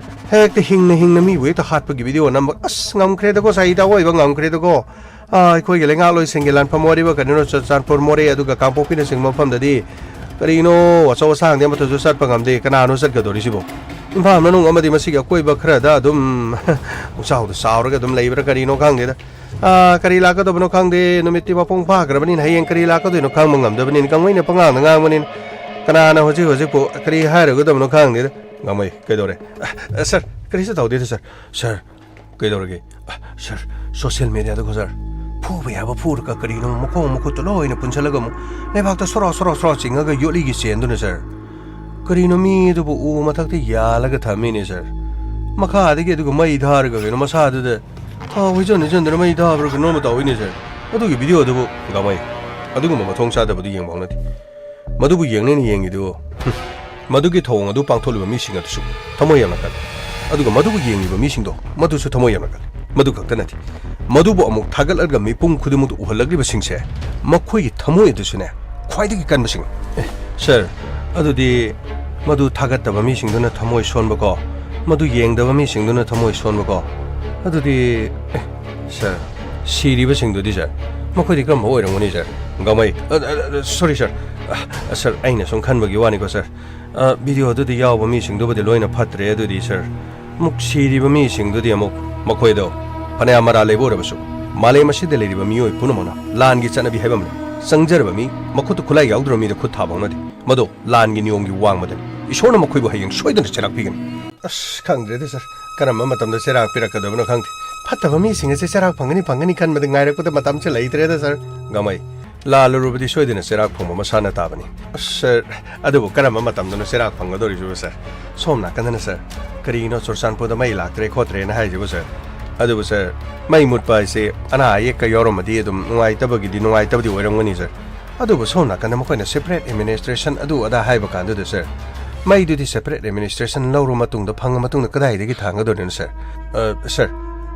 ꯍꯦꯛꯇ ꯍꯤꯡꯅ ꯍꯤꯡꯅ ꯃꯤꯕꯨ ꯍꯦꯛꯇ ꯍꯥꯠꯄꯒꯤ video ꯅꯝꯕ, ꯑꯁ, ꯉꯝꯈ꯭ꯔꯦꯗꯀꯣ, ꯆꯍꯤꯗ ꯑꯋꯣꯏꯕ ꯉꯝꯈ꯭ꯔꯦꯗꯀꯣ꯫ ꯑꯥ, ꯑꯩꯈꯣꯏꯒꯤ ꯂꯩꯉꯥꯛꯂꯣꯏꯁꯤꯡꯒꯤ ꯂꯥꯟꯐꯝ ꯑꯣꯏꯔꯤꯕ ꯀꯔꯤꯅꯣ, ꯆꯨꯔꯆꯥꯟꯄꯨꯔ ꯃꯣꯔꯦ ꯑꯗꯨꯒ ꯀꯥꯡꯄꯣꯛꯄꯤꯅꯆꯤꯡꯕ ꯃꯐꯝꯗꯗꯤ ꯀꯔꯤꯅꯣ, ꯑꯆꯧ ꯑꯁꯥꯡꯗꯤ ꯑꯃꯠꯇꯁꯨ ꯆꯠꯄ ꯉꯝꯗꯦ꯫ ꯀꯅꯥꯅꯣ ꯆꯠꯀꯗꯧꯔꯤꯁꯤꯕꯣ? ꯏꯝꯐꯥꯜ ꯃꯅꯨꯡ ꯑꯃꯗꯤ ꯃꯁꯤꯒꯤ ꯑꯀꯣꯏꯕ ꯈꯔꯗ ꯑꯗꯨꯝ ꯄꯨꯡꯆꯥꯎꯗ ꯆꯥꯎꯔꯒ ꯑꯗꯨꯝ ꯂꯩꯕ꯭ꯔꯥ ꯀꯔꯤꯅꯣ ꯈꯪꯗꯦꯗ꯫ ꯑꯥ, ꯀꯔꯤ ꯂꯥꯛꯀꯗꯕꯅꯣ ꯈꯪꯗꯦ, ꯅꯨꯃꯤꯠꯇꯤ ꯃꯄꯨꯡ ꯐꯥꯈ꯭ꯔꯕꯅꯤꯅ ꯍꯌꯦꯡ ꯀꯔꯤ ꯂꯥꯛꯀꯗꯣꯏꯅꯣ ꯈꯪꯕ ꯉꯝꯗꯕꯅꯤꯅ ꯒꯥꯡꯃꯩꯅ ꯄꯉꯥꯡꯗ ꯉꯥꯡꯕꯅꯤꯅ ꯀꯅꯥꯅ ꯍꯧꯖꯤꯛ ꯍꯧꯖꯤꯛꯄꯨ ꯀꯔꯤ ꯍꯥꯏꯔꯨꯒꯗꯕꯅꯣ ꯈꯪꯗꯦꯗ꯫ ꯒꯥꯡꯃꯩ, ꯀꯩꯗꯧꯔꯦ? ꯑ, ꯑ, ꯁꯥꯔ, ꯀꯔꯤꯁꯨ ꯇꯧꯗꯦꯗ, ꯁꯥꯔ꯫ ꯁꯥꯔ, ꯀꯩꯗꯧꯔꯒꯦ? ꯑ, ꯁꯥꯔ, social media ꯗꯀꯣ, ꯁꯥꯔ, ꯐꯨꯕ ꯌꯥꯕ ꯐꯨꯔꯒ ꯀꯔꯤꯅꯣ ꯃꯈꯣꯡ ꯃꯈꯨꯠꯇ ꯂꯣꯏꯅ ꯄꯨꯟꯁꯤꯜꯂꯒ ꯑꯃꯨꯛ ꯂꯩꯕꯥꯛꯇ ꯁꯣꯔꯣ ꯁꯣꯔꯣ ꯁꯣꯔꯣ ꯆꯤꯡꯉꯒ ꯌꯣꯠꯂꯤꯒꯤ ꯆꯦꯟꯗꯨꯅ, ꯁꯥꯔ꯫ ꯀꯔꯤꯅꯣ ꯃꯤꯗꯨꯕꯨ ꯎ ꯃꯊꯛꯇ ꯌꯥꯜꯂꯒ ꯊꯝꯃꯤꯅꯦ, ꯁꯥꯔ꯫ ꯃꯈꯥꯗꯒꯤ ꯑꯗꯨꯒ ꯃꯩ ꯊꯥꯔꯒ ꯀꯩꯅꯣ ꯃꯁꯥꯗꯨꯗ ꯊꯥꯎ ꯍꯩꯖꯟ ꯍꯩꯖꯟꯗꯨꯅ ꯃꯩ ꯊꯥꯕ꯭ꯔꯥ ꯀꯩꯅꯣꯝꯃ ꯇꯧꯋꯤꯅꯦ, ꯁꯥꯔ꯫ ꯑꯗꯨꯒꯤ video ꯗꯨꯕꯨ ꯒꯥꯡꯃꯩ, ꯑꯗꯨꯒꯨꯝꯕ ꯃꯊꯣꯡ ꯆꯥꯗꯕꯗꯨ ꯌꯦꯡꯕ ꯍꯧꯅꯗꯦ꯫ ꯃꯗꯨꯕꯨ ꯌꯦꯡꯅꯦꯅ ꯌꯦꯡꯉꯤꯗꯨ, ꯍꯨꯝ, ꯃꯗꯨꯒꯤ ꯊꯧꯑꯣꯡ ꯑꯗꯨ ꯄꯥꯡꯊꯣꯛꯂꯤꯕ ꯃꯤꯁꯤꯡ ꯑꯗꯨꯁꯨ ꯊꯃꯣꯏ ꯌꯥꯝꯅ ꯀꯜꯂꯤ꯫ ꯑꯗꯨꯒ ꯃꯗꯨꯕꯨ ꯌꯦꯡꯂꯤꯕ ꯃꯤꯁꯤꯡꯗꯣ, ꯃꯗꯨꯁꯨ ꯊꯃꯣꯏ ꯌꯥꯝꯅ ꯀꯜꯂꯤ꯫ ꯃꯗꯨ ꯈꯛꯇ ꯅꯠꯇꯦ, ꯃꯗꯨꯕꯨ ꯑꯃꯨꯛ ꯊꯥꯒꯠꯂꯒ ꯃꯤꯄꯨꯝ ꯈꯨꯗꯤꯡꯃꯛꯇ ꯎꯍꯜꯂꯛꯂꯤꯕꯁꯤꯡꯁꯦ, ꯃꯈꯣꯏꯒꯤ ꯊꯃꯣꯏ ꯑꯗꯨꯁꯨꯅꯦ, ꯈ꯭ꯋꯥꯏꯗꯒꯤ ꯀꯟꯕꯁꯤꯡ꯫ ꯑꯦ, ꯁꯥꯔ, ꯑꯗꯨꯗꯤ ꯃꯗꯨ ꯊꯥꯒꯠꯇꯕ ꯃꯤꯁꯤꯡꯗꯨꯅ ꯊꯃꯣꯏ ꯁꯣꯟꯕꯀꯣ, ꯃꯗꯨ ꯌꯦꯡꯗꯕ ꯃꯤꯁꯤꯡꯗꯨꯅ ꯊꯃꯣꯏ ꯁꯣꯟꯕꯀꯣ, ꯑꯗꯨꯗꯤ, ꯑꯦ, ꯁꯥꯔ, ꯁꯤꯔꯤꯕꯁꯤꯡꯗꯨꯗꯤ, ꯁꯥꯔ, ꯃꯈꯣꯏꯗꯤ ꯀꯔꯝꯕ ꯑꯣꯏꯔꯝꯒꯅꯤ, ꯁꯥꯔ? ꯒꯥꯡꯃꯩ, ꯑ, ꯑ, ꯑ, ꯁꯣꯔꯤ, ꯁꯥꯔ꯫ ꯑ, ꯑ, ꯁꯥꯔ, ꯑꯩꯅ ꯁꯨꯝ ꯈꯟꯕꯒꯤ ꯋꯥꯅꯤꯀꯣ, ꯁꯥꯔ꯫ ꯑ, ꯚꯤꯗꯤꯑꯣ ꯑꯗꯨꯗ ꯌꯥꯎꯕ ꯃꯤꯁꯤꯡꯗꯨꯕꯨꯗꯤ ꯂꯣꯏꯅ ꯐꯠꯇ꯭ꯔꯦ, ꯑꯗꯨꯗꯤ, ꯁꯥꯔ꯫ ꯃꯨꯛ ꯁꯤꯔꯤꯕ ꯃꯤꯁꯤꯡꯗꯨꯗꯤ ꯑꯃꯨꯛ ꯃꯈꯣꯏꯗꯣ ꯐꯅꯌꯥꯝ ꯃꯔꯥꯜ ꯂꯩꯕ ꯑꯣꯏꯔꯕꯁꯨ, ꯃꯥꯂꯦꯝ ꯑꯁꯤꯗ ꯂꯩꯔꯤꯕ ꯃꯤꯑꯣꯏ ꯄꯨꯝꯅꯃꯛꯅ ꯂꯥꯟꯒꯤ ꯆꯠꯅꯕꯤ ꯍꯥꯏꯕ ꯑꯃ ꯂꯩ꯫ ꯆꯪꯖꯔꯕ ꯃꯤ, ꯃꯈꯨꯠꯇ ꯈꯨꯠꯂꯥꯏ ꯌꯥꯎꯗ꯭ꯔꯕ ꯃꯤꯗ ꯈꯨꯠ ꯊꯥꯕ ꯍꯧꯅꯗꯦ꯫ ꯃꯗꯨ ꯂꯥꯟꯒꯤ ꯅꯤꯌꯣꯝꯒꯤ ꯋꯥꯡꯃꯗꯅꯤ꯫ ꯏꯁꯣꯔꯅ ꯃꯈꯣꯏꯕꯨ ꯍꯌꯦꯡ ꯁꯣꯏꯗꯅ ꯆꯩꯔꯥꯛ ꯄꯤꯒꯅꯤ꯫ ꯑꯁ, ꯈꯪꯗ꯭ꯔꯦꯗ, ꯁꯥꯔ꯫ ꯀꯔꯝꯕ ꯃꯇꯝꯗ ꯆꯩꯔꯥꯛ ꯄꯤꯔꯛꯀꯗꯕꯅꯣ ꯈꯪꯗꯦ꯫ ꯐꯠꯇꯕ ꯃꯤꯁꯤꯡ ꯑꯁꯤ ꯆꯩꯔꯥꯛ ꯐꯪꯒꯅꯤ, ꯐꯪꯒꯅꯤ ꯈꯟꯕꯗ ꯉꯥꯏꯔꯛꯄꯗ ꯃꯇꯝꯁꯦ ꯂꯩꯇ꯭ꯔꯦꯗ, ꯁꯥꯔ꯫ ꯒꯥꯡꯃꯩ, ꯂꯥꯜꯂꯨꯔꯕꯗꯤ ꯁꯣꯏꯗꯅ ꯆꯩꯔꯥꯛ ꯐꯪꯕ ꯃꯁꯥꯅ ꯇꯥꯕꯅꯤ꯫ ꯑꯁ, ꯁꯥꯔ, ꯑꯗꯨꯕꯨ ꯀꯔꯝꯕ ꯃꯇꯝꯗꯅꯣ ꯆꯩꯔꯥꯛ ꯐꯪꯒꯗꯧꯔꯤꯁꯤꯕꯨ, ꯁꯥꯔ? ꯁꯣꯝ ꯅꯥꯀꯟꯗꯅ, ꯁꯥꯔ, ꯀꯔꯤꯒꯤꯅꯣ ꯆꯨꯔꯆꯥꯟꯄꯨꯔꯗ ꯃꯩ ꯂꯥꯛꯇ꯭ꯔꯦ ꯈꯣꯠꯇ꯭ꯔꯦꯅ ꯍꯥꯏꯁꯤꯕꯨ, ꯁꯥꯔ? ꯑꯗꯨꯕꯨ, ꯁꯥꯔ, ꯃꯩ ꯃꯨꯠꯄ ꯍꯥꯏꯁꯦ ꯑꯅꯥ ꯑꯌꯦꯛꯀ ꯌꯥꯎꯔꯝꯃꯗꯤ ꯑꯗꯨꯝ ꯅꯨꯡꯉꯥꯏꯇꯕꯒꯤꯗꯤ, ꯅꯨꯡꯉꯥꯏꯇꯕꯗꯤ ꯑꯣꯏꯔꯝꯒꯅꯤ, ꯁꯥꯔ꯫ ꯑꯗꯨꯕꯨ ꯁꯣꯝ ꯅꯥꯀꯟꯗ ꯃꯈꯣꯏꯅ separate administration ꯑꯗꯨ ꯑꯗꯥ ꯍꯥꯏꯕ ꯀꯥꯟꯗꯨꯗ, ꯁꯥꯔ, ꯃꯩꯗꯨꯗꯤ separate administration ꯂꯧꯔ ꯃꯇꯨꯡꯗ, ꯐꯪꯉ ꯃꯇꯨꯡꯗ ꯀꯗꯥꯏꯗꯒꯤ ꯊꯥꯡꯒꯗꯣꯔꯤꯅꯣ, ꯁꯥꯔ? ꯑ, ꯁꯥꯔ,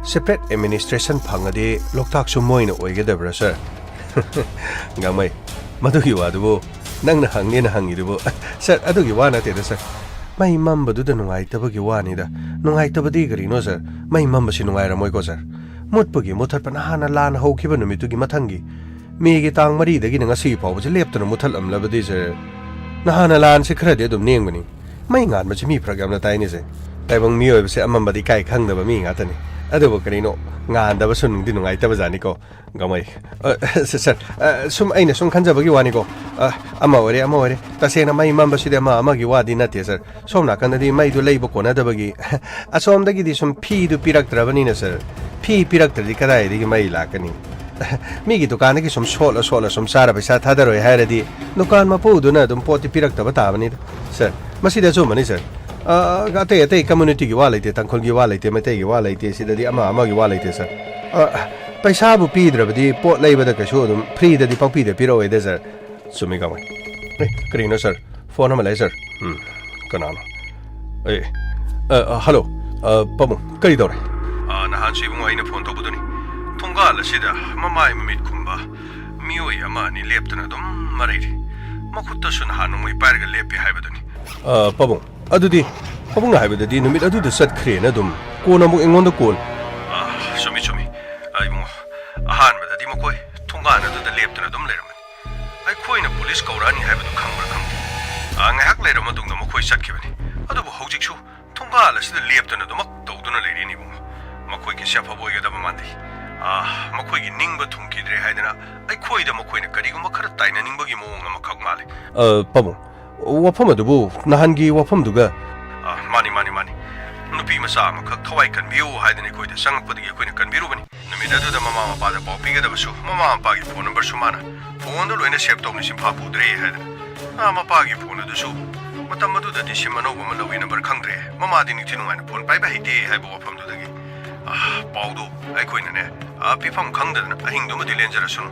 separate administration ꯐꯪꯉꯗꯤ ꯂꯣꯛꯇꯥꯛꯁꯨ ꯃꯣꯏꯅ ꯑꯣꯏꯒꯗꯕ꯭ꯔꯥ, ꯁꯥꯔ? ꯒꯥꯡꯃꯩ, ꯃꯗꯨꯒꯤ ꯋꯥꯗꯨꯕꯨ ꯅꯪꯅ ꯍꯪꯉꯦꯅ ꯍꯪꯉꯤꯗꯨꯕꯨ? ꯁꯥꯔ, ꯑꯗꯨꯒꯤ ꯋꯥ ꯅꯠꯇꯦꯗ, ꯁꯥꯔ꯫ ꯃꯩ ꯃꯝꯕꯗꯨꯗ ꯅꯨꯡꯉꯥꯏꯇꯕꯒꯤ ꯋꯥꯅꯤꯗ꯫ ꯅꯨꯡꯉꯥꯏꯇꯕꯗꯤ ꯀꯔꯤꯅꯣ, ꯁꯥꯔ? ꯃꯩ ꯃꯝꯕꯁꯤ ꯅꯨꯡꯉꯥꯏꯔꯝꯃꯣꯏꯀꯣ, ꯁꯥꯔ꯫ ꯃꯨꯠꯄꯒꯤ ꯃꯨꯠꯊꯠꯄ ꯅꯍꯥꯟꯅ ꯂꯥꯟ ꯍꯧꯈꯤꯕ ꯅꯨꯃꯤꯠꯇꯨꯒꯤ ꯃꯊꯪꯒꯤ ꯃꯦꯒꯤ ꯇꯥꯡ ꯃꯔꯤꯗꯒꯤꯅ ꯉꯁꯤ ꯐꯥꯎꯕꯁꯦ ꯂꯦꯞꯇꯅ ꯃꯨꯠꯊꯠꯂꯝꯂꯕꯗꯤ, ꯁꯥꯔ, ꯅꯍꯥꯟꯅ ꯂꯥꯟꯁꯦ ꯈꯔꯗꯤ ꯑꯗꯨꯝ ꯅꯦꯡꯕꯅꯤ꯫ ꯃꯩ ꯉꯥꯟꯕꯁꯤ ꯃꯤ ꯐꯔꯛ ꯌꯥꯝꯅ ꯇꯥꯏꯅꯦ, ꯁꯥꯔ꯫ ꯇꯥꯏꯕꯪ ꯃꯤꯑꯣꯏꯕꯁꯦ ꯑꯃꯝꯕꯗꯤ ꯏꯀꯥꯏ ꯈꯪꯗꯕ ꯃꯤ ꯉꯥꯛꯇꯅꯤ꯫ ꯑꯗꯨꯕꯨ ꯀꯔꯤꯅꯣ, ꯉꯥꯟꯗꯕꯁꯨ ꯅꯨꯡꯗꯤ ꯅꯨꯡꯉꯥꯏꯇꯕꯖꯥꯠꯅꯤꯀꯣ, ꯒꯥꯡꯃꯩ꯫ ꯑ, ꯁꯥꯔ, ꯁꯥꯔ, ꯑ, ꯁꯨꯝ ꯑꯩꯅ ꯁꯨꯝ ꯈꯟꯖꯕꯒꯤ ꯋꯥꯅꯤꯀꯣ꯫ ꯑ, ꯑꯃ ꯑꯣꯏꯔꯦ, ꯑꯃ ꯑꯣꯏꯔꯦ꯫ ꯇꯁꯦꯡꯅ ꯃꯩ ꯃꯝꯕꯁꯤꯗꯤ ꯑꯃ ꯑꯃꯒꯤ ꯋꯥꯗꯤ ꯅꯠꯇꯦ, ꯁꯥꯔ꯫ ꯁꯣꯝ ꯅꯥꯀꯟꯗꯗꯤ ꯃꯩꯗꯨ ꯂꯩꯕ ꯀꯣꯟꯅꯗꯕꯒꯤ ꯑꯁꯣꯝꯗꯒꯤꯗꯤ ꯁꯨꯝ ꯐꯤꯗꯨ ꯄꯤꯔꯛꯇ꯭ꯔꯕꯅꯤꯅ, ꯁꯥꯔ, ꯐꯤ ꯄꯤꯔꯛꯇ꯭ꯔꯗꯤ ꯀꯗꯥꯏꯗꯒꯤ ꯃꯩ ꯂꯥꯛꯀꯅꯤ? ꯃꯤꯒꯤ ꯗꯨꯀꯥꯟꯗꯒꯤ ꯁꯨꯝ ꯁꯣꯠꯂ ꯁꯣꯠꯂ ꯁꯨꯝ ꯆꯥꯔ ꯄꯩꯁꯥ ꯊꯥꯗꯔꯣꯏ ꯍꯥꯏꯔꯗꯤ ꯗꯨꯀꯥꯟ ꯃꯄꯨꯗꯨꯅ ꯑꯗꯨꯝ ꯄꯣꯠꯇꯤ ꯄꯤꯔꯛꯇꯕ ꯇꯥꯕꯅꯤꯗ, ꯁꯥꯔ꯫ ꯃꯁꯤꯗꯤ ꯑꯆꯨꯝꯕꯅꯤ, ꯁꯥꯔ꯫ ꯑ, ꯑꯇꯩ ꯑꯇꯩ communityꯒꯤ ꯋꯥ ꯂꯩꯇꯦ, ꯇꯥꯡꯈꯨꯜꯒꯤ ꯋꯥ ꯂꯩꯇꯦ, ꯃꯩꯇꯩꯒꯤ ꯋꯥ ꯂꯩꯇꯦ, ꯁꯤꯗꯗꯤ ꯑꯃ ꯑꯃꯒꯤ ꯋꯥ ꯂꯩꯇꯦ, ꯁꯥꯔ꯫ ꯑ, ꯄꯩꯁꯥꯕꯨ ꯄꯤꯗ꯭ꯔꯕꯗꯤ ꯄꯣꯠ ꯂꯩꯕꯗ ꯀꯩꯁꯨ ꯑꯗꯨꯝ freeꯗꯗꯤ ꯄꯪꯄꯤꯗ ꯄꯤꯔꯛꯑꯣꯏꯗ, ꯁꯥꯔ꯫ ꯆꯨꯝꯃꯤ, ꯒꯥꯡꯃꯩ꯫ ꯑꯦ, ꯀꯔꯤꯅꯣ, ꯁꯥꯔ? ꯐꯣꯟ ꯑꯃ ꯂꯥꯛꯑꯦ, ꯁꯥꯔ꯫ ꯎꯝ, ꯀꯅꯥꯅꯣ? ꯑꯦ, ꯑ, ꯑ, ꯍꯜꯂꯣ꯫ ꯑ, ꯄꯥꯕꯨꯡ, ꯀꯔꯤ ꯇꯧꯔꯦ? ꯑ, ꯅꯍꯥꯟꯁꯨ ꯏꯕꯨꯡꯉꯣ ꯑꯩꯅ ꯐꯣꯟ ꯇꯧꯕꯗꯨꯅꯤ꯫ ꯊꯣꯡꯒꯥꯜ ꯑꯁꯤꯗ ꯃꯃꯥꯏ ꯃꯃꯤꯠ ꯈꯨꯝꯕ ꯃꯤꯑꯣꯏ ꯑꯃ ꯑꯅꯤ ꯂꯦꯞꯇꯨꯅ ꯑꯗꯨꯝ ꯃꯔꯩꯔꯤ꯫ ꯃꯈꯨꯠꯇꯁꯨ ꯅꯍꯥꯟ ꯅꯣꯡꯃꯩ ꯄꯥꯏꯔꯒ ꯂꯦꯞꯄꯦ ꯍꯥꯏꯕꯗꯨꯅꯤ꯫ ꯑ, ꯄꯥꯕꯨꯡ, ꯑꯗꯨꯗꯤ ꯄꯥꯕꯨꯡꯅ ꯍꯥꯏꯕꯗꯗꯤ ꯅꯨꯃꯤꯠ ꯑꯗꯨꯗ ꯆꯠꯈ꯭ꯔꯦꯅ ꯑꯗꯨꯝ ꯀꯣꯟꯅ ꯑꯃꯨꯛ ꯑꯩꯉꯣꯟꯗ ꯀꯣꯜ꯫ ꯑ, ꯆꯨꯝꯃꯤ, ꯆꯨꯝꯃꯤ꯫ ꯑ, ꯏꯕꯨꯡꯉꯣ, ꯑꯍꯥꯟꯕꯗꯗꯤ ꯃꯈꯣꯏ ꯂꯩꯔꯕ ꯃꯇꯨꯡꯗ ꯃꯈꯣꯏ ꯆꯠꯈꯤꯕꯅꯤ꯫ ꯑꯗꯨꯕꯨ ꯍꯧꯖꯤꯛꯁꯨ ꯊꯣꯡꯒꯥꯜ ꯑꯁꯤꯗ ꯂꯦꯞꯇꯨꯅ ꯑꯗꯨꯃꯛ ꯇꯧꯗꯨꯅ ꯂꯩꯔꯦꯅꯦ, ꯏꯕꯨꯡꯉꯣ꯫ ꯃꯈꯣꯏꯒꯤꯁꯦ ꯑꯐꯕ ꯑꯣꯏꯒꯗꯕ ꯃꯥꯟꯗꯦ꯫ ꯑꯥ, ꯃꯈꯣꯏꯒꯤ ꯅꯤꯡꯕ ꯊꯨꯡꯈꯤꯗ꯭ꯔꯦ ꯍꯥꯏꯗꯅ ꯑꯩꯈꯣꯏꯗ ꯃꯈꯣꯏꯅ ꯀꯔꯤꯒꯨꯝꯕ ꯈꯔ ꯇꯥꯏꯅꯅꯤꯡꯕꯒꯤ ꯃꯑꯣꯡ ꯑꯃꯈꯛ ꯃꯥꯜꯂꯤ꯫ ꯑ, ꯄꯥꯕꯨꯡ, ꯋꯥꯐꯝ ꯑꯗꯨꯕꯨ ꯅꯍꯥꯟꯒꯤ ꯋꯥꯐꯝꯗꯨꯒ꯫ ꯑ, ꯃꯥꯅꯤ, ꯃꯥꯅꯤ, ꯃꯥꯅꯤ꯫ ꯅꯨꯄꯤ ꯃꯆꯥ ꯑꯃꯈꯛ ꯊꯋꯥꯏ ꯀꯟꯕꯤꯌꯨ ꯍꯥꯏꯗꯅ ꯑꯩꯈꯣꯏꯗ ꯆꯪꯉꯛꯄꯗꯒꯤ ꯑꯩꯈꯣꯏꯅ ꯀꯟꯕꯤꯔꯨꯕꯅꯤ꯫ ꯅꯨꯃꯤꯠ ꯑꯗꯨꯗ ꯃꯃꯥ ꯃꯄꯥꯗ ꯄꯥꯎ ꯄꯤꯒꯗꯕꯁꯨ ꯃꯃꯥ ꯃꯄꯥꯒꯤ ꯐꯣꯟ ꯅꯝꯕꯔꯁꯨ ꯃꯥꯅ ꯐꯣꯟꯗ ꯂꯣꯏꯅ ꯁꯦꯚ ꯇꯧꯅ ꯁꯤꯟꯐꯥ ꯄꯨꯗ꯭ꯔꯦ ꯍꯥꯏꯗꯅ꯫ ꯑ, ꯃꯄꯥꯒꯤ ꯐꯣꯟ ꯑꯗꯨꯁꯨ ꯃꯇꯝ ꯑꯗꯨꯗꯗꯤ ꯁꯤꯝ ꯑꯅꯧꯕ ꯑꯃ ꯂꯧꯏ, ꯅꯝꯕꯔ ꯈꯪꯗ꯭ꯔꯦ꯫ ꯃꯃꯥꯗꯤ ꯅꯤꯡꯊꯤ ꯅꯨꯡꯉꯥꯏꯅ ꯐꯣꯟ ꯄꯥꯏꯕ ꯍꯩꯇꯦ ꯍꯥꯏꯕ ꯋꯥꯐꯝꯗꯨꯗꯒꯤ, ꯑ, ꯄꯥꯎꯗꯨ ꯑꯩꯈꯣꯏꯅꯅꯦ, ꯑ, ꯄꯤꯐꯝ ꯈꯪꯗꯗꯅ ꯑꯍꯤꯡꯗꯨꯃꯗꯤ ꯂꯦꯟꯖꯔꯁꯅꯨ꯫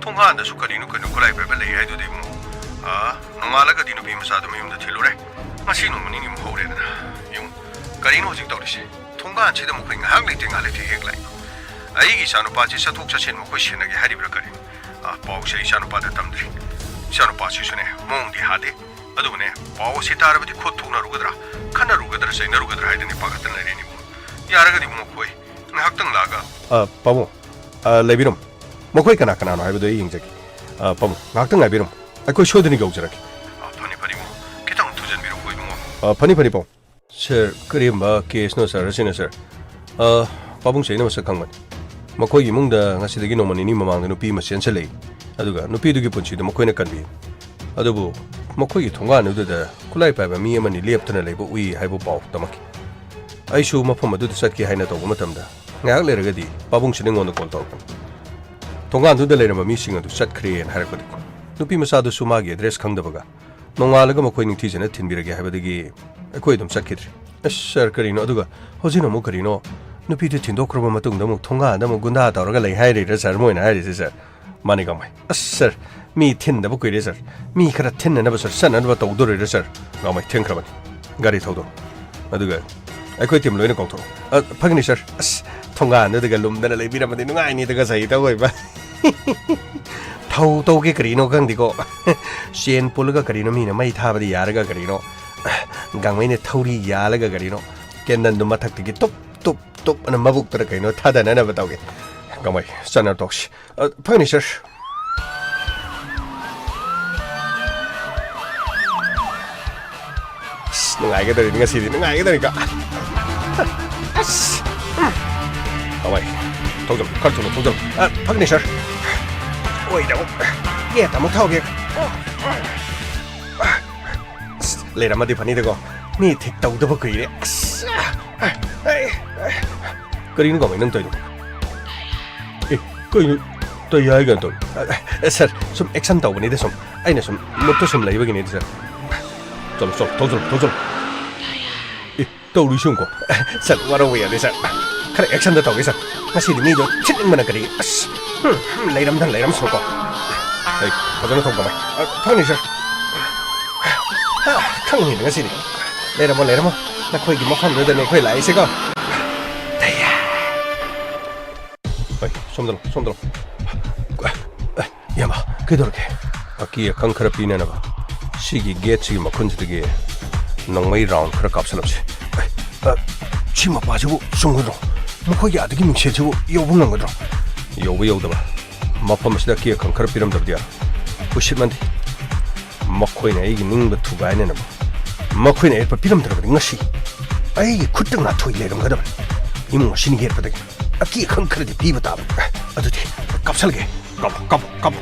ꯊꯣꯡꯒꯥꯟꯗꯁꯨ ꯀꯔꯤꯅꯣ ꯀꯩꯅꯣ ꯈꯨꯠꯂꯥꯏ ꯄꯥꯏꯕ ꯂꯩ ꯍꯥꯏꯗꯨꯗꯤ ꯏꯕꯨꯡꯉꯣ꯫ ꯑ, ꯅꯣꯡꯉꯥꯜꯂꯒꯗꯤ ꯅꯨꯄꯤ ꯃꯆꯥꯗꯨ ꯃꯌꯨꯝꯗ ꯊꯤꯜꯂꯨꯔꯦ꯫ ꯉꯁꯤ ꯅꯣꯡꯃ ꯅꯤꯅꯤꯃꯨꯛ ꯍꯧꯔꯦꯗꯅ꯫ ꯌꯦꯡꯉꯨ, ꯀꯔꯤꯅꯣ ꯍꯧꯖꯤꯛ ꯇꯧꯔꯤꯁꯦ? ꯊꯣꯡꯒꯥꯟꯁꯤꯗ ꯃꯈꯣꯏ ꯉꯥꯏꯍꯥꯛ ꯂꯩꯇꯦ, ꯉꯥꯏꯍꯥꯛ ꯂꯩꯇꯦ ꯍꯦꯛ ꯂꯥꯛꯏ꯫ ꯑꯩꯒꯤ ꯏꯆꯥꯅꯨꯄꯥꯁꯤ ꯆꯠꯊꯣꯛ ꯆꯠꯁꯤꯟ ꯃꯈꯣꯏ ꯁꯦꯟꯅꯒꯦ ꯍꯥꯏꯔꯤꯕ꯭ꯔꯥ ꯀꯔꯤꯅꯣ? ꯑ, ꯄꯥꯎꯁꯦ ꯑꯩ ꯏꯆꯥꯅꯨꯄꯥꯗ ꯇꯝꯗ꯭ꯔꯤ꯫ ꯏꯆꯥꯅꯨꯄꯥꯁꯤꯁꯨꯅꯦ, ꯃꯑꯣꯡꯗꯤ ꯍꯥꯗꯦ꯫ ꯑꯗꯨꯕꯨꯅꯦ, ꯄꯥꯎ ꯑꯁꯤ ꯇꯥꯔꯕꯗꯤ ꯈꯨꯠ ꯊꯣꯛꯅꯔꯨꯒꯗ꯭ꯔꯥ, ꯈꯠꯅꯔꯨꯒꯗ꯭ꯔꯥ, ꯆꯩꯅꯔꯨꯒꯗ꯭ꯔꯥ ꯍꯥꯏꯗꯅ ꯄꯥꯈꯠꯇꯅ ꯂꯩꯔꯦꯅꯦ ꯏꯕꯨꯡꯉꯣ꯫ ꯌꯥꯔꯒꯗꯤ ꯏꯕꯨꯡꯉꯣ, ꯃꯈꯣꯏ ꯉꯥꯏꯍꯥꯛꯇꯪ ꯂꯥꯛꯑꯒ꯫ ꯑ, ꯄꯥꯕꯨꯡ, ꯑ, ꯂꯩꯕꯤꯔꯝꯃꯣ꯫ ꯃꯈꯣꯏ ꯀꯅꯥ ꯀꯅꯥꯅꯣ ꯍꯥꯏꯕꯗꯨ ꯑꯩ ꯌꯦꯡꯖꯒꯦ꯫ ꯑ, ꯄꯥꯕꯨꯡ, ꯉꯥꯏꯍꯥꯛꯇꯪ ꯉꯥꯏꯕꯤꯔꯝꯃꯣ꯫ ꯑꯩꯈꯣꯏ ꯁꯣꯏꯗꯅ ꯌꯧꯖꯔꯛꯀꯦ꯫ ꯑ, ꯐꯅꯤ, ꯐꯅꯤ, ꯏꯕꯨꯡꯉꯣ꯫ ꯈꯤꯇꯪ ꯊꯨꯖꯟꯕꯤꯔꯛꯎꯀꯣ, ꯏꯕꯨꯡꯉꯣ꯫ ꯑ, ꯐꯅꯤ, ꯐꯅꯤ, ꯄꯥꯕꯨꯡ꯫ ꯁꯥꯔ, ꯀꯔꯝꯕ ꯀꯦꯁꯅꯣ, ꯁꯥꯔ, ꯑꯁꯤꯅ, ꯁꯥꯔ? ꯑ, ꯄꯥꯕꯨꯡꯁꯦ ꯑꯩꯅ ꯃꯁꯛ ꯈꯪꯕꯅꯤ꯫ ꯃꯈꯣꯏꯒꯤ ꯏꯃꯨꯡꯗ ꯉꯁꯤꯗꯒꯤ ꯅꯣꯡꯃ ꯅꯤꯅꯤ ꯃꯃꯥꯡꯗ ꯅꯨꯄꯤ ꯑꯃ ꯆꯦꯟꯁꯤꯜꯂꯛꯏ꯫ ꯑꯗꯨꯒ ꯅꯨꯄꯤꯗꯨꯒꯤ ꯄꯨꯟꯁꯤꯗꯨ ꯃꯈꯣꯏꯅ ꯀꯟꯕꯤ꯫ ꯑꯗꯨꯕꯨ ꯃꯈꯣꯏꯒꯤ ꯊꯣꯡꯒꯥꯟꯗꯨꯗ ꯈꯨꯠꯂꯥꯏ ꯄꯥꯏꯕ ꯃꯤ ꯑꯃꯅꯤ ꯂꯦꯞꯇꯨꯅ ꯂꯩꯕ ꯎꯏ ꯍꯥꯏꯕ ꯄꯥꯎ ꯇꯝꯃꯛꯈꯤ꯫ ꯑꯩꯁꯨ ꯃꯐꯝ ꯑꯗꯨꯗ ꯆꯠꯀꯦ ꯍꯥꯏꯅ ꯇꯧꯕ ꯃꯇꯝꯗ, ꯉꯥꯏꯍꯥꯛ ꯂꯩꯔꯒꯗꯤ ꯄꯥꯕꯨꯡꯁꯤꯅ ꯑꯩꯉꯣꯟꯗ ꯀꯣꯜ ꯇꯧꯔꯛꯄꯅꯤ꯫ "ꯊꯣꯡꯒꯥꯟꯗꯨꯗ ꯂꯩꯔꯝꯕ ꯃꯤꯁꯤꯡ ꯑꯗꯨ ꯆꯠꯈ꯭ꯔꯦꯅ" ꯍꯥꯏꯔꯛꯄꯗꯒꯤ, ꯅꯨꯄꯤ ꯃꯆꯥꯗꯨꯁꯨ ꯃꯥꯒꯤ ꯑꯦꯗ꯭ꯔꯦꯁ ꯈꯪꯗꯕꯒ, ꯅꯣꯡꯉꯥꯜꯂꯒ ꯃꯈꯣꯏ ꯅꯤꯡꯊꯤꯖꯅ ꯊꯤꯟꯕꯤꯔꯒꯦ ꯍꯥꯏꯕꯗꯒꯤ ꯑꯩꯈꯣꯏ ꯑꯗꯨꯝ ꯆꯠꯈꯤꯗ꯭ꯔꯦ꯫ ꯑꯁ, ꯁꯥꯔ, ꯀꯔꯤꯅꯣ? ꯑꯗꯨꯒ ꯍꯧꯖꯤꯛꯅ ꯑꯃꯨꯛ ꯀꯔꯤꯅꯣ? ꯅꯨꯄꯤꯗꯨ ꯊꯤꯟꯗꯣꯛꯈ꯭ꯔꯕ ꯃꯇꯨꯡꯗ ꯑꯃꯨꯛ ꯊꯣꯡꯒꯥꯟꯗ ꯑꯃꯨꯛ ꯒꯨꯟꯗꯥ ꯇꯧꯔꯒ ꯂꯩ ꯍꯥꯏꯔꯤꯔꯥ, ꯁꯥꯔ, ꯃꯣꯏꯅ ꯍꯥꯏꯔꯤꯁꯦ, ꯁꯥꯔ? ꯃꯥꯅꯤ, ꯒꯥꯡꯃꯩ꯫ ꯑꯁ, ꯁꯥꯔ, ꯃꯤ ꯊꯤꯟꯗꯕ ꯀꯨꯏꯔꯦ, ꯁꯥꯔ꯫ ꯃꯤ ꯈꯔ ꯊꯤꯟꯅꯅꯕ, ꯁꯥꯔ, ꯆꯠꯅꯅꯕ ꯇꯧꯗꯣꯔꯤꯔꯥ, ꯁꯥꯔ? ꯒꯥꯡꯃꯩ, ꯊꯦꯡꯈ꯭ꯔꯕꯅꯤ꯫ ꯒꯥꯔꯤ ꯊꯧꯗꯣꯔꯛꯑꯣ꯫ ꯑꯗꯨꯒ ꯑꯩꯈꯣꯏ ꯇꯤꯝ ꯂꯣꯏꯅ ꯀꯧꯊꯣꯔꯛꯑꯣ꯫ ꯑ, ꯐꯒꯅꯤ, ꯁꯥꯔ꯫ ꯑꯁ, ꯊꯣꯡꯒꯥꯟꯗꯨꯗꯒ ꯂꯨꯝꯗꯅ ꯂꯩꯕꯤꯔꯝꯃꯗꯤ ꯅꯨꯡꯉꯥꯏꯅꯤꯗꯒ, ꯁꯍꯤ ꯇꯧꯕ ꯑꯣꯏꯕ꯫ ꯊꯧ ꯇꯧꯒꯦ ꯀꯔꯤꯅꯣ ꯈꯪꯗꯦꯀꯣ꯫ ꯆꯦꯟ ꯄꯨꯜꯂꯒ ꯀꯔꯤꯅꯣ ꯃꯤꯅ ꯃꯩ ꯊꯥꯕꯗꯤ ꯌꯥꯔꯒ ꯀꯔꯤꯅꯣ꯫ ꯒꯥꯡꯃꯩꯅ ꯊꯧꯔꯤ ꯌꯥꯜꯂꯒ ꯀꯔꯤꯅꯣ꯫ ꯀꯦꯟꯗꯜꯗꯨ ꯃꯊꯛꯇꯒꯤ ꯇꯨꯞ, ꯇꯨꯞ, ꯇꯨꯞ ꯑꯅ ꯃꯕꯨꯛꯇꯨꯗ ꯀꯩꯅꯣ ꯊꯥꯗꯅꯅꯕ ꯇꯧꯒꯦ꯫ ꯒꯥꯡꯃꯩ, ꯆꯠꯅ ꯇꯣꯛꯁꯤ꯫ ꯑ, ꯐꯒꯅꯤ, ꯁꯥꯔ꯫ ꯅꯨꯡꯉꯥꯏꯒꯗꯧꯔꯤꯅꯤ ꯉꯁꯤꯗꯤ, ꯅꯨꯡꯉꯥꯏꯒꯗꯧꯔꯤꯀꯣ꯫ ꯑꯁ! ꯎꯝ꯫ ꯍꯋꯥꯏ, ꯊꯧꯖꯜꯂꯨ, ꯈꯔ ꯊꯨꯅ ꯊꯧꯖꯜꯂꯨ꯫ ꯑ, ꯐꯒꯅꯤ, ꯁꯥꯔ꯫ ꯑꯣꯏꯗꯕ꯫ ꯒꯦꯠ ꯑꯃꯨꯛ ꯊꯧꯒꯦ꯫ ꯑꯁ, ꯂꯩꯔꯝꯃꯗꯤ ꯐꯅꯤꯗꯀꯣ꯫ ꯃꯤ ꯊꯤꯛ ꯇꯧꯗꯕ ꯀꯨꯏꯔꯦ꯫ ꯑꯁ! ꯀꯔꯤꯅꯣ ꯀꯃꯥꯏ ꯅꯪ ꯇꯧꯔꯤꯗꯣ? ꯑꯦ, ꯀꯩꯅꯣ? ꯇꯩ ꯍꯥꯏ ꯀꯩꯅꯣ ꯇꯧꯔꯤ꯫ ꯑ, ꯑ, ꯁꯥꯔ, ꯁꯨꯝ ꯑꯦꯛꯁꯟ ꯇꯧꯕꯅꯤꯗ ꯁꯨꯝ꯫ ꯑꯩꯅ ꯁꯨꯝ ꯃꯨꯠꯇ ꯁꯨꯝ ꯂꯩꯕꯒꯤꯅꯤꯗ, ꯁꯥꯔ꯫ ꯆꯠꯂꯣ, ꯆꯠꯂꯣ, ꯊꯧꯖꯜꯂꯣ, ꯊꯧꯖꯜꯂꯣ꯫ ꯑꯦ, ꯇꯧꯔꯤꯁꯤ ꯌꯦꯡꯉꯨꯀꯣ꯫ ꯁꯥꯔ, ꯋꯥꯔꯧꯕ ꯌꯥꯗꯦ, ꯁꯥꯔ꯫ ꯈꯔ ꯑꯦꯛꯁꯟꯗ ꯇꯧꯒꯦ, ꯁꯥꯔ꯫ ꯉꯁꯤꯗꯤ ꯃꯤꯗꯣ ꯊꯤꯠꯅꯤꯡꯕꯅ ꯀꯔꯤ? ꯑꯁ, ꯍꯨꯝ, ꯍꯨꯝ, ꯂꯩꯔꯝꯗꯅ ꯂꯩꯔꯝꯁꯅꯨꯀꯣ꯫ ꯑꯩ ꯐꯖꯅ ꯊꯧ ꯀꯃꯥꯏ? ꯑ, ꯊꯧꯅꯤ, ꯁꯥꯔ꯫ ꯑ, ꯈꯪꯉꯤꯗ ꯉꯁꯤꯗꯤ꯫ ꯂꯩꯔꯝꯃꯣ, ꯂꯩꯔꯝꯃꯣ꯫ ꯅꯈꯣꯏꯒꯤ ꯃꯐꯝꯗꯨꯗꯅꯦ ꯑꯩꯈꯣꯏ ꯂꯥꯛꯏꯁꯤꯀꯣ꯫ ꯇꯩꯌꯥ꯫ ꯍꯣꯏ, ꯁꯣꯝꯗ ꯂꯥꯎ, ꯁꯣꯝꯗ ꯂꯥꯎ꯫ ꯑ, ꯑ, ꯏꯌꯥꯝꯕ, ꯀꯩꯗꯧꯔꯒꯦ? ꯑꯀꯤ ꯑꯈꯪ ꯈꯔ ꯄꯤꯅꯅꯕ ꯁꯤꯒꯤ ꯒꯦꯠꯁꯤꯒꯤ ꯃꯈꯨꯟꯁꯤꯗꯒꯤ ꯅꯣꯡꯃꯩ ꯔꯥꯎꯟ ꯈꯔ ꯀꯥꯞꯁꯜꯂꯝꯁꯤ꯫ ꯑ, ꯑ, ꯁꯤ ꯃꯄꯥꯁꯤꯕꯨ ꯆꯨꯝꯒꯗ꯭ꯔꯣ? ꯃꯈꯣꯏꯒꯤ ꯑꯥꯗꯒꯤ ꯃꯤꯡꯁꯦꯜꯁꯤꯕꯨ ꯌꯧꯕ ꯉꯝꯒꯗ꯭ꯔꯣ? ꯌꯧꯕ ꯌꯧꯗꯕ, ꯃꯐꯝ ꯑꯁꯤꯗ ꯑꯀꯤ ꯑꯈꯪ ꯈꯔ ꯄꯤꯔꯝꯗꯕꯗꯤ ꯌꯥꯔꯣꯏ꯫ ꯎꯁꯤꯠꯃꯟꯗꯦ꯫ ꯃꯈꯣꯏꯅ ꯑꯩꯒꯤ ꯅꯤꯡꯕ ꯊꯨꯒꯥꯏꯅꯅꯕ ꯃꯈꯣꯏꯅ ꯑꯌꯦꯠꯄ ꯄꯤꯔꯝꯗ꯭ꯔꯕꯗꯤ ꯉꯁꯤ ꯑꯩꯒꯤ ꯈꯨꯠꯇ ꯉꯥꯊꯣꯏ ꯂꯩꯔꯝꯒꯗꯕꯅꯤ꯫ ꯏꯃꯨꯡ ꯑꯁꯤꯅ ꯌꯦꯠꯄꯗꯒꯤ ꯑꯀꯤ ꯑꯈꯪ ꯈꯔꯗꯤ ꯄꯤꯕ ꯇꯥꯕꯅꯤ꯫ ꯑꯗꯨꯗꯤ ꯀꯥꯞꯁꯜꯒꯦ꯫ ꯀꯥꯞꯄꯣ, ꯀꯥꯞꯄꯣ, ꯀꯥꯞꯄꯣ꯫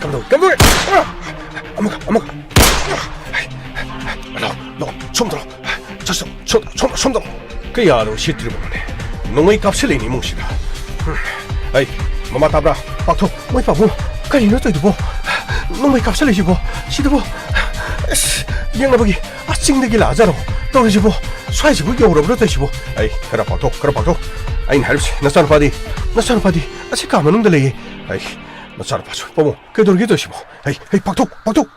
ꯀꯝꯗꯧ, ꯀꯝꯗꯧ? ꯑꯃꯨꯛ, ꯑꯃꯨꯛ꯫ ꯂꯥꯎ, ꯂꯥꯎ, ꯁꯣꯝꯗ ꯂꯥꯎ꯫ ꯁꯣꯝ, ꯁꯣꯝ, ꯁꯣꯝꯗ꯫ ꯀꯌꯥꯗ ꯎꯁꯤꯠꯇ꯭ꯔꯤꯕꯅꯣꯅꯦ? ꯅꯣꯡꯃꯩ ꯀꯥꯞꯁꯤꯜꯂꯛꯏꯅꯦ ꯏꯃꯨꯡꯁꯤꯗ꯫ ꯑꯩ, ꯃꯃꯥ ꯇꯥꯕ꯭ꯔꯥ? ꯄꯥꯛꯊꯣꯛ, ꯃꯣꯏ ꯄꯥꯕꯨꯡ, ꯀꯔꯤꯅꯣ ꯇꯧꯔꯤꯗꯨꯕꯣ? ꯅꯣꯡꯃꯩ ꯀꯥꯞꯁꯤꯜꯂꯛꯏꯁꯤꯕꯣ? ꯁꯤꯗꯕꯣ? ꯑꯁ, ꯌꯦꯡꯅꯕꯒꯤ ꯑꯥ ꯆꯤꯡꯗꯒꯤ ꯂꯥꯛꯑꯖꯥꯔꯣ ꯇꯧꯔꯤꯁꯤꯕꯣ? ꯁ꯭ꯋꯥꯏꯁꯤꯕꯨ ꯌꯧꯔꯕ꯭ꯔꯥ ꯇꯧꯔꯤꯁꯤꯕꯣ? ꯑꯩ, ꯈꯔ ꯄꯥꯛꯊꯣꯛ, ꯈꯔ ꯄꯥꯛꯊꯣꯛ꯫ ꯑꯩꯅ ꯍꯥꯏꯔꯤꯕꯁꯤ, ꯅꯆꯥꯅꯨꯄꯥꯗꯤ, ꯅꯆꯥꯅꯨꯄꯥꯗꯤ ꯑꯁꯤ ꯀꯥ ꯃꯅꯨꯡꯗ ꯂꯩꯌꯦ꯫ ꯑꯩ, ꯅꯆꯥꯅꯨꯄꯥꯁꯨ, ꯄꯥꯕꯨꯡ, ꯀꯩꯗꯧꯔꯒꯦ ꯇꯧꯔꯤꯁꯤꯕꯣ? ꯑꯩ, ꯑꯩ, ꯄꯥꯛꯊꯣꯛ, ꯄꯥꯛꯊꯣꯛ꯫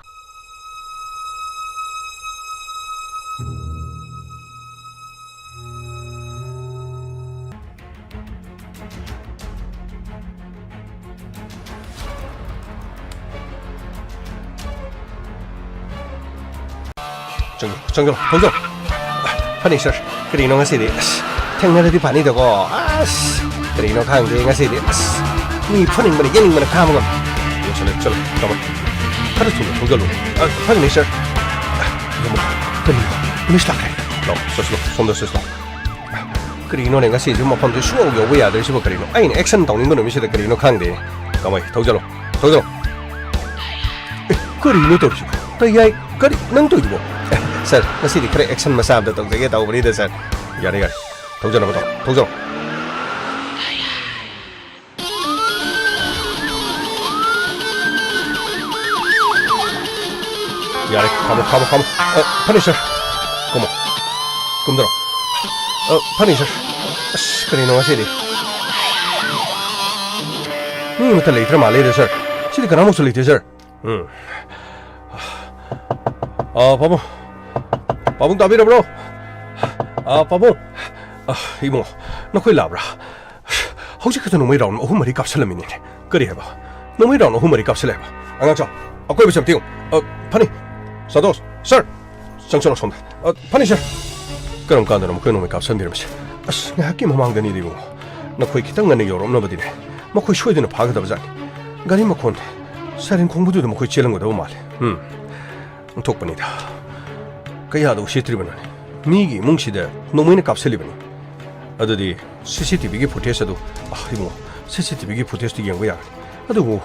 ꯆꯪꯉꯣ, ꯆꯪꯉꯣ, ꯆꯪꯉꯣ꯫ ꯐꯅꯤ, ꯁꯥꯔ꯫ ꯀꯔꯤꯅꯣ ꯉꯁꯤꯗꯤ? ꯑꯁ, ꯊꯦꯡꯅꯔꯗꯤ ꯐꯅꯤꯗꯀꯣ꯫ ꯑꯁ, ꯀꯔꯤꯅꯣ ꯈꯪꯗꯦ ꯉꯁꯤꯗꯤ꯫ ꯑꯁ, ꯃꯤ ꯐꯨꯅꯤꯡꯕꯅ, ꯌꯦꯡꯅꯤꯡꯕꯅ ꯈꯥꯡꯕ ꯉꯝꯗꯦ꯫ ꯆꯠꯂꯣ, ꯆꯠꯂꯣ, ꯆꯠꯂꯣ꯫ ꯈꯔ ꯊꯨꯅ ꯊꯧꯖꯜꯂꯨ꯫ ꯑ, ꯐꯒꯅꯤ, ꯁꯔ꯫ ꯑ, ꯌꯦꯡꯉꯣ, ꯀꯔꯤꯅꯣ? ꯄꯨꯂꯤꯁ ꯂꯥꯛꯈ꯭ꯔꯦ꯫ ꯂꯥꯛꯑꯣ, ꯁꯠ ꯁꯠ ꯂꯥꯛꯑꯣ, ꯁꯣꯝꯗ ꯁꯠ ꯁꯠ ꯂꯥꯛꯑꯣ꯫ ꯀꯔꯤꯅꯣꯅꯦ, ꯉꯁꯤꯁꯨ ꯃꯐꯝꯁꯦ ꯁꯨꯡꯌꯧ ꯌꯧꯕ ꯌꯥꯗ꯭ꯔꯤꯁꯤꯕꯣ ꯀꯔꯤꯅꯣ? ꯑꯩꯅ action ꯇꯧꯅꯤꯡꯕ ꯅꯨꯃꯤꯠꯁꯤꯗ ꯀꯔꯤꯅꯣ ꯈꯪꯗꯦ꯫ ꯀꯃꯥꯏ, ꯊꯧꯖꯜꯂꯣ, ꯊꯧꯖꯜꯂꯣ꯫ ꯑꯦ, ꯀꯔꯤꯅꯣ ꯇꯧꯔꯤꯁꯤꯕꯣ? ꯇꯌꯥꯏ, ꯀꯔꯤ, ꯅꯪ ꯇꯧꯔꯤꯗꯨꯕꯣ? ꯑꯦ, ꯁꯔ, ꯉꯁꯤꯗꯤ ꯈꯔ action ꯃꯆꯥ ꯑꯝꯇ ꯇꯧꯖꯒꯦ ꯇꯧꯕꯅꯤꯗ, ꯁꯔ꯫ ꯌꯥꯔꯦ, ꯌꯥꯔꯦ, ꯊꯧꯖꯅꯕ ꯇꯧ, ꯊꯧꯖꯔꯣ꯫ ꯌꯥꯔꯦ, ꯈꯥꯝꯃꯣ, ꯈꯥꯝꯃꯣ, ꯈꯥꯝꯃꯣ꯫ ꯑ, ꯐꯅꯤ, ꯁꯔ꯫ ꯀꯨꯝꯃꯣ꯫ ꯀꯨꯝꯗꯔꯣ꯫ ꯑ, ꯐꯅꯤ, ꯁꯔ꯫ ꯑꯁ, ꯀꯔꯤꯅꯣ ꯉꯁꯤꯗꯤ? ꯃꯤ ꯑꯃꯠꯇ ꯂꯩꯇ꯭ꯔ ꯃꯥꯜꯂꯦꯗ, ꯁꯔ꯫ ꯁꯤꯗꯤ ꯀꯅꯥꯃꯨꯛꯁꯨ ꯂꯩꯇꯦ, ꯁꯔ꯫ ꯎꯝ꯫ ꯑ, ꯄꯥꯕꯨꯡ꯫ ꯄꯥꯕꯨꯡ, ꯇꯥꯕꯤꯔꯕ꯭ꯔꯣ? ꯑ, ꯄꯥꯕꯨꯡ꯫ ꯑ, ꯏꯕꯨꯡꯉꯣ, ꯅꯈꯣꯏ ꯂꯥꯛꯕ꯭ꯔꯥ? ꯍꯧꯖꯤꯛ ꯈꯛꯇ ꯅꯣꯡꯃꯩ round ꯑꯍꯨꯝ ꯃꯔꯤ ꯀꯥꯞꯁꯤꯜꯂꯝꯃꯤꯅꯦ꯫ ꯀꯔꯤ ꯍꯥꯏꯕ? ꯅꯣꯡꯃꯩ round ꯑꯍꯨꯝ ꯃꯔꯤ ꯀꯥꯞꯁꯤꯜꯂꯦ ꯍꯥꯏꯕ? ꯑꯉꯥꯡꯆꯥ, ꯑꯀꯣꯏꯕꯁꯦ ꯑꯝꯇ ꯌꯦꯡꯉꯨ꯫ ꯑ, ꯐꯅꯤ꯫ ꯁꯟꯇꯣꯁ, ꯁꯔ, ꯆꯪꯁꯤꯜꯂꯣ ꯁꯣꯝꯗ꯫ ꯑ, ꯐꯅꯤ, ꯁꯔ꯫ ꯀꯔꯝ ꯀꯥꯟꯗꯅꯣ ꯃꯈꯣꯏ ꯅꯣꯡꯃꯩ ꯀꯥꯞꯁꯤꯟꯕꯤꯔꯝꯃꯤꯁꯦ? ꯑꯁ, ꯉꯥꯏꯍꯥꯛꯀꯤ ꯃꯃꯥꯡꯗꯅꯤꯗ, ꯏꯕꯨꯡꯉꯣ꯫ ꯅꯈꯣꯏ ꯈꯤꯇꯪ ꯉꯟꯅ ꯌꯧꯔꯛꯅꯕꯗꯤꯅꯦ, ꯃꯈꯣꯏ ꯁꯣꯏꯗꯅ ꯐꯥꯒꯗꯕꯖꯥꯠꯅꯤ꯫ ꯒꯥꯔꯤ ꯃꯈꯣꯟ, siren ꯈꯣꯡꯕꯗꯨꯗ ꯃꯈꯣꯏ ꯆꯦꯜꯂꯝꯒꯗꯕ ꯃꯥꯜꯂꯦ꯫ ꯎꯝ꯫ ꯑꯣꯟꯊꯣꯛꯄꯅꯤꯗ꯫ ꯀꯌꯥꯗ ꯎꯁꯤꯠꯇ꯭ꯔꯤꯕꯅꯣꯅꯦ? ꯃꯤꯒꯤ ꯏꯃꯨꯡꯁꯤꯗ ꯅꯣꯡꯃꯩꯅ ꯀꯥꯞꯁꯤꯜꯂꯤꯕꯅꯤ꯫ ꯑꯗꯨꯗꯤ CCTVꯒꯤ footage ꯑꯗꯨ, ꯑ, ꯏꯕꯨꯡꯉꯣ, CCTVꯒꯤ footageꯇꯨ ꯌꯦꯡꯕ ꯌꯥꯒꯅꯤ꯫ ꯑꯗꯨꯕꯨ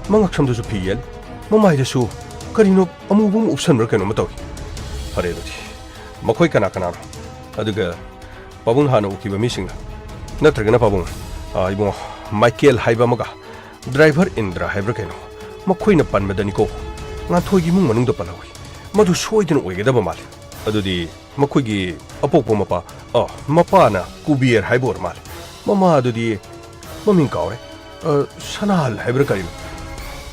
ꯃꯉꯛꯁꯝꯗꯁꯨ ꯐꯤ ꯌꯦꯠꯂꯤ, ꯃꯃꯥꯏꯗꯁꯨ ꯀꯔꯤꯅꯣ ꯑꯃꯨꯕ ꯑꯃ ꯎꯞꯁꯟꯕ꯭ꯔꯥ ꯀꯩꯅꯣꯝꯃ ꯇꯧꯏ꯫ ꯐꯔꯦ ꯑꯗꯨꯗꯤ, ꯃꯈꯣꯏ ꯀꯅꯥ ꯀꯅꯥꯅꯣ? ꯑꯗꯨꯒ ꯄꯥꯕꯨꯡ ꯍꯥꯟꯅ ꯎꯈꯤꯕ ꯃꯤꯁꯤꯡꯅ, ꯅꯠꯇ꯭ꯔꯒꯅ ꯄꯥꯕꯨꯡ, ꯑ, ꯏꯕꯨꯡꯉꯣ, ꯃꯥꯏꯀꯦꯜ ꯍꯥꯏꯕ ꯑꯃꯒ driver ꯏꯟꯗ꯭ꯔꯥ ꯍꯥꯏꯕ꯭ꯔꯥ ꯀꯩꯅꯣ, ꯃꯈꯣꯏꯅ ꯄꯟꯕꯗꯅꯤꯀꯣ, ꯉꯥꯟꯊꯣꯏꯒꯤ ꯏꯃꯨꯡ ꯃꯅꯨꯡꯗ ꯄꯜꯍꯧꯏ꯫ ꯃꯗꯨ ꯁꯣꯏꯗꯅ ꯑꯣꯏꯒꯗꯕ ꯃꯥꯜꯂꯤ꯫ ꯑꯗꯨꯗꯤ ꯃꯈꯣꯏꯒꯤ ꯑꯄꯣꯛꯄ ꯃꯄꯥ, ꯑ, ꯃꯄꯥꯅ ꯀꯨꯕꯦꯔ ꯍꯥꯏꯕ ꯑꯣꯏꯔ ꯃꯥꯜꯂꯦ꯫ ꯃꯃꯥ ꯑꯗꯨꯗꯤ ꯃꯃꯤꯡ ꯀꯥꯎꯔꯦ꯫ ꯑ, ꯁꯅꯥꯍꯜ ꯍꯥꯏꯕ꯭ꯔꯥ ꯀꯔꯤꯅꯣ?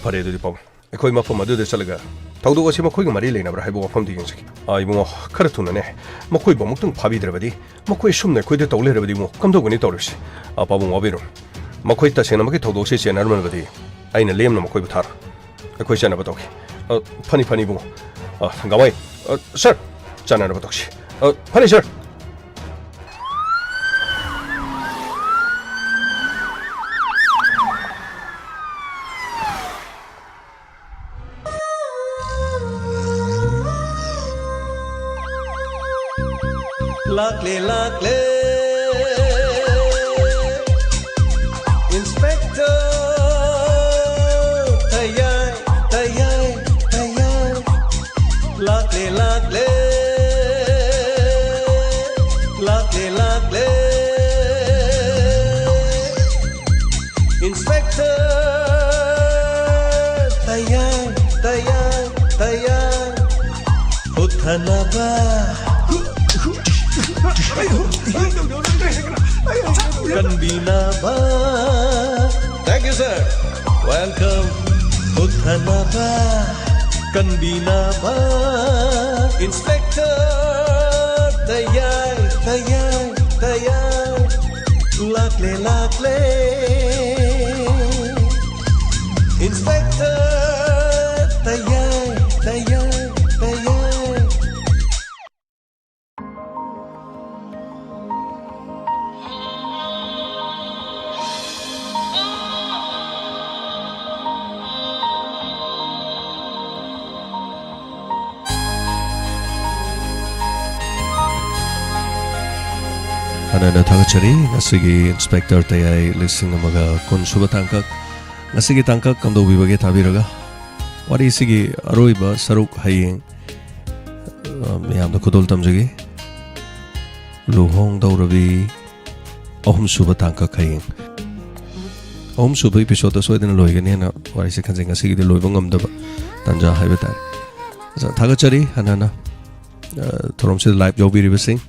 ꯐꯔꯦ ꯑꯗꯨꯗꯤ ꯄꯥꯕꯨꯡ, ꯑꯩꯈꯣꯏ ꯃꯐꯝ ꯑꯗꯨꯗ ꯆꯠꯂꯒ ꯊꯧꯗꯣꯛ ꯑꯁꯤ ꯃꯈꯣꯏꯒ ꯃꯔꯤ ꯂꯩꯅꯕ꯭ꯔꯥ ꯍꯥꯏꯕ ꯋꯥꯐꯝꯗꯨ ꯌꯦꯡꯖꯒꯦ꯫ ꯑ, ꯏꯕꯨꯡꯉꯣ, ꯈꯔ ꯊꯨꯅꯅꯦ, ꯃꯈꯣꯏꯕꯨ ꯑꯃꯨꯛꯇꯪ ꯐꯥꯕꯤꯗ꯭ꯔꯕꯗꯤ, ꯃꯈꯣꯏ ꯁꯨꯝꯅ ꯑꯩꯈꯣꯏꯗ ꯇꯧ ꯂꯩꯔꯕꯗꯤ, ꯏꯕꯨꯡꯉꯣ, ꯀꯝꯗꯧꯒꯅꯤ ꯇꯧꯔꯤꯕꯁꯤ? ꯑ, ꯄꯥꯕꯨꯡ ꯋꯥꯕꯤꯔꯣ꯫ ꯃꯈꯣꯏ ꯇꯁꯦꯡꯅꯃꯛꯀꯤ ꯊꯧꯗꯣꯛꯁꯤ ꯆꯦꯟꯅꯔꯝꯂꯕꯗꯤ, ꯑꯩꯅ ꯂꯦꯝꯅ ꯃꯈꯣꯏꯕꯨ ꯊꯥꯔꯣꯏ꯫ ꯑꯩꯈꯣꯏ ꯆꯠꯅꯕ ꯇꯧꯒꯦ꯫ ꯑ, ꯐꯅꯤ, ꯐꯅꯤ, ꯏꯕꯨꯡꯉꯣ꯫ ꯑ, ꯒꯥꯡꯃꯩ, ꯑ, ꯁꯔ, ꯆꯠꯅꯅꯕ ꯇꯧꯁꯤ꯫ ꯑ, ꯐꯅꯤ, ꯁꯔ꯫ ꯂꯥꯛꯂꯦ, ꯂꯥꯛꯂꯦ, Inspector ꯇꯌꯥꯏ, ꯇꯌꯥꯏ, ꯇꯌꯥꯏ꯫ ꯂꯥꯛꯂꯦ, ꯂꯥꯛꯂꯦ, ꯂꯥꯛꯂꯦ, ꯂꯥꯛꯂꯦ, Inspector ꯇꯌꯥꯏ, ꯇꯌꯥꯏ, ꯇꯌꯥꯏ꯫ ꯍꯨꯠꯊꯅꯕ, ꯀꯟꯕꯤꯅꯕ꯫ Thank you, sir. Welcome. ꯍꯨꯠꯊꯅꯕ, ꯀꯟꯕꯤꯅꯕ꯫ Inspector ꯇꯌꯥꯏ, ꯇꯌꯥꯏ, ꯇꯌꯥꯏ꯫ ꯂꯥꯛꯂꯦ, ꯂꯥꯛꯂꯦ, Inspector ꯇꯌꯥꯏ, ꯇꯌꯥꯏ, ꯇꯌꯥꯏ꯫ ꯍꯥꯟꯅ ꯊꯥꯒꯠꯆꯔꯤ꯫ ꯉꯁꯤꯒꯤ Inspector ꯇꯌꯥꯏ ꯂꯤꯁꯤꯡ ꯑꯃꯒ ꯀꯨꯟ ꯁꯨꯕ ꯇꯥꯡꯀꯛ, ꯉꯁꯤꯒꯤ ꯇꯥꯡꯀꯛ ꯀꯝꯗꯧꯕꯤꯕꯒꯦ ꯊꯥꯕꯤꯔꯒ, ꯋꯥꯔꯤꯁꯤꯒꯤ ꯑꯔꯣꯏꯕ ꯁꯔꯨꯛ ꯍꯌꯦꯡ, ꯑ, ꯃꯌꯥꯝꯗ ꯈꯨꯗꯣꯜ ꯇꯝꯖꯒꯦ꯫ ꯂꯨꯍꯣꯡꯗꯧꯔꯕꯤ ꯑꯍꯨꯝꯁꯨꯕ ꯇꯥꯡꯀꯛ ꯍꯌꯦꯡ꯫ ꯑꯍꯨꯝꯁꯨꯕ episode ꯁꯣꯏꯗꯅ ꯂꯣꯏꯒꯅꯤ ꯍꯥꯏꯅ ꯋꯥꯔꯤꯁꯦ ꯈꯟꯖꯩ꯫ ꯉꯁꯤꯒꯤꯗꯤ ꯂꯣꯏꯕ ꯉꯝꯗꯕ ꯇꯥꯟꯖꯥ ꯍꯥꯏꯕ ꯇꯥꯔꯦ꯫ ꯑ, ꯊꯥꯒꯠꯆꯔꯤ ꯍꯟꯅ ꯍꯟꯅ, ꯑ, ꯊꯧꯔꯝꯁꯤꯗ live ꯌꯥꯎꯕꯤꯔꯤꯕꯁꯤꯡ꯫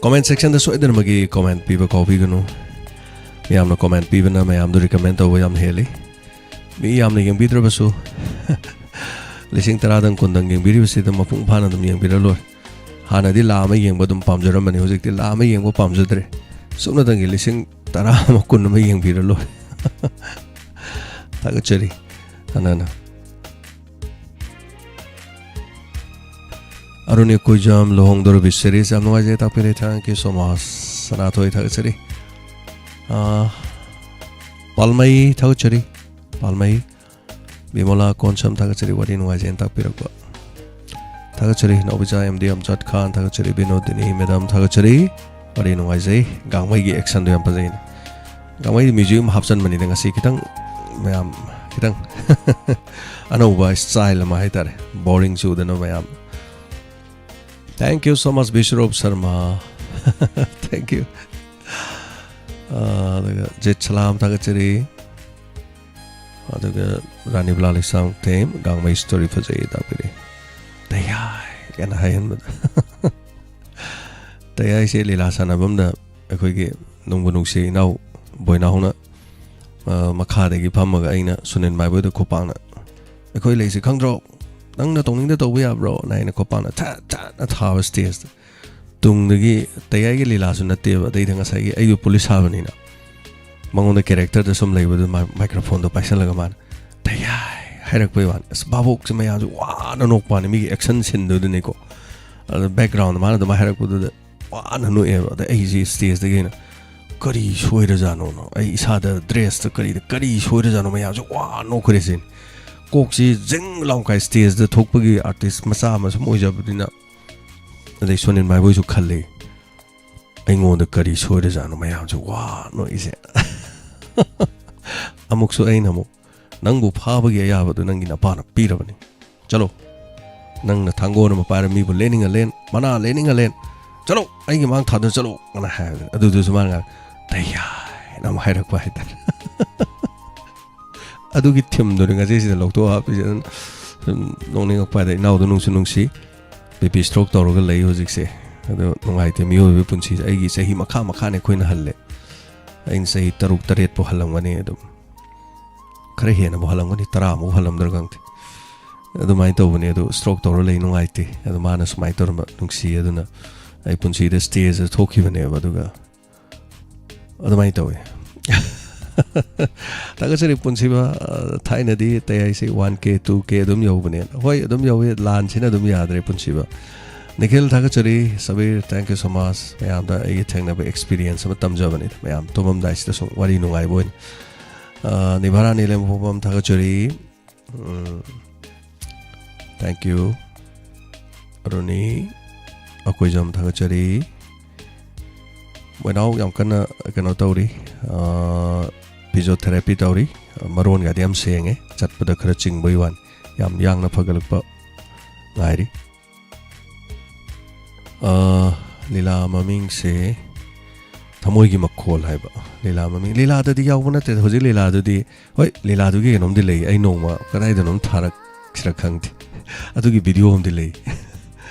Comment section ꯁꯣꯏꯗꯅꯃꯛꯀꯤ comment ꯄꯤꯕ ꯀꯥꯎꯕꯤꯒꯅꯨ꯫ ꯃꯌꯥꯝꯅ comment ꯄꯤꯕꯅ ꯃꯌꯥꯝꯗꯨ recommend ꯇꯧꯕ ꯌꯥꯝ ꯍꯦꯜꯂꯤ꯫ ꯃꯤ ꯌꯥꯝꯅ ꯌꯦꯡꯕꯤꯗ꯭ꯔꯕꯁꯨ, ꯂꯤꯁꯤꯡ ꯇꯔꯥꯗꯪ ꯀꯨꯟꯗꯪ ꯌꯦꯡꯕꯤꯔꯤꯕꯁꯤꯗ ꯃꯄꯨꯡ ꯐꯥꯅ ꯑꯗꯨꯝ ꯌꯦꯡꯕꯤꯔ ꯂꯣꯏꯔꯦ꯫ ꯍꯥꯟꯅꯗꯤ ꯂꯥꯈ ꯑꯃ ꯌꯦꯡꯕ ꯑꯗꯨꯝ ꯄꯥꯝꯖꯔꯝꯕꯅꯤ, ꯍꯧꯖꯤꯛꯇꯤ ꯂꯥꯈ ꯑꯃ ꯌꯦꯡꯕ ꯄꯥꯝꯖꯗ꯭ꯔꯦ꯫ ꯁꯨꯞꯅꯇꯪꯒꯤ ꯂꯤꯁꯤꯡ ꯇꯔꯥ ꯑꯃ, ꯀꯨꯟ ꯑꯃ ꯌꯦꯡꯕꯤꯔ ꯂꯣꯏꯔꯦ꯫ ꯊꯥꯒꯠꯆꯔꯤ ꯍꯟꯅ ꯍꯟꯅ꯫ ꯑꯔꯨꯟ ꯏꯀꯨꯏꯖꯝ, ꯂꯨꯍꯣꯡꯗꯧꯔꯕꯤ series ꯌꯥꯝ ꯅꯨꯡꯉꯥꯏꯖꯩ, ꯇꯥꯛꯄꯤꯔꯦ, thank you so much꯫ ꯁꯅꯥꯊꯣꯏ, ꯊꯥꯒꯠꯆꯔꯤ꯫ ꯑꯥ, ꯄꯥꯜꯃꯩ, ꯊꯥꯒꯠꯆꯔꯤ꯫ ꯄꯥꯜꯃꯩ꯫ ꯕꯤꯃꯣꯂꯥ ꯀꯣꯟꯁꯝ, ꯊꯥꯒꯠꯆꯔꯤ, ꯋꯥꯔꯤ ꯅꯨꯡꯉꯥꯏꯖꯩꯅ ꯇꯥꯛꯄꯤꯔꯛꯄ꯫ ꯊꯥꯒꯠꯆꯔꯤ꯫ ꯅꯥꯎꯕꯤꯆꯥ ꯑꯦꯝ ꯗꯤ ꯑꯝꯖꯗ ꯈꯥꯟ ꯊꯥꯒꯠꯆꯔꯤ꯫ ꯕꯤꯅꯣꯗꯤꯅꯤ ꯃꯦꯗꯥꯝ ꯊꯥꯒꯠꯆꯔꯤ꯫ ꯋꯥꯔꯤ ꯅꯨꯡꯉꯥꯏꯖꯩ꯫ ꯒꯥꯡꯃꯩꯒꯤ actionꯗꯣ ꯌꯥꯝ ꯐꯖꯩꯅꯦ꯫ ꯒꯥꯡꯃꯩꯗꯤ music ꯑꯃ ꯍꯥꯞꯆꯟꯕꯅꯤꯗ ꯉꯁꯤ ꯈꯤꯇꯪ, ꯃꯌꯥꯝ ꯈꯤꯇꯪ ꯑꯅꯧꯕ style ꯑꯃ ꯍꯥꯏꯇꯥꯔꯦ꯫ Boring ꯆꯨꯗꯅ ꯃꯌꯥꯝ꯫ Thank you so much, ꯕꯤꯁ꯭ꯋꯔꯨꯞ Sharma. Thank you꯫ ꯑꯥ, ꯑꯗꯨꯒ ꯖꯤꯠ ꯁꯂꯥꯝ ꯊꯥꯒꯠꯆꯔꯤ꯫ ꯑꯗꯨꯒ ꯔꯥꯅꯤ ꯕꯂꯥ ꯂꯩꯁꯥꯡꯊꯦꯝ, ꯒꯥꯡꯃꯩ story ꯐꯖꯩ ꯇꯥꯛꯄꯤꯔꯤ꯫ ꯇꯌꯥꯏ ꯀꯥꯏꯅ ꯍꯥꯏꯍꯟꯕꯗ꯫ ꯇꯌꯥꯏꯁꯦ ꯂꯤꯂꯥ ꯁꯥꯟꯅꯐꯝꯗ ꯑꯩꯈꯣꯏꯒꯤ ꯅꯨꯡꯕꯨ ꯅꯨꯡꯁꯤ ꯏꯅꯥꯎ ꯕꯣꯏꯅꯥꯎꯅ, ꯑ, ꯃꯈꯥꯗꯒꯤ ꯐꯝꯃꯒ ꯑꯩꯅ ꯁꯨꯅꯤꯜ ꯃꯥꯏꯕꯣꯏꯗ ꯈꯨꯄꯥꯛꯅ, "ꯑꯩꯈꯣꯏ ꯂꯩꯁꯤ ꯈꯪꯗ꯭ꯔꯣ? ꯅꯪꯅ ꯇꯧꯅꯤꯡꯗ ꯇꯧꯕ ꯌꯥꯕ꯭ꯔꯣ?" ꯅ ꯑꯩꯅ ꯈꯨꯄꯥꯛꯅ ꯊꯥ ꯊꯥꯅ ꯊꯥꯕ stageꯇ꯫ ꯇꯨꯡꯗꯒꯤ ꯇꯌꯥꯏꯒꯤ ꯂꯤꯂꯥꯁꯨ ꯅꯠꯇꯦꯕ, ꯑꯗꯩꯗ ꯉꯁꯥꯏꯒꯤ ꯑꯩꯗꯣ police ꯁꯥꯕꯅꯤꯅ ꯃꯉꯣꯟꯗ characterꯗ ꯁꯨꯝ ꯂꯩꯕꯗꯨ ꯃꯥ-, microphoneꯗꯣ ꯄꯥꯏꯁꯜꯂꯒ ꯃꯥꯅ "ꯇꯌꯥꯏ" ꯍꯥꯏꯔꯛꯄꯩ ꯋꯥꯅꯤ꯫ ꯑꯁ, ꯚꯥꯕꯣꯛꯁꯦ ꯃꯌꯥꯝꯁꯦ ꯋꯥꯅ ꯅꯣꯛꯄ ꯋꯥꯅꯤ, ꯃꯤꯒꯤ action sceneꯗꯨꯗꯅꯤꯀꯣ꯫ ꯑꯗ background ꯃꯥꯅ ꯑꯗꯨꯃꯥꯏꯅ ꯍꯥꯏꯔꯛꯄꯗꯨꯗ ꯋꯥꯅ ꯅꯣꯛꯑꯦꯕ꯫ ꯑꯗ ꯑꯩꯁꯦ stageꯇꯒꯤ ꯑꯩꯅ, "ꯀꯔꯤ ꯁꯣꯏꯔꯖꯥꯠꯅꯣꯅ?" ꯑꯩ ꯏꯁꯥꯗ dressꯇ ꯀꯔꯤꯗ ꯀꯔꯤ ꯁꯣꯏꯔꯖꯥꯠꯅꯣ, ꯃꯌꯥꯝꯁꯦ ꯋꯥꯅ ꯅꯣꯛꯈ꯭ꯔꯦ ꯁꯤꯅꯤ꯫ ꯀꯣꯛꯁꯤ ꯖꯤꯡ ꯂꯥꯎ ꯀꯥꯏ꯫ Stageꯇ ꯊꯣꯛꯄꯒꯤ artist ꯃꯆꯥ ꯑꯃ ꯁꯨꯝ ꯑꯣꯏꯖꯕꯅꯤꯅ꯫ ꯑꯗꯩ ꯁꯣꯅꯤꯟ ꯃꯥꯏꯕꯣꯏꯁꯨ ꯈꯜꯂꯤ, "ꯑꯩꯉꯣꯟꯗ ꯀꯔꯤ ꯁꯣꯏꯔꯖꯥꯠꯅꯣ ꯃꯌꯥꯝꯁꯦ ꯋꯥ ꯅꯣꯛꯏꯁꯦ?" ꯑꯃꯨꯛꯁꯨ ꯑꯩꯅ ꯑꯃꯨꯛ, "ꯅꯪꯕꯨ ꯐꯥꯕꯒꯤ ꯑꯌꯥꯕꯗꯨ ꯅꯪꯒꯤ ꯅꯄꯥꯅ ꯄꯤꯔꯕꯅꯤ꯫ ꯆꯠꯂꯣ, ꯅꯪꯅ ꯊꯥꯡꯒꯣꯟ ꯑꯃ ꯄꯥꯏꯔ ꯃꯤꯕꯨ ꯂꯦꯟꯅꯤꯡꯉ ꯂꯦꯟ, ꯃꯅꯥ ꯂꯦꯟꯅꯤꯡꯉ ꯂꯦꯟ, ꯆꯠꯂꯣ, ꯑꯩꯒꯤ ꯃꯥꯡ ꯊꯥꯗꯨꯅ ꯆꯠꯂꯣ" ꯑꯅ ꯍꯥꯏꯕꯅꯤ꯫ ꯑꯗꯨꯗꯨꯁꯨ ꯃꯥꯅ ꯉꯥꯏ, "ꯇꯌꯥꯏꯅ" ꯑꯃꯨꯛ ꯍꯥꯏꯔꯛꯄ ꯍꯥꯏꯇꯥꯔꯦ꯫ ꯑꯗꯨꯒꯤ themeꯗꯨꯅꯤ ꯉꯁꯤꯁꯤꯗ ꯂꯧꯊꯣꯛꯑ ꯍꯥꯞꯄꯤꯁꯦ꯫ ꯑꯗꯨꯝ ꯁꯨꯝ ꯅꯣꯛꯅꯤꯡꯉꯛꯄ ꯍꯥꯏꯗ, ꯏꯅꯥꯎꯗꯣ ꯅꯨꯡꯁꯨ ꯅꯨꯡꯁꯤ, BP stroke ꯇꯧꯔꯒ ꯂꯩ ꯍꯧꯖꯤꯛꯁꯦ꯫ ꯑꯗꯣ ꯅꯨꯡꯉꯥꯏꯇꯦ, ꯃꯤꯑꯣꯏꯕꯒꯤ ꯄꯨꯟꯁꯤꯁꯦ꯫ ꯑꯩꯒꯤ ꯆꯍꯤ ꯃꯈꯥ ꯃꯈꯥꯅꯦ ꯑꯩꯈꯣꯏꯅ ꯍꯜꯂꯦ꯫ ꯑꯩꯅ ꯆꯍꯤ ꯇꯔꯨꯛ ꯇꯔꯦꯠꯄꯨ ꯍꯜꯂꯝꯒꯅꯤ ꯑꯗꯨꯝ꯫ ꯈꯔ ꯍꯦꯟꯅꯕꯨ ꯍꯜꯂꯝꯒꯅꯤ, ꯇꯔꯥꯃꯨꯛ ꯍꯜꯂꯝꯗ꯭ꯔꯥ ꯈꯪꯗꯦ꯫ ꯑꯗꯨꯃꯥꯏꯅ ꯇꯧꯕꯅꯦ꯫ ꯑꯗꯣ stroke ꯇꯧꯔ ꯂꯩ, ꯅꯨꯡꯉꯥꯏꯇꯦ꯫ ꯑꯗꯣ ꯃꯥꯅ ꯁꯨꯃꯥꯏꯅ ꯇꯧꯔꯝꯕ ꯅꯨꯡꯁꯤ꯫ ꯑꯗꯨꯅ ꯑꯩ ꯄꯨꯟꯁꯤꯗ stageꯇ ꯊꯣꯛꯈꯤꯕꯅꯦꯕ꯫ ꯑꯗꯨꯒ ꯑꯗꯨꯃꯥꯏꯅ ꯇꯧꯋꯤ꯫ ꯊꯥꯒꯠꯆꯔꯤ ꯄꯨꯟꯁꯤꯕ꯫ ꯑ, ꯊꯥꯏꯅꯗꯤ ꯇꯌꯥꯏꯁꯤ one K, two K ꯑꯗꯨꯝ ꯌꯧꯕꯅꯦ꯫ ꯍꯣꯏ, ꯑꯗꯨꯝ ꯌꯧꯋꯤ, ꯂꯥꯟꯁꯤꯅ ꯑꯗꯨꯝ ꯌꯥꯗ꯭ꯔꯦ ꯄꯨꯟꯁꯤꯕ꯫ ꯅꯤꯈꯤꯜ ꯊꯥꯒꯠꯆꯔꯤ꯫ Sabir, thank you so much꯫ ꯃꯌꯥꯝꯗ ꯑꯩꯒꯤ ꯊꯦꯡꯅꯕ experience ꯑꯃ ꯇꯝꯖꯕꯅꯤꯗ꯫ ꯃꯌꯥꯝ ꯇꯨꯝꯃꯝꯗꯥꯏꯁꯤꯗ ꯁꯨꯝ ꯋꯥꯔꯤ ꯅꯨꯡꯉꯥꯏꯕ ꯑꯣꯏꯅ꯫ ꯑ, ꯅꯤꯚꯥꯔꯥꯅꯤ ꯂꯦꯝꯕꯣꯝ ꯊꯥꯒꯠꯆꯔꯤ꯫ ꯎꯝ, thank you꯫ ꯑꯔꯨꯅꯤ ꯑꯀꯣꯏꯖꯝ ꯊꯥꯒꯠꯆꯔꯤ꯫ ꯃꯣꯏꯅꯥꯎ ꯌꯥꯝ ꯀꯟꯅ ꯀꯩꯅꯣ ꯇꯧꯔꯤ, ꯐꯤꯖꯣꯊꯦꯔꯥꯄꯤ ꯇꯧꯔꯤ, ꯃꯔꯣꯟꯒꯗꯤ ꯌꯥꯝ ꯁꯦꯡꯉꯦ, ꯆꯠꯄꯗ ꯈꯔ ꯆꯤꯡꯕꯩ ꯋꯥꯅꯤ, ꯌꯥꯝ ꯌꯥꯡꯅ ꯐꯒꯠꯂꯛꯄ ꯉꯥꯏꯔꯤ꯫ ꯑ, ꯂꯤꯂꯥ ꯃꯃꯤꯡꯁꯦ ꯊꯃꯣꯏꯒꯤ ꯃꯈꯣꯜ ꯍꯥꯏꯕ ꯂꯤꯂꯥ ꯃꯃꯤꯡ꯫ ꯂꯤꯂꯥꯗꯗꯤ ꯌꯥꯎꯕ ꯅꯠꯇꯦ, ꯍꯧꯖꯤꯛ ꯂꯤꯂꯥꯗꯨꯗꯤ, ꯍꯣꯏ, ꯂꯤꯂꯥꯗꯨꯒꯤ ꯀꯩꯅꯣꯝꯗꯤ ꯂꯩ, ꯑꯩ ꯅꯣꯡꯃ ꯀꯗꯥꯏꯗꯅꯣꯝ ꯊꯥꯔꯛꯁꯤꯔ ꯈꯪꯗꯦ, ꯑꯗꯨꯒꯤ ꯚꯤꯗꯤꯑꯣ ꯑꯃꯗꯤ ꯂꯩ꯫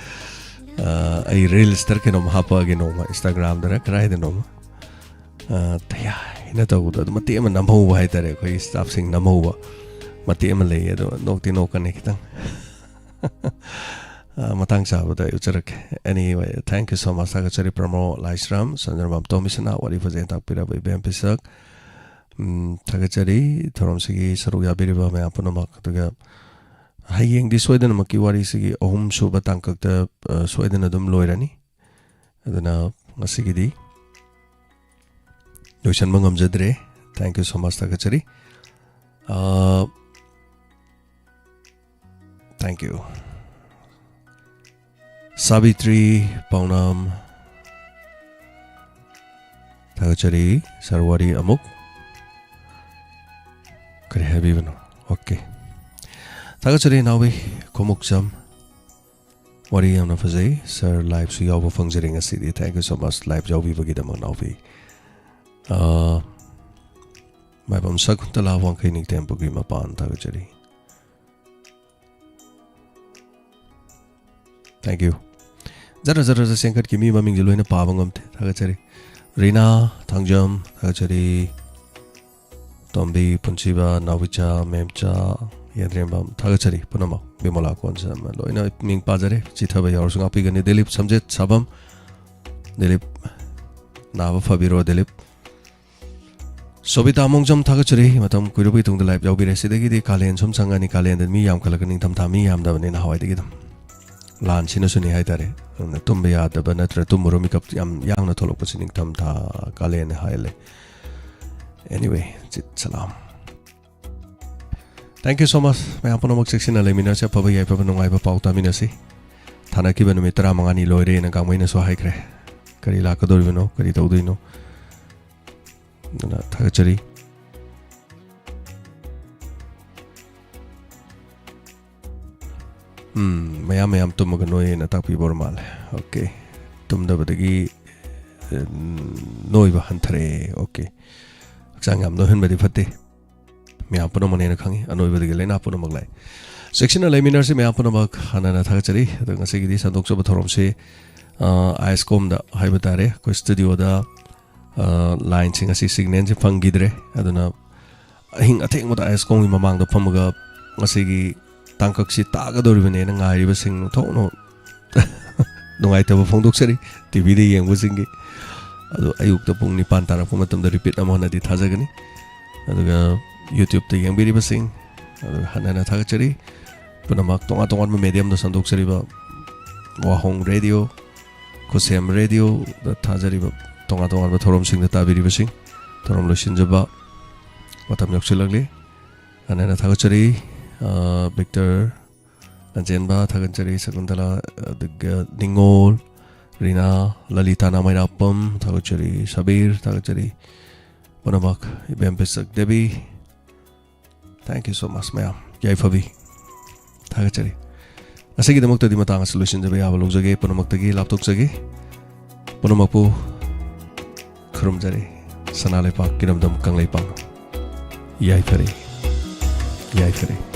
ꯑ, ꯑꯩ ꯔꯤꯜꯁꯇꯔ ꯀꯩꯅꯣꯝ ꯍꯥꯞꯄꯛꯑꯒꯦ ꯅꯣꯡꯃ, ꯏꯟꯁꯇꯥꯒ꯭ꯔꯥꯝꯗꯔ ꯀꯗꯥꯏꯗꯅꯣꯝ꯫ ꯑ, ꯇꯌꯥꯏꯅ ꯇꯧꯕꯗꯣ ꯑꯗꯨ ꯃꯇꯦꯛ ꯑꯃ ꯅꯝꯍꯧꯕ ꯍꯥꯏꯇꯥꯔꯦ, ꯑꯩꯈꯣꯏꯒꯤ ꯁ꯭ꯇꯥꯐꯁꯤꯡ ꯅꯝꯍꯧꯕ ꯃꯇꯦꯛ ꯑꯃ ꯂꯩ, ꯑꯗꯣ ꯅꯣꯛꯇꯤ ꯅꯣꯛꯀꯅꯤ ꯈꯤꯇꯪ꯫ ꯑ, ꯃꯇꯥꯡ ꯆꯥꯕꯗ ꯑꯩ ꯎꯠꯆꯔꯛꯀꯦ꯫ Anyway, thank you so much. ꯊꯥꯒꯠꯆꯔꯤ ꯄ꯭ꯔꯃꯣ ꯂꯥꯏꯁ꯭ꯔꯝ, ꯁꯟꯗ꯭ꯔꯃꯥꯝꯇꯣꯝ ꯃꯤꯁꯅꯥ, ꯋꯥꯔꯤ ꯐꯖꯅ ꯇꯥꯛꯄꯤꯔꯕ ꯏꯕꯦꯝ ꯄꯤꯁꯛ꯫ ꯎꯝ, ꯊꯥꯒꯠꯆꯔꯤ ꯊꯧꯔꯝꯁꯤꯒꯤ ꯁꯔꯨꯛ ꯌꯥꯕꯤꯔꯤꯕ ꯃꯌꯥꯝ ꯄꯨꯝꯅꯃꯛ꯫ ꯑꯗꯨꯒ ꯍꯌꯦꯡꯗꯤ ꯁꯣꯏꯗꯅꯃꯛꯀꯤ ꯋꯥꯔꯤꯁꯤꯒꯤ ꯑꯍꯨꯝꯁꯨꯕ ꯇꯥꯡꯀꯛꯇ, ꯑ, ꯁꯣꯏꯗꯅ ꯑꯗꯨꯝ ꯂꯣꯏꯔꯅꯤ꯫ ꯑꯗꯨꯅ ꯉꯁꯤꯒꯤꯗꯤ ꯂꯣꯏꯁꯟꯕ ꯉꯝꯖꯗ꯭ꯔꯦ꯫ Thank you so much, ꯊꯥꯒꯠꯆꯔꯤ꯫ ꯑ, thank you꯫ ꯁꯥꯕꯤꯇ꯭ꯔꯤ ꯄꯥꯎꯅꯥꯝ, ꯊꯥꯒꯠꯆꯔꯤ꯫ ꯁꯥꯔ, ꯋꯥꯔꯤ ꯑꯃꯨꯛ ꯀꯔꯤ ꯍꯥꯏꯕꯤꯕꯅꯣ? ꯑꯣꯀꯦ, ꯊꯥꯒꯠꯆꯔꯤ ꯏꯅꯥꯎꯕꯤ ꯈꯣꯃꯨꯛꯆꯝ꯫ ꯋꯥꯔꯤ ꯌꯥꯝꯅ ꯐꯖꯩ꯫ ꯁꯥꯔ, ꯂꯥꯏꯚꯁꯨ ꯌꯥꯎꯕ ꯐꯪꯖꯔꯦ ꯉꯁꯤꯗꯤ꯫ Thank you so much, live ꯌꯥꯎꯕꯤꯕꯒꯤꯗꯃꯛ, ꯅꯥꯎꯕꯤ꯫ ꯑꯥ, ꯃꯥꯏꯕꯝ ꯁꯀꯨꯟꯇꯂꯥ ꯋꯥꯡꯈꯩ ꯅꯤꯡꯊꯦꯝ ꯄꯨꯈ꯭ꯔꯤ ꯃꯄꯥꯟ, ꯊꯥꯒꯠꯆꯔꯤ꯫ Thank you꯫ ꯖꯔ ꯖꯔ ꯖꯔ ꯆꯦꯟꯈꯠꯈꯤ, ꯃꯤ ꯃꯃꯤꯡꯁꯦ ꯂꯣꯏꯅ ꯄꯥꯕ ꯉꯝꯗꯦ꯫ ꯊꯥꯒꯠꯆꯔꯤ꯫ ꯔꯤꯅꯥ ꯊꯥꯡꯖꯝ, ꯊꯥꯒꯠꯆꯔꯤ꯫ ꯇꯣꯝꯕꯤ, ꯄꯨꯟꯁꯤꯕ, ꯅꯥꯎꯕꯤꯆꯥ, ꯃꯦꯝꯆꯥ, ꯌꯦꯟꯗ꯭ꯔꯦꯝꯕꯝ, ꯊꯥꯒꯠꯆꯔꯤ ꯄꯨꯝꯅꯃꯛ꯫ ꯕꯤꯃꯣꯂꯥ ꯀꯣꯟꯁꯝ, ꯂꯣꯏꯅ ꯃꯤꯡ ꯄꯥꯖꯔꯦ꯫ ꯆꯤꯊꯕ ꯌꯥꯎꯔꯁꯨ ꯉꯥꯛꯄꯤꯒꯅꯤ꯫ ꯗꯤꯂꯤꯞ ꯁꯝꯖꯦꯠ ꯁꯥꯕꯝ, ꯗꯤꯂꯤꯞ, ꯅꯥꯕ ꯐꯕꯤꯔꯣ ꯗꯤꯂꯤꯞ꯫ ꯁꯣꯕꯤꯇꯥ ꯃꯣꯡꯖꯝ, ꯊꯥꯒꯠꯆꯔꯤ, ꯃꯇꯝ ꯀꯨꯏꯔꯕꯒꯤ ꯇꯨꯡꯗ ꯂꯥꯏꯚ ꯌꯥꯎꯕꯤꯔꯦ꯫ ꯁꯤꯗꯒꯤꯗꯤ ꯀꯥꯂꯦꯟ ꯁꯨꯝ ꯆꯪꯉꯅꯤ, ꯀꯥꯂꯦꯟꯗ ꯃꯤ ꯌꯥꯝꯈꯠꯂꯛꯀꯅꯤ, ꯅꯤꯡꯊꯝꯊꯥ ꯃꯤ ꯌꯥꯝꯗꯕꯅꯤ ꯅꯍꯥꯟꯋꯥꯏꯗꯒꯤ ꯑꯗꯨꯝ꯫ ꯂꯥꯟꯁꯤꯅꯁꯨꯅꯤ ꯍꯥꯏꯇꯥꯔꯦ꯫ ꯑꯗꯨꯅ ꯇꯨꯝꯕ ꯌꯥꯗꯕ ꯅꯠꯇ꯭ꯔ ꯇꯨꯝꯃꯨꯔ ꯃꯤꯀꯞ ꯌꯥꯝ ꯌꯥꯡꯅ ꯊꯣꯛꯂꯛꯄꯁꯤ ꯅꯤꯡꯊꯝꯊꯥ ꯀꯥꯂꯦꯟ ꯍꯥꯏꯍꯜꯂꯦ꯫ Anyway, ꯆꯤꯠ Salam. Thank you so much꯫ ꯃꯌꯥꯝ ꯄꯨꯝꯅꯃꯛ ꯆꯦꯛꯁꯤꯟꯅ ꯂꯩꯃꯤꯟꯅꯁꯤ, ꯑꯐꯕ ꯌꯥꯏꯐꯕ ꯅꯨꯡꯉꯥꯏꯕ ꯄꯥꯎ ꯇꯥꯃꯤꯟꯅꯁꯤ꯫ ꯊꯥꯅꯈꯤꯕ ꯅꯨꯃꯤꯠ ꯇꯔꯥꯃꯉꯥꯅꯤ ꯂꯣꯏꯔꯦꯅ ꯒꯥꯡꯃꯩꯅꯁꯨ ꯍꯥꯏꯈ꯭ꯔꯦ꯫ ꯀꯔꯤ ꯂꯥꯛꯀꯗꯧꯔꯤꯕꯅꯣ, ꯀꯔꯤ ꯇꯧꯗꯣꯏꯅꯣ? ꯑꯗꯨꯅ ꯊꯥꯒꯠꯆꯔꯤ꯫ ꯎꯝ, ꯃꯌꯥꯝ ꯃꯌꯥꯝ ꯇꯨꯝꯃꯒ ꯅꯣꯏꯌꯦꯅ ꯇꯥꯛꯄꯤꯕ ꯑꯣꯏꯔ ꯃꯥꯜꯂꯦ꯫ ꯑꯣꯀꯦ꯫ ꯇꯨꯝꯗꯕꯗꯒꯤ, ꯑ, ꯅꯣꯏꯕ ꯍꯟꯊꯔꯛꯑꯦ꯫ ꯑꯣꯀꯦ꯫ ꯍꯛꯆꯥꯡ ꯌꯥꯝ ꯅꯣꯏꯍꯟꯕꯗꯤ ꯐꯠꯇꯦ꯫ ꯃꯌꯥꯝ ꯄꯨꯝꯅꯃꯛꯅꯦꯅ ꯈꯪꯉꯤ, ꯑꯅꯣꯏꯕꯗꯒꯤ ꯂꯥꯏꯅꯥ ꯄꯨꯝꯅꯃꯛ ꯂꯥꯛꯑꯦ꯫ ꯆꯦꯛꯁꯤꯟꯅ ꯂꯩꯃꯤꯟꯅꯔꯁꯤ ꯃꯌꯥꯝ ꯄꯨꯝꯅꯃꯛ꯫ ꯍꯥꯟꯅꯅ ꯊꯥꯒꯠꯆꯔꯤ꯫ ꯑꯗꯣ ꯉꯁꯤꯒꯤꯗꯤ ꯁꯟꯗꯣꯛꯆꯕ ꯊꯧꯔꯝꯁꯤ, ꯑ, ꯑꯥꯏ ꯑꯦꯁ ꯀꯣꯝꯗ ꯍꯥꯏꯕ ꯇꯥꯔꯦ, ꯑꯩꯈꯣꯏ ꯁ꯭ꯇꯨꯗꯤꯑꯣꯗ, ꯑ, ꯂꯥꯏꯟꯁꯤꯡ ꯑꯁꯤ ꯁꯤꯒꯅꯦꯜꯁꯤ ꯐꯪꯈꯤꯗ꯭ꯔꯦ꯫ ꯑꯗꯨꯅ ꯑꯍꯤꯡ ꯑꯊꯦꯡꯕꯗ ꯑꯥꯏ ꯑꯦꯁ ꯀꯣꯝꯒꯤ ꯃꯃꯥꯡꯗ ꯐꯝꯃꯒ ꯉꯁꯤꯒꯤ ꯇꯥꯡꯀꯛꯁꯤ ꯇꯥꯒꯗꯧꯔꯤꯕꯅꯦꯅ ꯉꯥꯏꯔꯤꯕꯁꯤꯡ ꯊꯣꯛꯅ ꯅꯨꯡꯉꯥꯏꯇꯕ ꯐꯣꯡꯗꯣꯛꯆꯔꯤ, ꯇꯤꯚꯤꯗ ꯌꯦꯡꯕꯁꯤꯡꯒꯤ꯫ ꯑꯗꯣ ꯑꯌꯨꯛꯇ ꯄꯨꯡ ꯅꯤꯄꯥꯟ ꯇꯥꯔꯛꯄ ꯃꯇꯝꯗ ꯔꯤꯄꯤꯠ ꯑꯃ ꯍꯟꯅꯗꯤ ꯊꯥꯖꯒꯅꯤ꯫ ꯑꯗꯨꯒ YouTube-ꯇ ꯌꯦꯡꯕꯤꯔꯤꯕꯁꯤꯡ, ꯑꯗꯨꯒ ꯍꯟꯅ ꯍꯟꯅ ꯊꯥꯒꯠꯆꯔꯤ꯫ ꯄꯨꯝꯅꯃꯛ ꯇꯣꯉꯥꯟ ꯇꯣꯉꯥꯟꯕ medium-ꯗ ꯁꯟꯗꯣꯛꯆꯔꯤꯕ ꯋꯥꯍꯣꯡ ꯔꯦꯗꯤꯑꯣ, ꯈꯨꯠꯁꯦꯝ ꯔꯦꯗꯤꯑꯣꯗ ꯊꯥꯖꯔꯤꯕ ꯇꯣꯉꯥꯟ ꯇꯣꯉꯥꯟꯕ ꯊꯧꯔꯝꯁꯤꯡꯗ ꯇꯥꯕꯤꯔꯤꯕꯁꯤꯡ, ꯊꯧꯔꯝ ꯂꯣꯏꯁꯤꯟꯖꯕ ꯃꯇꯝ ꯌꯧꯁꯤꯜꯂꯛꯂꯤ꯫ ꯍꯟꯅ ꯍꯟꯅ ꯊꯥꯒꯠꯆꯔꯤ꯫ ꯑ, ꯕꯤꯛꯇꯔ ꯂꯟꯖꯦꯟꯕ ꯊꯥꯒꯠꯆꯔꯤ, ꯁꯀꯨꯟꯇꯂꯥ, ꯑꯗꯨꯒ ꯅꯤꯉꯣꯜ, ꯔꯤꯅꯥ, ꯂꯂꯤꯇꯥ ꯅꯥꯃꯩꯔꯥꯛꯄꯝ ꯊꯥꯒꯠꯆꯔꯤ, ꯁꯕꯤꯔ ꯊꯥꯒꯠꯆꯔꯤ, ꯄꯨꯝꯅꯃꯛ ꯏꯕꯦꯝ ꯄꯤꯁꯛ Devi, thank you so much ꯃꯌꯥꯝ, ꯌꯥꯏꯐꯕꯤ ꯊꯥꯒꯠꯆꯔꯤ꯫ ꯉꯁꯤꯒꯤꯗꯃꯛꯇꯗꯤ ꯃꯇꯥꯡ ꯑꯁꯤ ꯂꯣꯏꯁꯤꯟꯖꯕ ꯌꯥꯕ ꯂꯧꯖꯒꯦ, ꯄꯨꯝꯅꯃꯛꯇꯒꯤ ꯂꯥꯞꯊꯣꯛꯆꯒꯦ꯫ ꯄꯨꯝꯅꯃꯛꯄꯨ ꯈꯨꯔꯨꯝꯖꯔꯤ꯫ ꯁꯅꯥ ꯂꯩꯄꯥꯛ ꯏꯔꯝꯗꯝ ꯀꯪꯂꯩꯄꯥꯛ꯫ ꯌꯥꯏꯐꯔꯦ, ꯌꯥꯏꯐꯔꯦ꯫